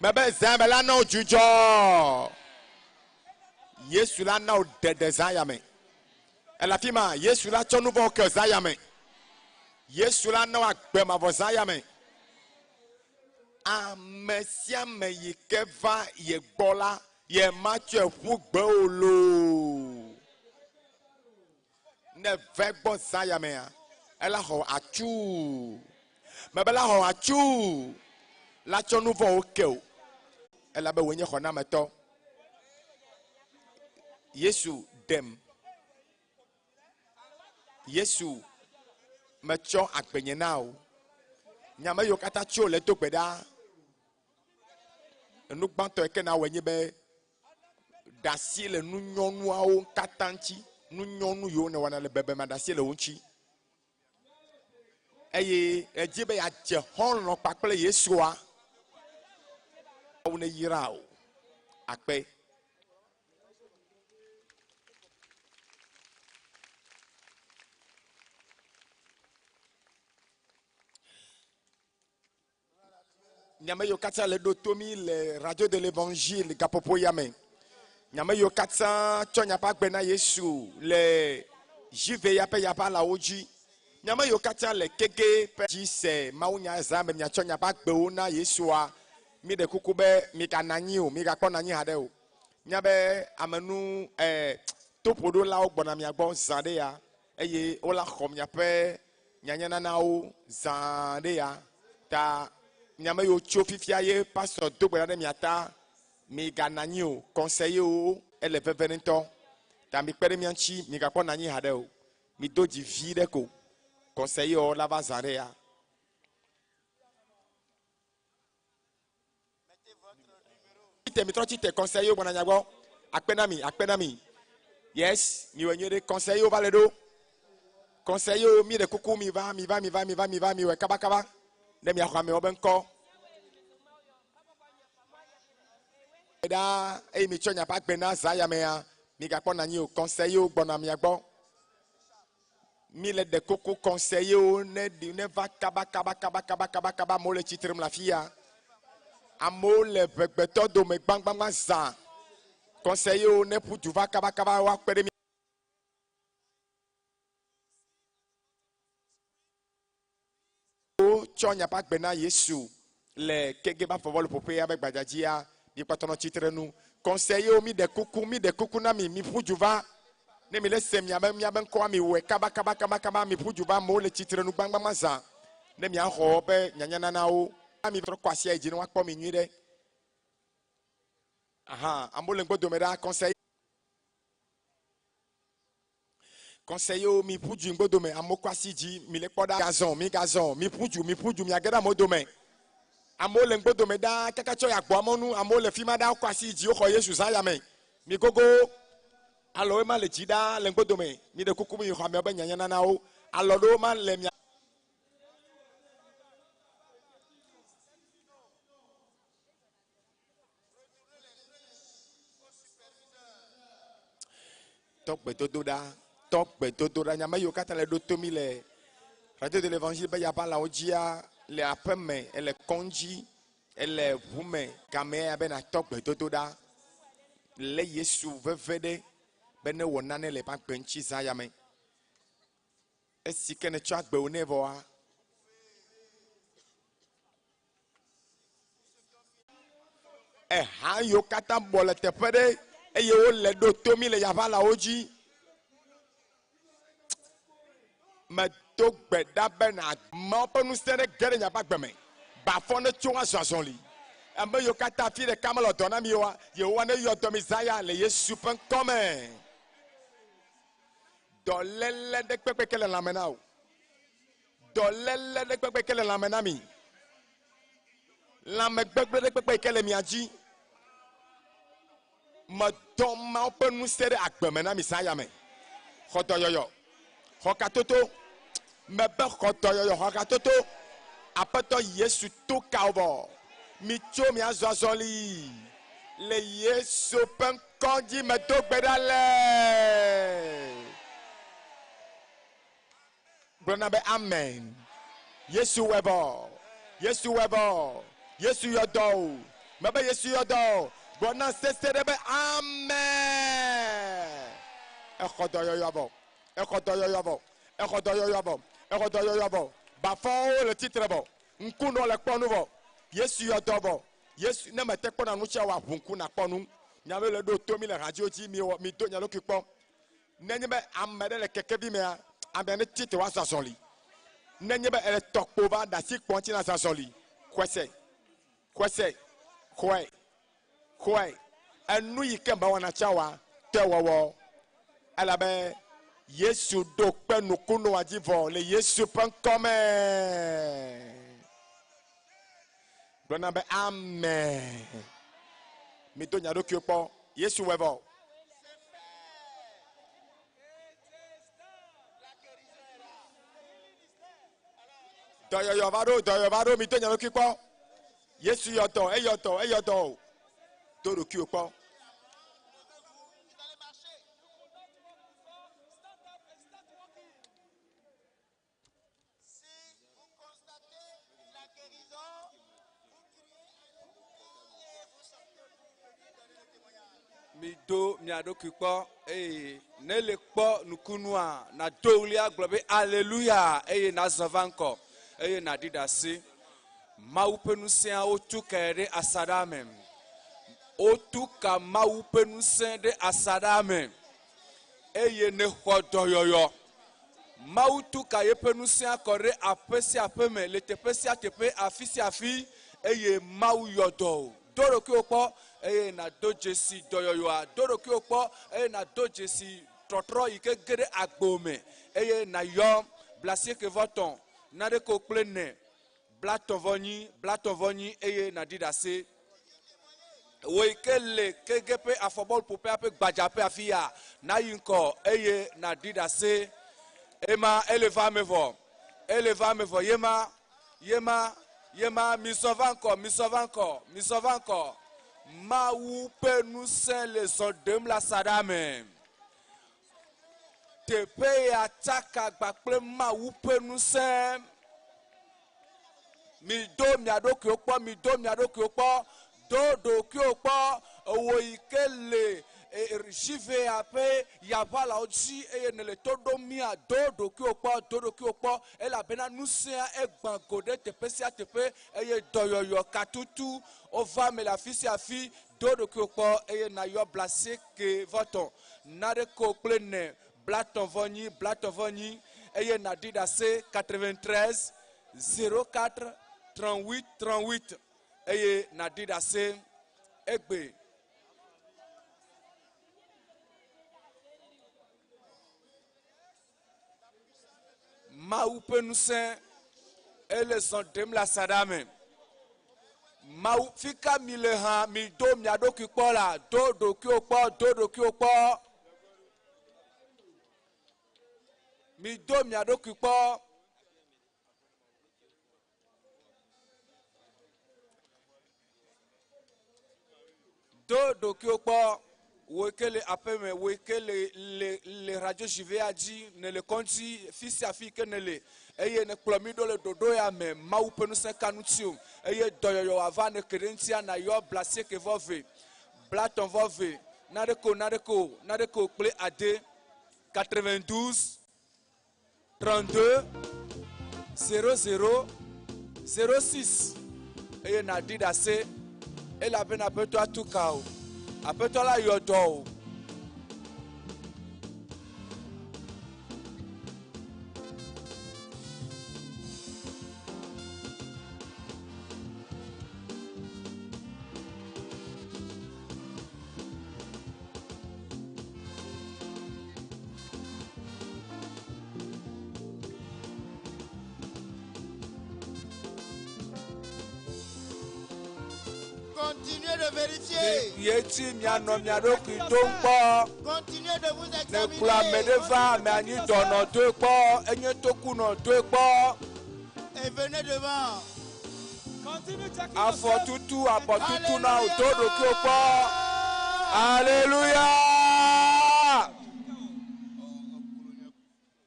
[SPEAKER 6] Mebe zã ya me la na wò dzudzɔ. Yesu la na wò ɖeɖe zã ya me. Ele afi ma, Yesu la tsɔ nu vɔ̃wo ke zã ya me. Yesu la na wò agbe mavɔ zã ya me. Ame sia ame yi ke va ye gbɔ la, yematsɔe ƒu gbe o loo. Ne ve gbɔ zã ya mea, ela xɔ atsuu. Mebe la xɔ atsuu. La tsɔ nu vɔ̃wo ke o. Elabe wòe nye xɔnametɔ. Yesu ɖem. Yesu, metsɔ agbenye na wò. Nya me yiwo katã tso le do gbe ɖa. Enu gbãtɔ yi ke nawɔe nye be ɖe asi le nunyɔnuawo katã ŋuti. Nunyɔnu yiwo nèwɔna le bebeme ɖe asi le wo ŋuti. Eye èdi be yeadze xɔlɔ̃ kpakple Yesua, Mawu neyra wò. Akpe. Nyame yiwo katã le ɖo to mí le Radio de l'Evangile gaƒoƒo ya me. Nyame yiwo katã tsɔ nyaƒe agbe na Yesu le Jive ya ƒe yaʋalawo dzi. Nyame yiwo katã le kege ƒe dzi se mawunya zã be miatsɔ nyaƒe agbewo na Yesua, míɖe kuku be migana anyi o, migakpɔ nɔ anyi haɖe o. Nya be amenu e toƒoɖolawo gbɔna mia gbɔ zã ɖe ya eye wola xɔ miaƒe nyanyananawo zã ɖe ya ta miame yiwo tso fifia ye pastor do gbe ɖa ɖe mia ta migana anyi o conseiller ele veve ŋutɔ ta mikpe ɖe mia ŋuti migakpɔ nɔ anyi haɖe o mido dzi vi ɖe ko conseiller la va zã ɖe ya. Tite mitrɔ tite conseiller gbɔna nya gbɔ akpe na mi akpe na mi yes miwɔ nyuie ɖe conseiller va le ɖo conseiller mi ɖe kuku mi va mi va mi va mi va mi va mi wɔ kaba kaba ne miaxɔ amewo be ŋkɔ ɖaa eye mitsɔ miaƒe agbe na zã ya mea migakpɔ nɔ anyi o conseiller gbɔna mia gbɔ mi le ɖe koko conseiller ne ɖi ne va kaba kaba kaba kaba kaba kaba amewo le tsitre le afi ya amewo le ʋegbetɔ dome gbãgbãgbã zã conseiller ne ƒu du va kaba kaba woakpe ɖe mi. Wotsɔ miaƒe agbe na Yesu le kege be afɔbɔluƒoƒea be gbadzadzia, mikpɔtɔ nɔ tsitre nu. Conseiller mi ɖe kuku, mi ɖe kuku na mi, mi ƒu du va. Ne mi le se miabe miabe ŋkɔa, mi wɔe kaba kaba kaba kaba, mi ƒu du va. Amewo le tsitre nu gbãgbãgbã zã ne miaxɔ woƒe nyanyananawo. Mi trɔ kɔ asia yi dzi ne woakpɔ mi nyui ɖe. Aha, amewo le ŋgbodome ɖaa, conseiller. Conseiller mi ƒu du ŋgbodome, amewo kɔ asi dzi, mi le kpɔ ɖa. Gazɔ, mi gazɔ, mi ƒu du, mi ƒu du, miage ɖe amewo dome. Amewo le ŋgbodome ɖaa kaka tsɔ yi agboa mɔnu, amewo le fi ma ɖaa wokɔ asi dzi, woxɔ Yesu zã ya me. Mi gogo, alɔwoe ma le dzi ɖaa le ŋgbodome, mi ɖe kuku mi xɔ amewo be nyanyananawo, alɔ ɖewo ma le mia. Tɔ gbedodoɖa, tɔ gbedodoɖa. Nya me yiwo katã le ɖo to mi le Radio de l'Evangile be yaʋalawo dzia le aƒe me, ele kɔndzi, ele ʋu me, gamea ya be natɔ gbedodoɖa le Yesu veve ɖe be ne wɔ nane le eƒe agbe ŋuti zã ya me. Esi ke netsɔ agbewo nɛ vɔa, Eha yiwo katã bɔ le teƒe ɖe eye wole ɖo to mí le yaʋalawo dzi. Medo gbe ɖa be na Mawu ƒe ŋusẽ ɖe ge ɖe miaƒe agbe me. Bafɔ ne tso azɔ azɔli. Ame yiwo katã afi ɖeka mele dɔ na mi oa, Yehowa ne yɔ dɔ mi zã ya le Yesu ƒe ŋkɔme. Dɔléle ɖe kpekpe ke le lãme na wò. Dɔléle ɖe kpekpe ke le lãme na mi. Lãmegbegblẽ ɖe kpekpe ke le mia dzi. Medɔ Mawu ƒe ŋusẽ ɖe agbe me na mi zã ya me. Xɔ dɔyɔyɔ, xɔ katoto. Mebe xɔ dɔyɔyɔ, xɔ katoto. Aƒetɔ Yesu to ka wo vɔ. Mitso miazɔ azɔli. Le Yesu ƒe ŋkɔ dzi medo gbe ɖa le. Gblɔna be amen. Yesu wɔe vɔ. Yesu wɔe vɔ. Yesu yɔ dɔ o. Mebe Yesu yɔ dɔ o. Gblɔna sese ɖe be amen. Exɔ dɔyɔyɔ vɔ. Exɔ dɔyɔyɔ vɔ. Exɔ dɔyɔyɔ vɔ. Exɔ dɔyɔyɔ vɔ. Bafɔwo le tsitre vɔ. Ŋkunɔ le kpɔ nu vɔ. Yesu yɔ dɔ vɔ. Yesu ne mete kpɔna nu tsia wa ʋu ŋku nakpɔ nu. Miabe le ɖo to mi le hadziwo dzi mi wɔ mi do mia ɖokui kpɔ. Nenye be ame ɖe le kekevi mea, amea ne tsi te woazɔ azɔli. Nenye be ele tɔkpo va ɖe asi kpɔ ŋuti na zɔ azɔli. Xɔe se, xɔe se, xɔe, xɔe. Enu yi ke mewɔna tsã wa te wɔwɔ. Elabe Yesu ɖo kpe nukunua dzi vɔ le Yesu ƒe ŋkɔ me. Gblɔna be amen. Mi do nya ɖokuiwo kpɔ. Yesu wɔe vɔ. Dɔyɔyɔ va ɖo, dɔyɔyɔ va ɖo, mi do nya ɖokui kpɔ. Yesu yɔ dɔ, eyɔ dɔ, eyɔ dɔ o. Do ɖokuiwò kpɔ.
[SPEAKER 8] Mido mia ɖokui kpɔ eye ne le kpɔ nukunua nàdo ɣli agblɔ be aleluya eye nàzɔ va ŋkɔ eye nàɖi ɖase. Mawu ƒe ŋusẽa wotu kae ɖe asaɖa me. Wotu ka Mawu ƒe ŋusẽ ɖe asaɖa me eye nexɔ dɔyɔyɔ. Mawu tu ka yeƒe ŋusẽa kɔ ɖe aƒe sia aƒe me le teƒe sia teƒe, afi sia afi eye Mawu yɔ dɔ wò. Do ɖokuiwò kpɔ eye nàdo dzesi dɔyɔyɔa. Do ɖokuiwò kpɔ eye nàdo dzesi trɔtrɔ yi ke ge ɖe agbo me eye nàyɔ blasieke vɔ tɔ̃, naɖeko kple ne, blatɔ̃ vɔ nyi, blatɔ̃ vɔ nyi eye nàɖi ɖase. Wò yi ke le kege ƒe afɔbɔluƒoƒea ƒe gbadzaƒe afi ya, nayi ŋkɔ eye nàɖi ɖase. Ema ele va eme vɔ. Ele va eme vɔ. Yema, yema, yema, mizɔ va ŋkɔ, mizɔ va ŋkɔ, mizɔ va ŋkɔ. Mawu ƒe ŋusẽ le zɔ ɖem le asaɖa me. Teƒe ya tsaka gba kple Mawu ƒe ŋusẽ. Mido mia ɖokuiwo kpɔ, mido mia ɖokuiwo kpɔ, do ɖokuiwo kpɔ. Ewò yi ke le Jivea ƒe yaʋalawo dzi eye nèle to ɖom mía, do ɖokuiwò kpɔ, do ɖokuiwò kpɔ, elabena ŋusẽa egbã go ɖe teƒe sia teƒe eye dɔyɔyɔ katutu wova eme le afi sia afi. Do ɖokuiwò kpɔ eye nàyɔ blasieke vɔ tɔ̃, naɖeko kple ne, blatɔ̃ vɔ nyi, blatɔ̃ vɔ nyi eye nàɖi ɖase 93 04 38 38 eye nàɖi ɖase egbe. Mawu ƒe ŋusẽ ele zɔ ɖem le asaɖa me. Mawu fika mi le hã mi do mia ɖokui kpɔ la, do ɖokuiwò kpɔ, do ɖokuiwò kpɔ. Mi do mia ɖokui kpɔ. Do ɖokuiwò kpɔ, wò ke le aƒeme, wò ke le le le radio jivea dzi, nèle kɔdzi, fi sia fi ke nèle eye nèkplɔ mí ɖo le ɖoɖo ya me, Mawu ƒe ŋusẽ ka ŋuti o eye dɔyɔyɔ wòava nèke ɖe eŋutia nàyɔ blasieke vɔ ve, blatɔ̃ vɔ ve, naɖeke o, naɖeke o, naɖeke o kple ade, 92 32 00 06 eye nàɖi ɖase elabena Aƒetɔa tu ka wò. Aƒetɔ la yɔ dɔ wò.
[SPEAKER 1] Continuez de vérifier.
[SPEAKER 8] Mi yi edzi mianɔ mia ɖokui dom kpɔ.
[SPEAKER 1] Continuez de vous
[SPEAKER 8] Ne kplɔ ame
[SPEAKER 1] examiner.
[SPEAKER 8] ɖe va ame anyi dɔnɔ doe kpɔ, enye tokunɔ doe kpɔ.
[SPEAKER 1] Et venez devant.
[SPEAKER 3] Continue checking
[SPEAKER 8] Afɔ
[SPEAKER 3] yourself.
[SPEAKER 8] tutu, abɔ tutu na wò do ɖokuiwò kpɔ. Alléluia.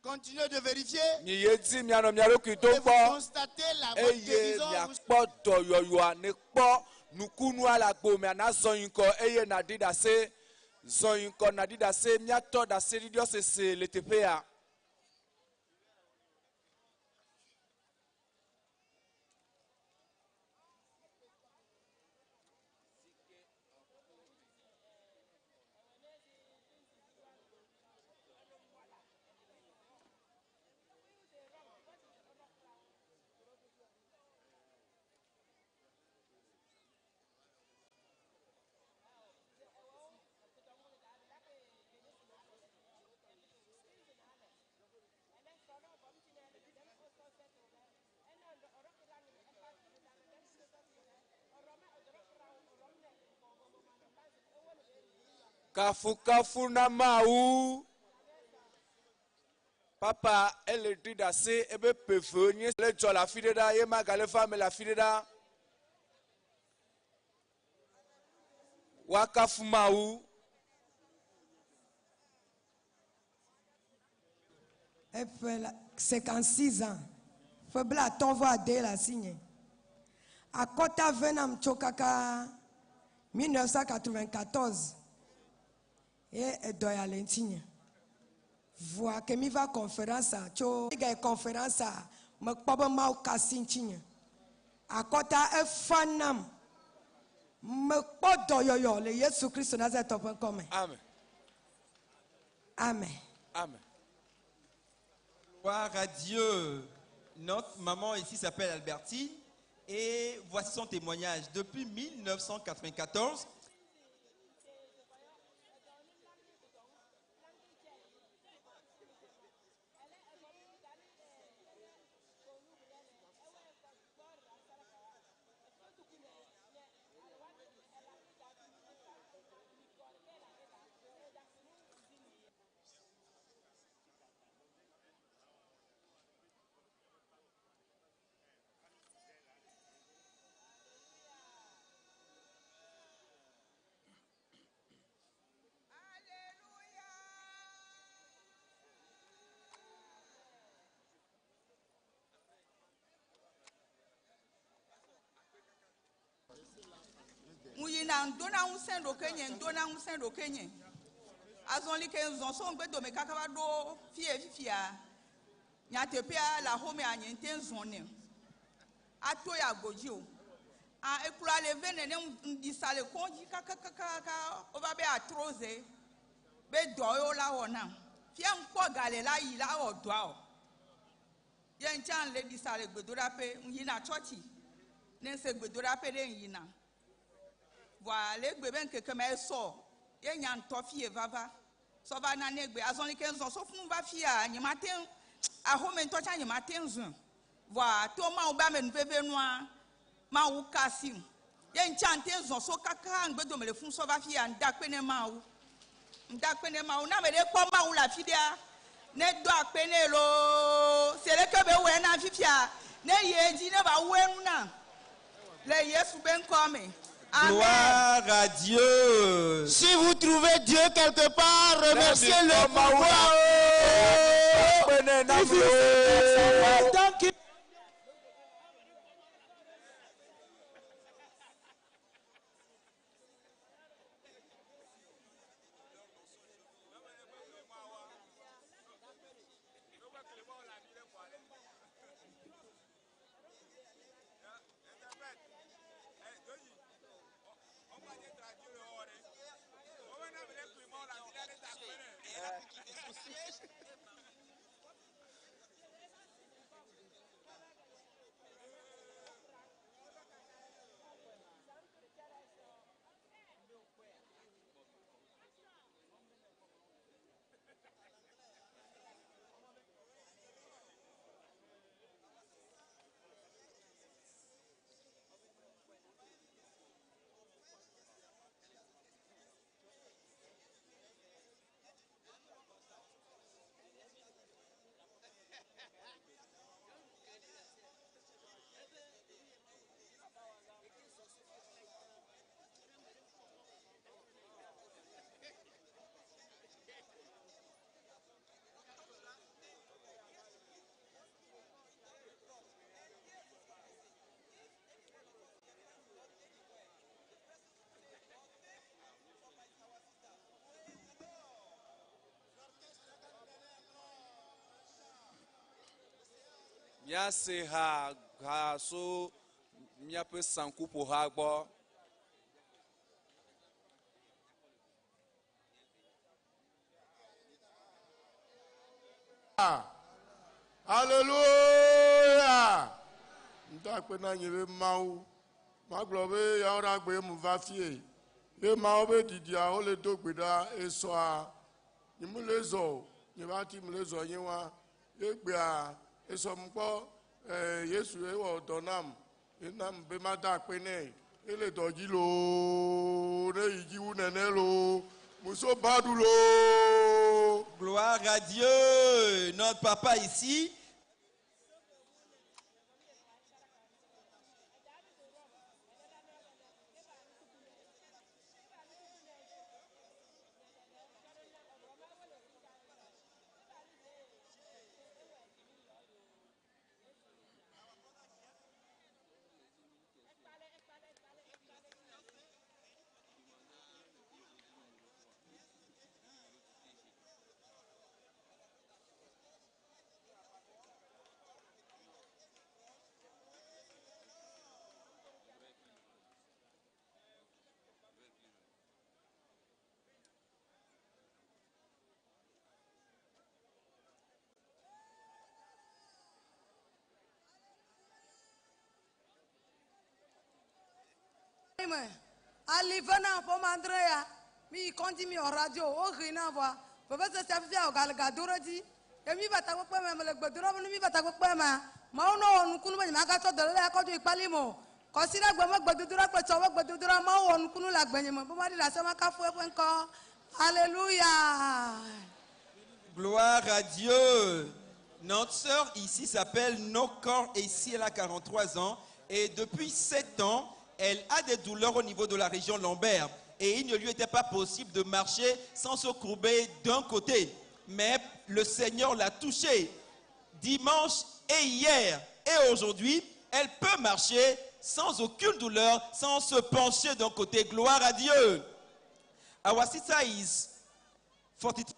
[SPEAKER 1] Continuez de vérifier.
[SPEAKER 8] Mi yi edzi mianɔ mia ɖokui dom
[SPEAKER 1] Et vous
[SPEAKER 8] kpɔ.
[SPEAKER 1] constatez la votre
[SPEAKER 8] Eye
[SPEAKER 1] guérison. Vous
[SPEAKER 8] miakpɔ dɔyɔyɔa ne kpɔ nukunua le agbomea nazɔ yi ŋgɔ eye nàɖi ɖase zɔ yi ŋgɔ nàɖi ɖase miatɔ ɖaseɖiɖiɔ sese le teƒe ya. Kafukafu na Mawu. Papa ele ɖi ɖase ebe ƒeve nye le dzɔ le afi ɖe ɖa ye magale va eme le afi ɖe ɖa. Woakafu Mawu.
[SPEAKER 9] Eƒe la 56 ans. Ƒe 35 le asinye. Akɔta ve nam tso kaka 1994 ye edɔ ya le ŋutinye. Voa ke mi va conférence tso ga yi conférence mekpɔ be Mawu ka asi ŋutinye. Akɔta efa nam. Mekpɔ dɔyɔyɔ le Yesu Kristo Nazaretɔ ƒe ŋkɔ me.
[SPEAKER 8] Amen.
[SPEAKER 9] Amen.
[SPEAKER 8] Amen.
[SPEAKER 10] Gloire à Dieu. Notre maman ici s'appelle Albertine et voici son témoignage. Depuis 1994,
[SPEAKER 11] Ŋu yina ŋdona ŋusẽ ɖoke nye ŋdona ŋusẽ ɖoke nye. Azɔli ke ŋzɔ so ŋgbedome kaka va ɖo fie fifia. Nyateƒea le axɔmea nye ŋte zɔ ne. Ato ya godzi o. A ekplɔa le ve nene ŋɖisa le kɔndzi kakakakaka wova be atroze be dɔ yewo la wɔ nam. Fia ŋkpɔ ga le la yi la wɔ dɔa o. Ye ŋtsa le ɖisa le gbedoɖaƒe ŋyina tsɔtsi. Ne se gbedoɖaƒe ɖe ŋyina. Voa le egbe be ŋkeke me esɔ ye nya ŋutɔ fie vava. Sɔ va na ne gbe azɔli ke ŋzɔ so funu va fia nye ma te ŋu axɔme ŋutɔ tsã nye ma te ŋu zɔe. Voa to Mawu be amenuveve nua Mawu ka asi ŋu. Ye ŋtsa ŋte zɔ so kaka ŋgbedome le funu sɔ va fia ŋda kpe ne Mawu. Ŋda kpe ne Mawu. Ne ame ɖe kpɔ Mawu le afi ɖea ne do akpe nɛ loo. Se ɖeke be wɔe na fifia ne yi edzi ne va wu enu na le Yesu be ŋkɔ me. Amen.
[SPEAKER 10] Gloire à Dieu.
[SPEAKER 1] Si vous trouvez Dieu quelque part, remerciez-le pour moi.
[SPEAKER 3] If you see somewhere, thank him.
[SPEAKER 8] Míase ha ha so míaƒe sankuƒoha gbɔ.
[SPEAKER 12] Hallelujah! Ŋdɔ akpe na nye be Mawu. Magblɔ be yawo ɖe agbe mu va fie. Ye Mawu be didia wole do gbe ɖa esɔa. Nye mu le zɔ o. Nye ba ti mu le zɔ nye wa. Ye gbea esɔ mu kpɔ eh, Yesu ewɔ dɔ nam. Enam be mada akpe nɛ. Ele dɔ dzi loo. Ne yi dzi wu nene loo. Muso baɖu loo.
[SPEAKER 10] Gloire à Dieu. Notre papa ici.
[SPEAKER 9] Me ali vena ƒome adre ya mi yi kɔndzi mi wɔ radio wohee na vɔa vevesese fifia wògale ga do ɖe dzi ye mi va takpekpe me mele gbe do ɖe be ne mi va takpekpe mea mawu ne wɔ nukunu be nyemagatsɔ dɔléle akɔ dzo yi kpali me o kɔsi ɖe gbe me gbedodoɖa kple tsɔ be gbedodoɖa mawu wɔ nukunu le agbenye me be maɖi ɖase makafu eƒe ŋkɔ alléluia.
[SPEAKER 10] Gloire à Dieu. Notre sœur ici s'appelle Nokor ici elle a 43 ans et depuis 7 ans, elle a des douleurs au niveau de la région lombaire et il ne lui était pas possible de marcher sans se courber d'un côté. Mais le Seigneur l'a touchée dimanche et hier et aujourd'hui, elle peut marcher sans aucune douleur, sans se pencher d'un côté. Gloire à Dieu. Our sister is 43.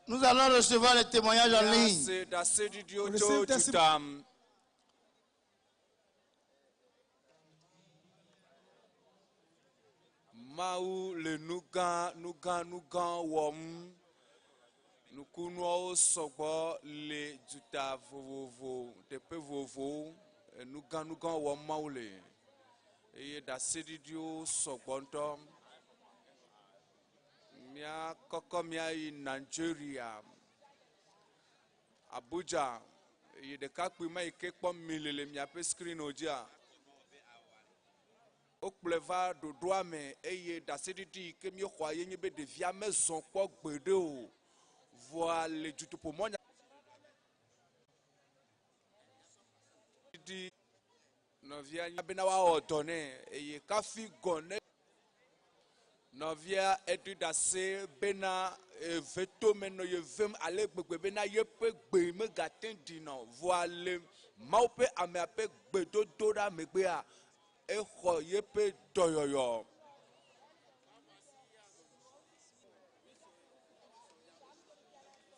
[SPEAKER 1] Nous allons recevoir les témoignages en ligne.
[SPEAKER 8] Míase ɖaseɖiɖiwo tso
[SPEAKER 3] Receive testi-
[SPEAKER 8] duta. Mawu le nu gã nu gã nu gã wɔm. Nukunuawo sɔgbɔ le duta vovovo teƒe vovovowo. Nu gã nu gã wɔm Mawu le eye ɖaseɖiɖiwo sɔgbɔ ŋutɔ. Míakɔkɔ míayi Nigeria. Abuja eye ɖekakpui ma yi ke kpɔ mi le le miaƒe screen dzia. Wokplɔe va ɖoɖoa me eye ɖaseɖiɖi yi ke míexɔa ye nye be ɖevia mezɔ kpɔ gbeɖe o. Vɔa le dutoƒomɔnya ɖi nɔvia nya bena woawɔ dɔ nɛ eye kafi gɔ ne nɔvia eɖi ɖase bena eve tome nɔ ye vem ale gbegbe bena yeƒe gbe megate ɖi nɔ vɔa le Mawu ƒe amea ƒe gbedodo ɖa megbea exɔ yeƒe dɔyɔyɔ.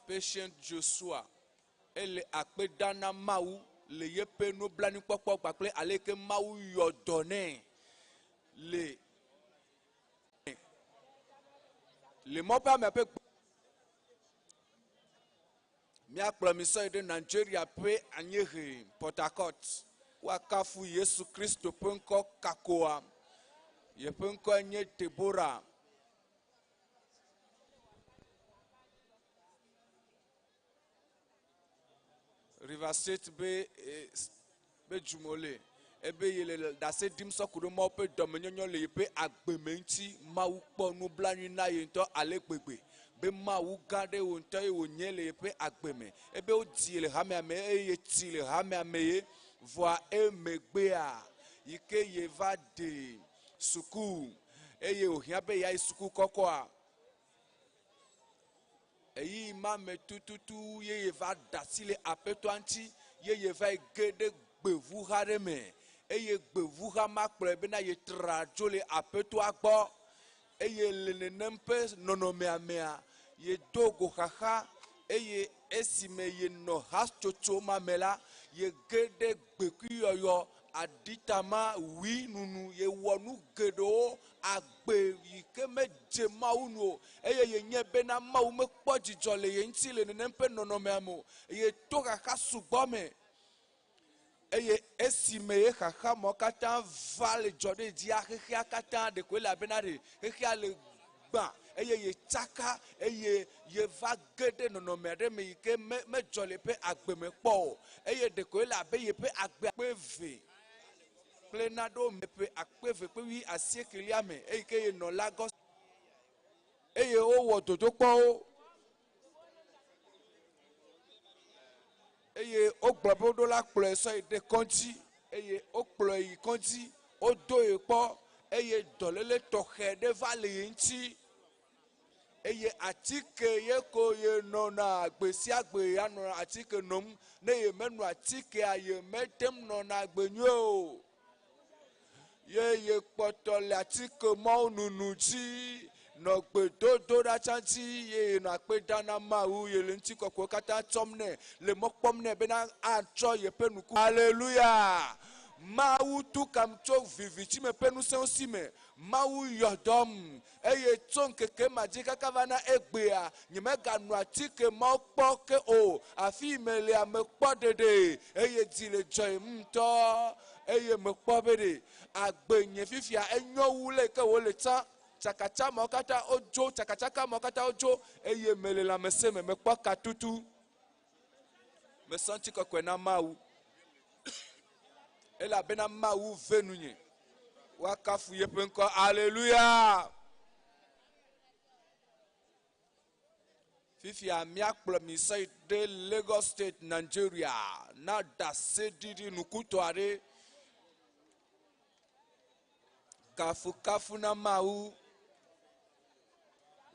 [SPEAKER 8] Patient Joshua. Ele akpe da na Mawu le yeƒe nublanuikpɔkpɔ kpakple ale yi ke Mawu yɔ dɔ nɛ le le mɔ ƒe ame ƒe míakplɔ mi sɔ yi ɖe Nigeria ƒe anyiehe Port Harcourt. Woakafu Yesu Kristo ƒe ŋkɔ kakoa. Yeƒe ŋkɔe nye Deborah. River State be eh, be dzume le ebe ye le ɖase ɖim sɔ ku ɖe Mawu ƒe dɔmenyɔnyɔ le yeƒe agbeme ŋuti. Mawu kpɔ nublanui na ye ŋutɔ ale gbegbe be Mawu gã ɖe wò ŋutɔ ye wònye le yeƒe agbeme. Ebe wodzi ye le hamea me eye yetsi le hamea me ye vɔa emegbea yi ke yeva de suku eye wòhiã be yeayi suku kɔkɔa Eyi ma me tututu ye yeva ɖe asi le aƒetɔa ŋuti ye yeva yi ge ɖe gbevuha ɖe me eye gbevuha ma kplɔe bena yetra dzo le aƒetɔa gbɔ eye le nenem ƒe nɔnɔmea mea yedo go xaxa eye esime yenɔ hatsotso ma me la yege ɖe gbekuiyɔyɔ aɖitama wui nunu yewɔ nu geɖewo agbe yi ke medze Mawu nu o, eye yenye bena Mawu mekpɔ dzidzɔ le ye ŋuti le nenem ƒe nɔnɔmea me o, eye to xaxa sugbɔ me. Eye esime ye xaxa mawo katã va le dzɔ ɖe dzia, xexea katã ɖekoe elabena ɖe xexea le gbã eye yetsaka eye yeva ge ɖe nɔnɔme aɖe me yi ke me, medzɔ le eƒe agbe me kpɔ o. Eye ɖekoe ele abe yeƒe agbe akpe eve kple naɖewo me ƒe akpe eve kple wui asiekelia me eyi ke yenɔ Lagos eye wowɔ dodokpɔwo eye wogblɔ be woɖo la kplɔe sɔ yi ɖe kɔdzi eye wokplɔe yi kɔdzi wodo ye kpɔ eye dɔléle tɔxɛ ɖe va le ye ŋuti eye atike ye ko ye nɔna gbe sia gbe anɔ atike nom ne ye meno atikea ye mete ŋu nɔna agbe nyuie o ye ye kpɔtɔ le atike mawo nunu dzi nɔ gbedodo ɖa tsã dzi ye yenɔ akpe dam na Mawu ye le ŋutikɔkɔewo katã tsɔm nɛ le mɔ kpɔm nɛ bena atsɔ yeƒe nuku. Aleluya! Mawu tu kam tso vivitime ƒe ŋusẽwo si me. Mawu yɔ dɔm eye tso ŋkeke ma dzi kaka va na egbea nyemeganɔ atike mawo kpɔ ke o. Afi yi melea mekpɔ ɖeɖe eye dzi le dzɔyem ŋutɔ eye mekpɔ be ɖe agbe nye fifia enyo wu le ke wòle tsã. Tsakatsa mawo katã wodzo, tsakatsaka mawo katã wodzo eye mele lãmesẽ me mekpɔ katutu. Mesɔ ŋutikɔkɔe na Mawu elabena Mawu ve nunye. Woakafu yeƒe ŋkɔ. Aleluya! Fifia míakplɔ mi sɔ yi ɖe Lagos State, Nigeria na ɖaseɖiɖi nukutɔ aɖe. Kafukafu na Mawu.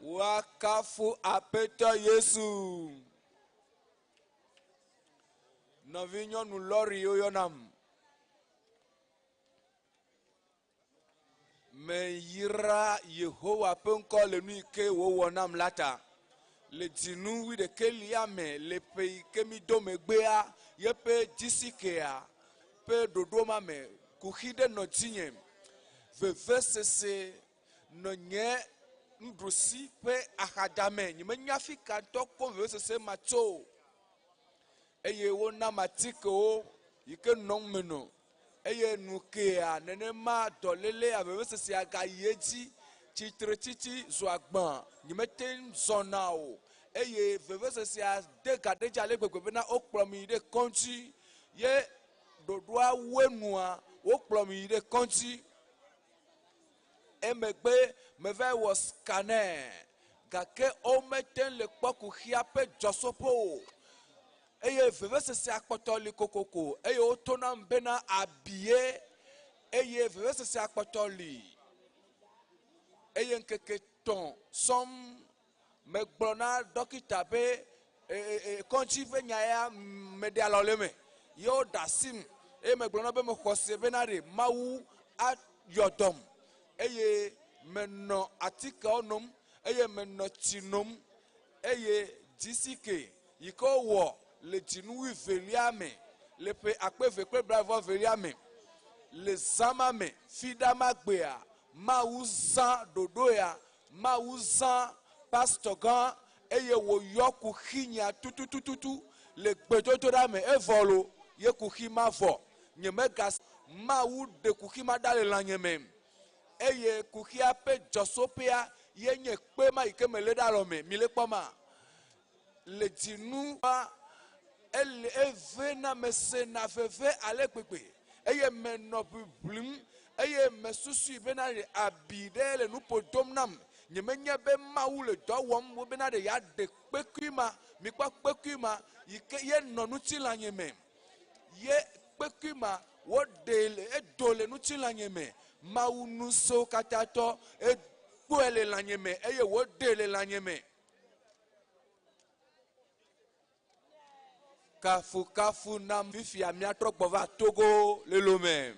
[SPEAKER 8] Woakafu Aƒetɔ Yesu. Nɔvinyɔnu lɔri woyɔnam. Meyra Yehowa ƒe ŋkɔ le nu yi ke wòwɔ nam la ta. Le dzinu wuiɖekɛlia me le ƒe yi ke mi do megbea, yeƒe dzisikea ƒe ɖoɖo ma me, kuxi ɖe nɔ dzinye. Vevesese nɔ nye nuɖusi ƒe axadame. Nyemenya fi ka ŋutɔ koŋ vevesese ma tso o. Eye wonam atikewo yi ke nɔm menɔ. Eye nu kea nenema dɔlélea vevesesea gayi edzi. Tsitretsitsi zu agbã. Nyemete ŋu zɔna o. Eye vevesesea de ga ɖe edzi ale gbegbe bena wokplɔm yi ɖe kɔdzi. Ye ɖoɖoa wue nua, wokplɔm yi ɖe kɔdzi. Emegbe meva wɔ scanner gake womete ŋu le kpɔ kuxia ƒe dzɔtsoƒe o. Eye vevesesea kpɔtɔ li kokoko eye woto nam bena abie eye vevesesea kpɔtɔ li. Eye ŋkeke tɔ̃ sɔŋ megblɔ na dɔkita be kɔdzi ƒe nya ya meɖe alɔ le eme ye woɖe asim eye megblɔ na be mexɔ se bena ɖe Mawu ayɔ dɔm eye menɔ atikewo nom eye menɔ tsi nom eye dzisike yi ke wowɔ le dzinu wuievelia me le ƒe akpe eve kple blaeve velia me le zã ma me fiɖa ma gbea mawu zã ɖoɖo ya mawu zã pastɔ gã eye wòyɔ kuxi nya tututututu le gbedodoɖa me evɔ lo ye kuxi ma vɔ nyemega mawu ɖe kuxi ma ɖa le lãnye me eye kuxia ƒe dzɔsoƒea ye nye kpe ma yi ke mele ɖe alɔme mi le kpɔ ma le dzinu ele eve na mesena veve ale gbegbe eye menɔ ʋiʋlim eye mesusui bena ɖe abi ɖe le nuƒo dom nam nyemenye be mawu le dɔ wɔm wo bena ɖe yeaɖe kpekui ma mikpɔ kpekui ma yi ke ye nɔ ŋutilãnye me ye kpekui ma woɖe le edo le ŋutilãnye me mawu ŋusẽwo katã tɔ ekpɔe le lãnye me eye woɖe le lãnye me kafukafu nam fifia míatrɔ gbɔ va togo le lome.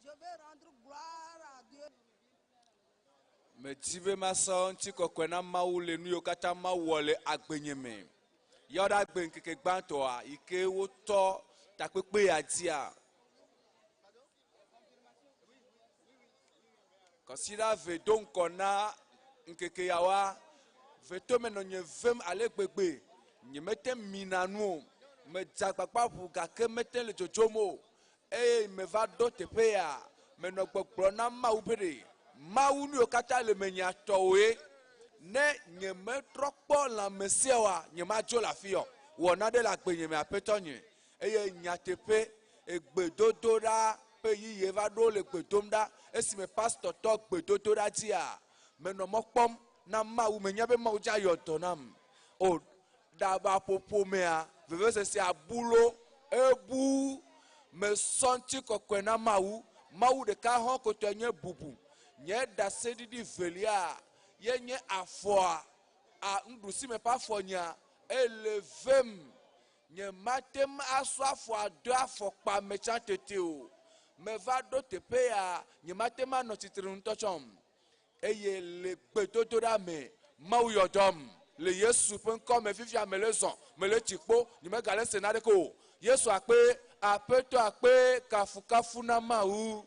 [SPEAKER 13] Je vais rendre gloire à Dieu.
[SPEAKER 8] Medi be masɔ ŋutikɔkɔe na mawu le nu yiwo katã mawu wɔ le agbenye me yɔ ɖe agbe ŋkeke gbãtɔa yi ke wotɔ takpekpe ya dzia kɔsiɖa ve do ŋkɔ na ŋkeke yawoa vetome nɔ nye vem ale gbegbe nyemete mina nu o medze agbagba ʋu gake mete le dzodzom o eye meva ɖo teƒe ya menɔ gbɔgblɔ na mawu be ɖe mawu nu yiwo katã le menye tɔwoe ne nyemetrɔ kpɔ lãmesia oa nyemadzo le afi yɔ wɔ naɖe le agbenye me aƒetɔ nye eye nyateƒe egbedodoɖa ƒe yiye va ɖo le gbe dom ɖa esime pastɔ tɔ gbedodoɖa dzia menɔ mɔ kpɔm na mawu menya be mawu dza yɔ dɔ nam o ɖabaƒoƒo mea vevesese abu lo ebu mesɔ ŋutikɔkɔe na mawu mawu ɖeka hã kotɔe nye bubu nye ɖaseɖiɖi velia ye nye afɔa a nuɖusime ƒe afɔ nyea ele vem nye mate ŋu asɔ afɔa do afɔkpa me tsã tete o meva ɖo teƒe ya nye mate ŋu anɔ tsitre ŋutɔ tsɔm eye le gbedodoɖa me mawu yɔ dɔm le yesu ƒe ŋkɔ me fifia mele zɔ mele tsi kpo nye megale se naɖeke o yesu akpe aƒetɔ akpe kafukafu na mawu.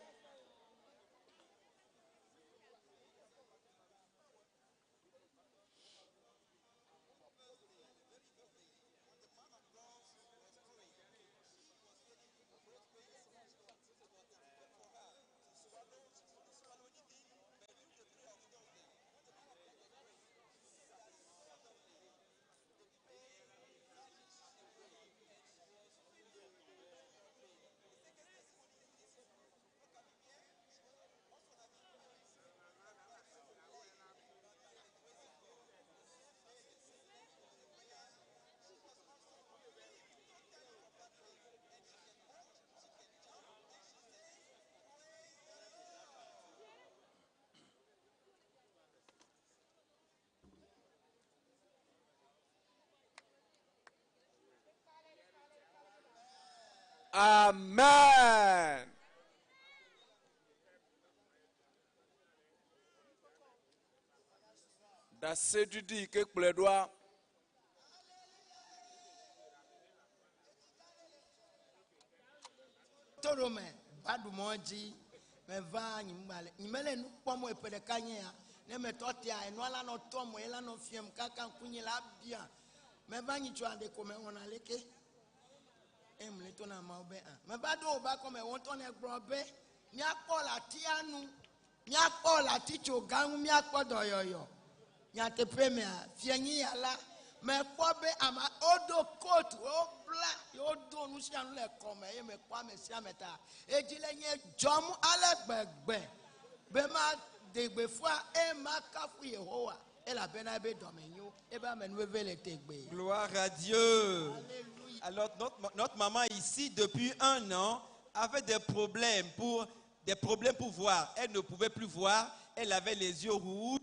[SPEAKER 8] Amen. Ɖaseɖiɖi yi ke kplɔe ɖoa.
[SPEAKER 14] Toɖome va ɖu mɔ dzi meva nyigba le nyimele nu kpɔm o eƒe ɖeka nye ya ne metɔ tea enua la nɔ tɔm o ela nɔ fiam kaka ŋkunye la bia meva nyitsɔ aɖe ko mewɔna leke eye mle to na ameawo be a meva ɖo wò ba kɔme wo ŋutɔ ne gblɔ be míakpɔ le atia nu míakpɔ le atitso gã ŋu míakpɔ dɔyɔyɔ nyateƒe mea fienyi ya la mekpɔ be ama wodo kotu wobla wodo nu sia nu le kɔme eye mekpɔ ame sia ame ta edzi le nye dzɔm ale gbegbe be ma Degbefua ema kafu Yehowa elabena ebe dɔme nyo ebe amenuveve le tegbe.
[SPEAKER 10] Gloire à Dieu. Alors, notre maman ici, depuis un an, avait des problèmes pour voir. Elle ne pouvait plus voir. Elle avait les yeux rouges.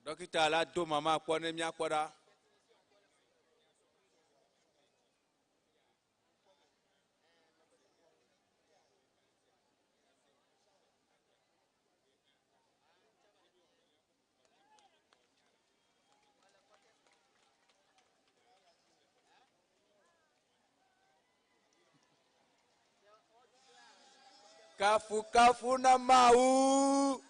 [SPEAKER 8] Dɔkita la do mama kpɔ ne míakpɔ ɖa. Kafukafu na Mawu.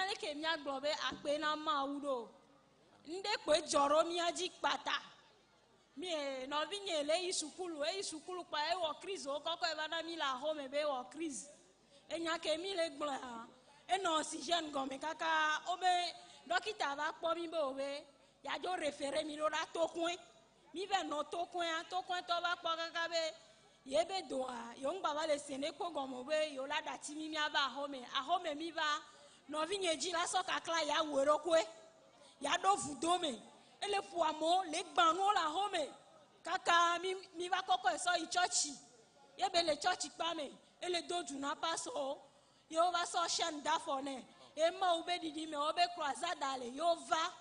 [SPEAKER 15] Aleke míagblɔ be akpe na Mawu ɖo? Ŋɖe kpoe dzɔ ɖo mía dzi kpata. Mie nɔvinye le yi sukulu, eyi sukulu kpa ewɔ crise wo kɔkɔ eva na mi le axɔme be ewɔ crise. Enya ke mi le gblɔa, enɔ oxygène gɔme kaka wobe dɔkita va kpɔ mi be wo be yadzo référé mi ɖo ɖa tokoe. Mi va nɔ tokoea, tokoetɔ va kpɔ kaka be ye be doa, yewo ŋgba va le se ne kpo gɔme o be yewo la ɖe ati mi miava axɔme. Axɔme mi va, nɔvinye dzi la sɔ kakla ya wɔ eɖokoe. Ya ɖo vudo me. Ele ƒo amewo, le gbã nuwo le axɔme. Kaka mi va kɔkɔ sɔ yi tsɔtsi. Ye be le tsɔtsi kpa me, ele do du na pasɔwo. Ye wova sɔ chaîne d'afɔ nɛ. Ye Mawu be ɖiɖi me, wobe croisade le, ye wova.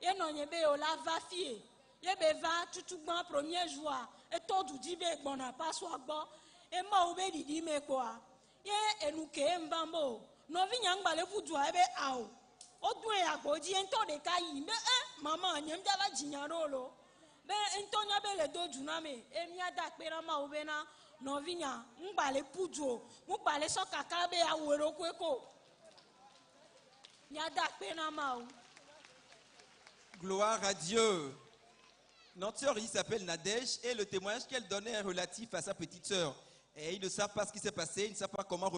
[SPEAKER 15] Ye nɔ nye be yewo la va fie. Ye be va tutugbã premier jour, etɔ du dzi be gbɔna pasɔa gbɔ. Ye Mawu be ɖiɖi me kpoa, ye enu ke ye ŋva mo. Nɔvinya ŋgba le ƒu dua, ebe ao. Wodoe agbo dzi, ye ŋutɔ ɖeka yi. Be, mama, nye ŋdza va dzinya ɖo lo. Be ŋutɔ nya be le do du na me. Ye míada akpe na Mawu bena nɔvinya ŋgba le ƒu du o. Ŋgba le sɔ kaka be awu eɖokoe ko. Míada akpe na Mawu.
[SPEAKER 10] Gloire à Dieu. Notre sœur, il s'appelle Nadège et le témoignage qu'elle donnait est relatif à sa petite sœur. Et ils ne savent pas ce qui s'est passé, ils ne savent pas comment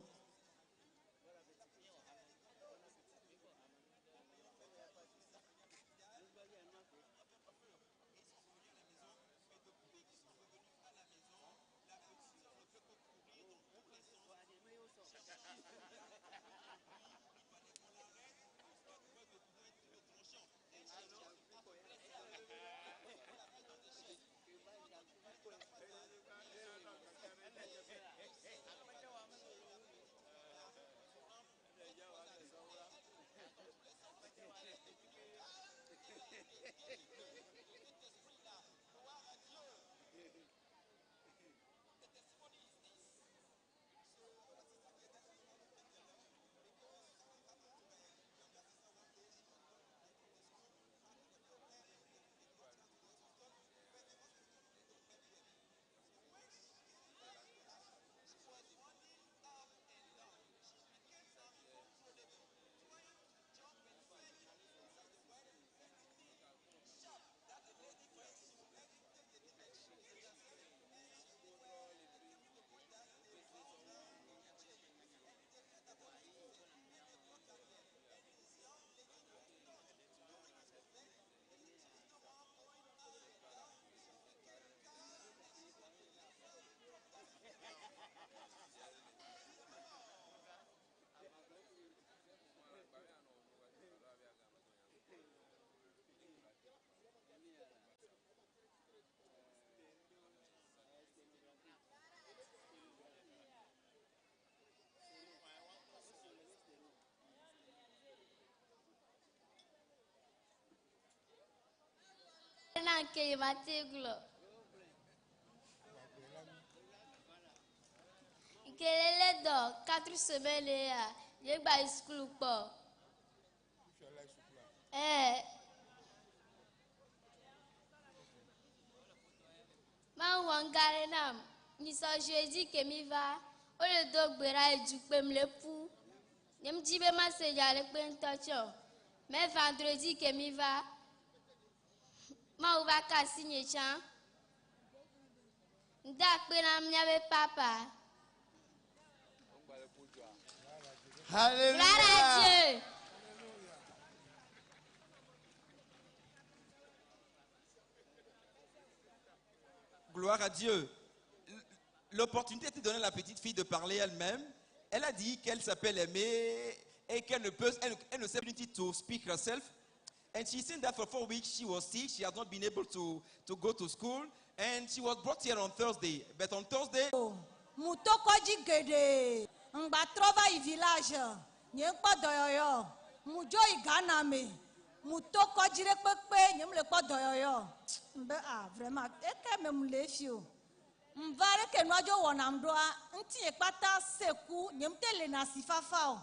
[SPEAKER 16] Na nke yi ma te gblɔ. Nkele lé dɔ quatre semaines ya, ye gba yi sukulu kpɔ. Ɛɛ. Mawu wɔ ŋga ɖe nam. Nyisɔ jeudi ke mi va, wole do gbe ɖa edu kpem le ƒu. Nye ŋdi be mase dza ɖe kpe ŋutɔ tsɛ o. Mais vendredi ke mi va, Mawu va ka asi nye tsã. Ŋda akpe na míabe papa.
[SPEAKER 1] Alléluia.
[SPEAKER 16] Gloire à Dieu.
[SPEAKER 10] Gloire à Dieu. L'opportunité était donnée à la petite fille de parler elle-même. Elle a dit qu'elle s'appelle Aimée et qu'elle ne peut, elle ne sait plus to speak herself. And she said that for 4 weeks she was sick. She has not been able to go to school. And she was brought here on Thursday. But on Thursday,
[SPEAKER 17] Mutokɔdzi geɖe ŋgba trɔ va yi village nye ŋkpɔ dɔyɔyɔ mudzo yi Ghana me mutokɔdzi ɖe kpekpe nye mu le kpɔ dɔyɔyɔ mbe ah vraiment eke me mu le fi o ŋva ɖe ke nua dzo wɔnam ɖoa ŋuti nye kpata se ku nye mu te lena si fafa o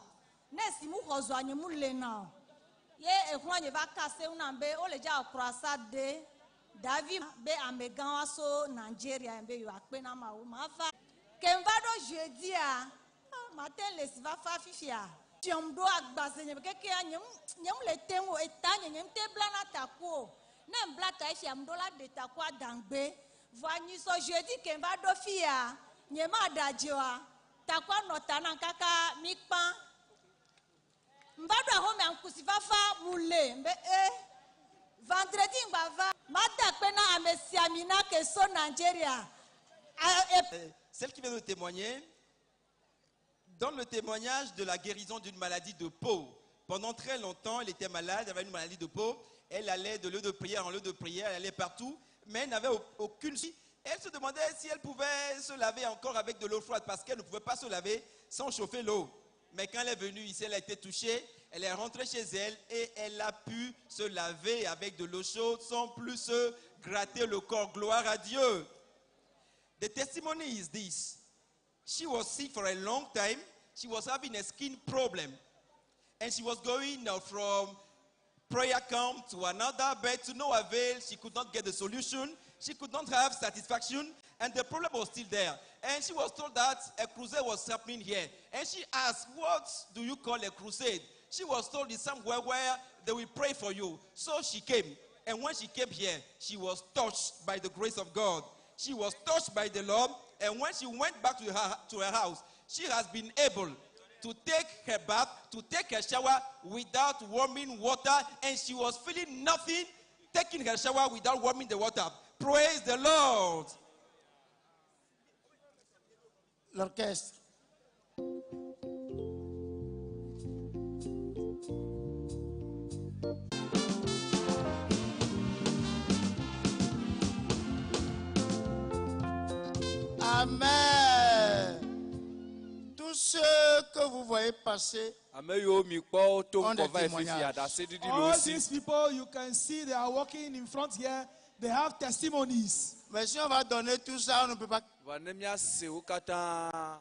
[SPEAKER 17] ne si mu xɔ zɔa nye mu lena o ye exlɔ̃ nye va ka se ŋu nam be wole dza wɔ croissant de Davi be amegãwo so Nigeria be yewoakpe na mawu mava ke ŋva ɖo jeudia ah, mate le si fafa fifia fiɔm ɖo agbaze nye kekea nye mu le te ŋu o eta nye nye mu te blana taku o ne mbla ta efia mu ɖo la ɖe takua dangbe vɔa nyisɔ jeudi ke ŋva ɖo fia nye ma ɖa dze oa takua nɔ ta nam kaka mi kpã ŋva ɖo axɔme ŋkusi fafa mu le mbe e vendredi ŋgba va mada akpe na ame siamina ke so Nigeria.
[SPEAKER 10] Celle qui vient de témoigner, dans le témoignage de la guérison d'une maladie de peau, pendant très longtemps, elle était malade, elle avait une maladie de peau, elle allait de lieu de prière en lieu de prière, elle allait partout, mais elle n'avait aucune. Elle se demandait si elle pouvait se laver encore avec de l'eau froide parce qu'elle ne pouvait pas se laver sans chauffer l'eau. Mais quand elle est venue ici, elle a été touchée, elle est rentrée chez elle et elle a pu se laver avec de l'eau chaude sans plus se gratter le corps. Gloire à Dieu. The testimony is this. She was sick for a long time. She was having a skin problem. And she was going from prayer camp to another, but to no avail. She could not get the solution. She could not have satisfaction. And the problem was still there. And she was told that a crusade was happening here. And she asked, "What do you call a crusade?" She was told it's somewhere where they will pray for you. So she came. And when she came here, she was touched by the grace of God. She was touched by the Lord. And when she went back to her house, she has been able to take her bath, to take her shower without warming water, and she was feeling nothing taking her shower without warming the water. Praise the Lord.
[SPEAKER 14] L'orchestre. Amen. Tous ceux que vous voyez passer
[SPEAKER 8] Ame yiwo mi kpɔ to
[SPEAKER 14] ont des
[SPEAKER 8] ŋkɔ va yi fifia
[SPEAKER 14] témoignages.
[SPEAKER 8] ɖaseɖiɖi le
[SPEAKER 3] All
[SPEAKER 8] wo si.
[SPEAKER 3] these people you can see they are walking in front here, they have testimonies.
[SPEAKER 14] Mais si on va donner tout ça, on ne peut pas.
[SPEAKER 8] Vɔ ne míase wo katã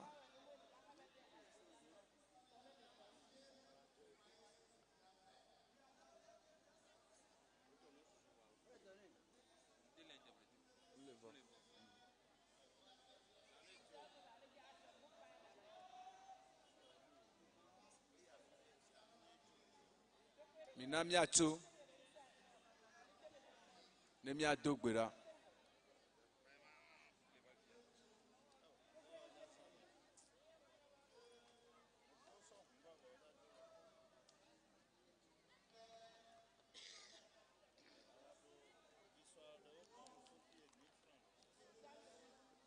[SPEAKER 8] mina míatso ne míado gbe ɖa.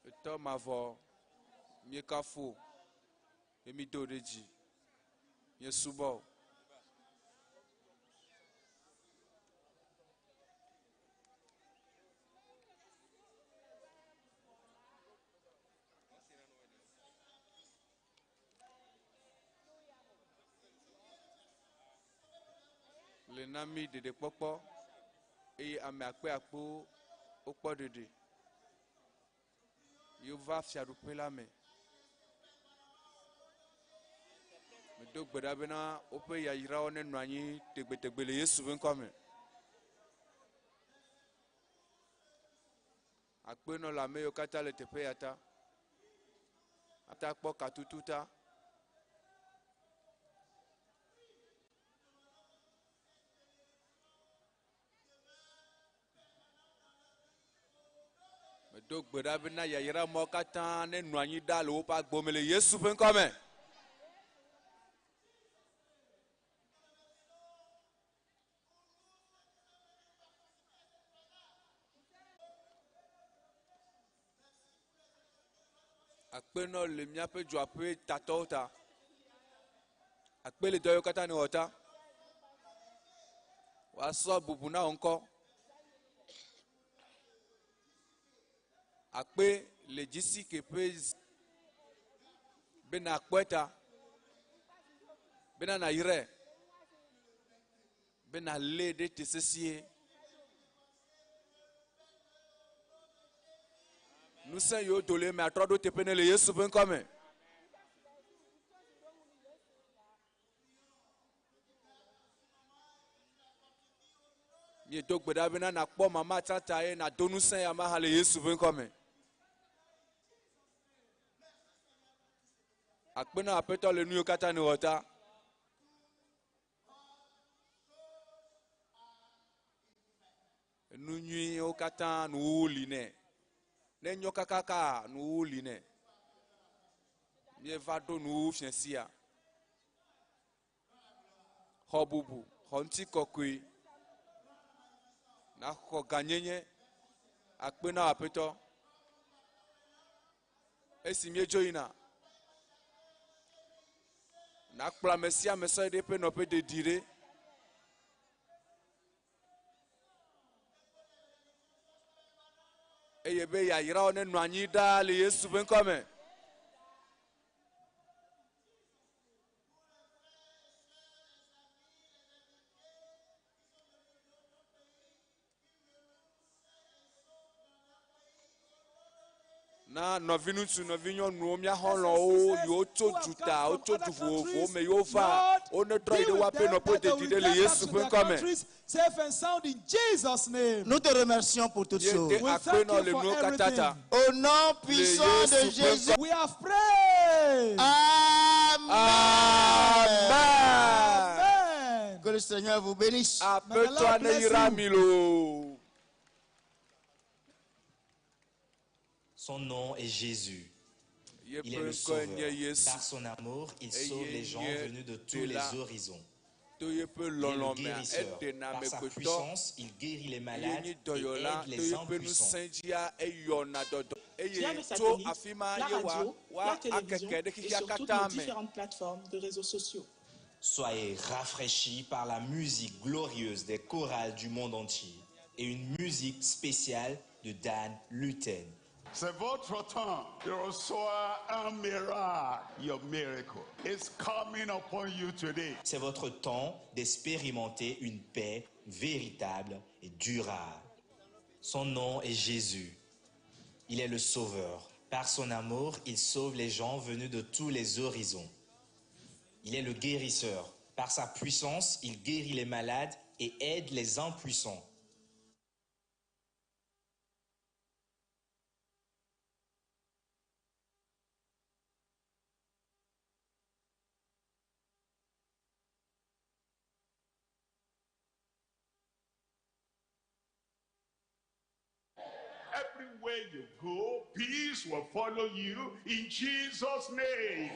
[SPEAKER 8] Etɔ mavɔ míekafu wò ye mído ɖe dzi míesubɔ wò. Le na mí ɖeɖekpɔkpɔ. Eye ame akpe akpewo wokpɔ ɖeɖe. Ye wova fiaɖuƒe la me. Medo gbe ɖa bena woƒe yayrawo nenɔ anyi tegbetegbe le Yesu ƒe ŋkɔ me. Akpe nɔ le ame yiwo katã le teƒe ya ta. Ata kpɔ katutu ta. Medo gbe ɖa bena yayra mawo katã nenɔ anyi ɖaa le woƒe agbewo me le Yesu ƒe ŋkɔ me. Akpe nɔ le míaƒe dua ƒe tatɔwo ta. Akpe le dɔ yiwo katã nèwɔ ta. Woasɔ bubu na wò ŋkɔ. Akpe le dzisi ke ƒe be nàkpɔe ta, bena nàyrae, be nàlée ɖe te sesĩe. Ŋusẽ yiwo do le eme atrɔ ɖo teƒe nɛ le Yesu ƒe ŋkɔ me. Míedo gbe ɖa bena nàkpɔ mama tata eye nàdo ŋusẽ ya ma hã le Yesu ƒe ŋkɔ me. Akpe na Aƒetɔ le nu yiwo katã nèwɔ ta. Enu nyuiwo katã nuwuwu li nɛ. Ne enyo kakaka nuwuwu li nɛ. Míeva ɖo nuwuwu fiẽ sia. Xɔ bubu, xɔ ŋutikɔkɔe, naxɔ gãnyenye. Akpe na Aƒetɔ. Esi míedzo yina, nakplɔ ame sia ame sɔ yi ɖe eƒe nɔƒe dedi ɖe. Eye be yayrawo nenɔ anyi ɖaa le Yesu ƒe ŋkɔ me. Na nɔviŋutsu, nɔvinyɔnuwo, mía xɔlɔ̃wo yiwo tso duta, wotso du vovovowo me yiwo va, wonetrɔ yi ɖe woaƒe nɔƒe dedi ɖe le Yesu ƒe ŋkɔ me.
[SPEAKER 3] Safe and sound in Jesus' name.
[SPEAKER 1] Nous te remercions pour toutes choses.
[SPEAKER 8] Míede
[SPEAKER 3] We
[SPEAKER 8] akpe
[SPEAKER 3] thank
[SPEAKER 8] nɔ
[SPEAKER 3] you
[SPEAKER 8] le
[SPEAKER 3] for
[SPEAKER 8] nuwo katã ta.
[SPEAKER 3] everything.
[SPEAKER 1] Au nom
[SPEAKER 8] Le
[SPEAKER 1] puissant de
[SPEAKER 8] Yesu ƒe
[SPEAKER 1] Jésus.
[SPEAKER 8] ŋkɔ
[SPEAKER 3] We have prayed.
[SPEAKER 1] Amen.
[SPEAKER 8] Amen.
[SPEAKER 3] Amen.
[SPEAKER 1] Que le Seigneur vous bénisse.
[SPEAKER 8] Aƒetɔa neyra mi loo.
[SPEAKER 18] Son nom est Jésus. Il est
[SPEAKER 8] Yeƒe
[SPEAKER 18] le
[SPEAKER 8] ŋkɔe
[SPEAKER 18] sauveur.
[SPEAKER 8] nye Yesu.
[SPEAKER 18] Par son amour, il sauve
[SPEAKER 8] Eye
[SPEAKER 18] les gens
[SPEAKER 8] nye
[SPEAKER 18] venus de tous les
[SPEAKER 8] Ɖela.
[SPEAKER 18] horizons.
[SPEAKER 8] To yeƒe
[SPEAKER 18] Il est le
[SPEAKER 8] lɔlɔ̃mea,
[SPEAKER 18] guérisseur.
[SPEAKER 8] eɖena
[SPEAKER 18] Par sa
[SPEAKER 8] amegbetɔ.
[SPEAKER 18] puissance, il guérit les
[SPEAKER 8] Eye
[SPEAKER 18] malades
[SPEAKER 8] nyi
[SPEAKER 18] et
[SPEAKER 8] dɔyɔla.
[SPEAKER 18] aide
[SPEAKER 8] To
[SPEAKER 18] les
[SPEAKER 8] yeƒe
[SPEAKER 18] impuissants.
[SPEAKER 8] ŋusẽ dzia, eyɔna dɔdɔ.
[SPEAKER 19] Via
[SPEAKER 8] Eye
[SPEAKER 19] le
[SPEAKER 8] tso
[SPEAKER 19] satellite,
[SPEAKER 8] afi ma
[SPEAKER 19] la
[SPEAKER 8] ye wa
[SPEAKER 19] radio,
[SPEAKER 8] wa
[SPEAKER 19] la télévision
[SPEAKER 8] akeke ɖe
[SPEAKER 19] et
[SPEAKER 8] xexea
[SPEAKER 19] sur toutes
[SPEAKER 8] katã
[SPEAKER 19] nos
[SPEAKER 8] me.
[SPEAKER 19] différentes plateformes de réseaux sociaux.
[SPEAKER 18] Soyez rafraîchis par la musique glorieuse des chorales du monde entier et une musique spéciale de Dan Luten.
[SPEAKER 5] C'est votre temps de recevoir un miracle. Your miracle is coming upon you today.
[SPEAKER 18] C'est votre temps d'expérimenter une paix véritable et durable. Son nom est Jésus. Il est le Sauveur. Par son amour, il sauve les gens venus de tous les horizons. Il est le guérisseur. Par sa puissance, il guérit les malades et aide les impuissants.
[SPEAKER 5] Everywhere you go, peace will follow you in Jesus' name.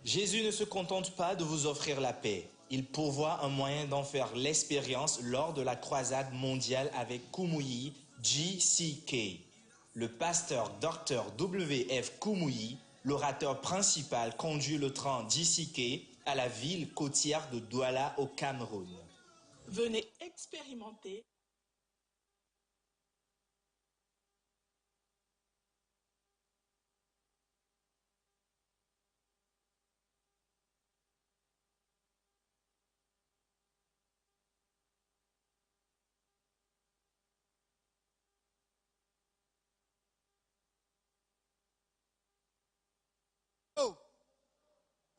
[SPEAKER 18] Jésus ne se contente pas de vous offrir la paix. Il pourvoit un moyen d'en faire l'expérience lors de la croisade mondiale avec Kumuyi GCK. Le pasteur Dr W.F. Kumuyi, l'orateur principal, conduit le train GCK à la ville côtière de Douala au Cameroun.
[SPEAKER 19] Venez expérimenter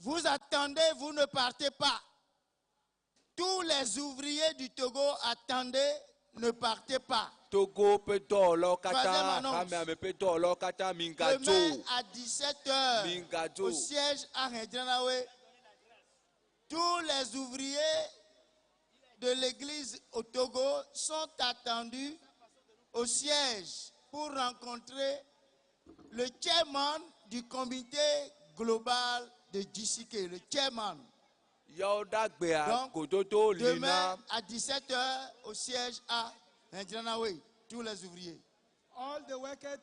[SPEAKER 14] Vous attendez, vous ne partez pas. Tous les ouvriers du Togo, attendez, ne partez pas.
[SPEAKER 8] Togo ƒe dɔwɔlawo katã
[SPEAKER 14] Troisième annonce.
[SPEAKER 8] hamea me ƒe dɔwɔlawo katã mi ŋgadzo
[SPEAKER 14] Demain à 17h,
[SPEAKER 8] Mi ngadzo.
[SPEAKER 14] au siège à Rendranawe, tous les ouvriers de l'église au Togo sont attendus au siège pour rencontrer le chairman du comité global de JCK, le chairman.
[SPEAKER 8] Yawo ɖagbea
[SPEAKER 14] Donc,
[SPEAKER 8] gododo li na
[SPEAKER 14] Demain à 17h au siège à Rendranawe, tous les ouvriers.
[SPEAKER 3] All the workers,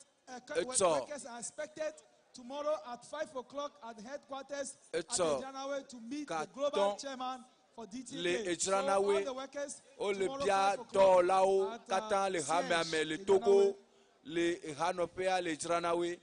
[SPEAKER 8] It's all.
[SPEAKER 3] workers are expected tomorrow at 5 o'clock at the headquarters at
[SPEAKER 8] It's all.
[SPEAKER 3] Edranawe to meet the
[SPEAKER 8] Katon
[SPEAKER 3] global chairman for DTK.
[SPEAKER 8] le
[SPEAKER 3] So all
[SPEAKER 8] edzranawoe
[SPEAKER 3] the workers
[SPEAKER 8] wole
[SPEAKER 3] tomorrow
[SPEAKER 8] bia
[SPEAKER 3] 5 o'clock
[SPEAKER 8] dɔwɔlawo
[SPEAKER 3] at,
[SPEAKER 8] katã le hamea
[SPEAKER 3] siège
[SPEAKER 8] me le
[SPEAKER 3] Edranawe.
[SPEAKER 8] Togo le ehanɔƒea le dzranawoe.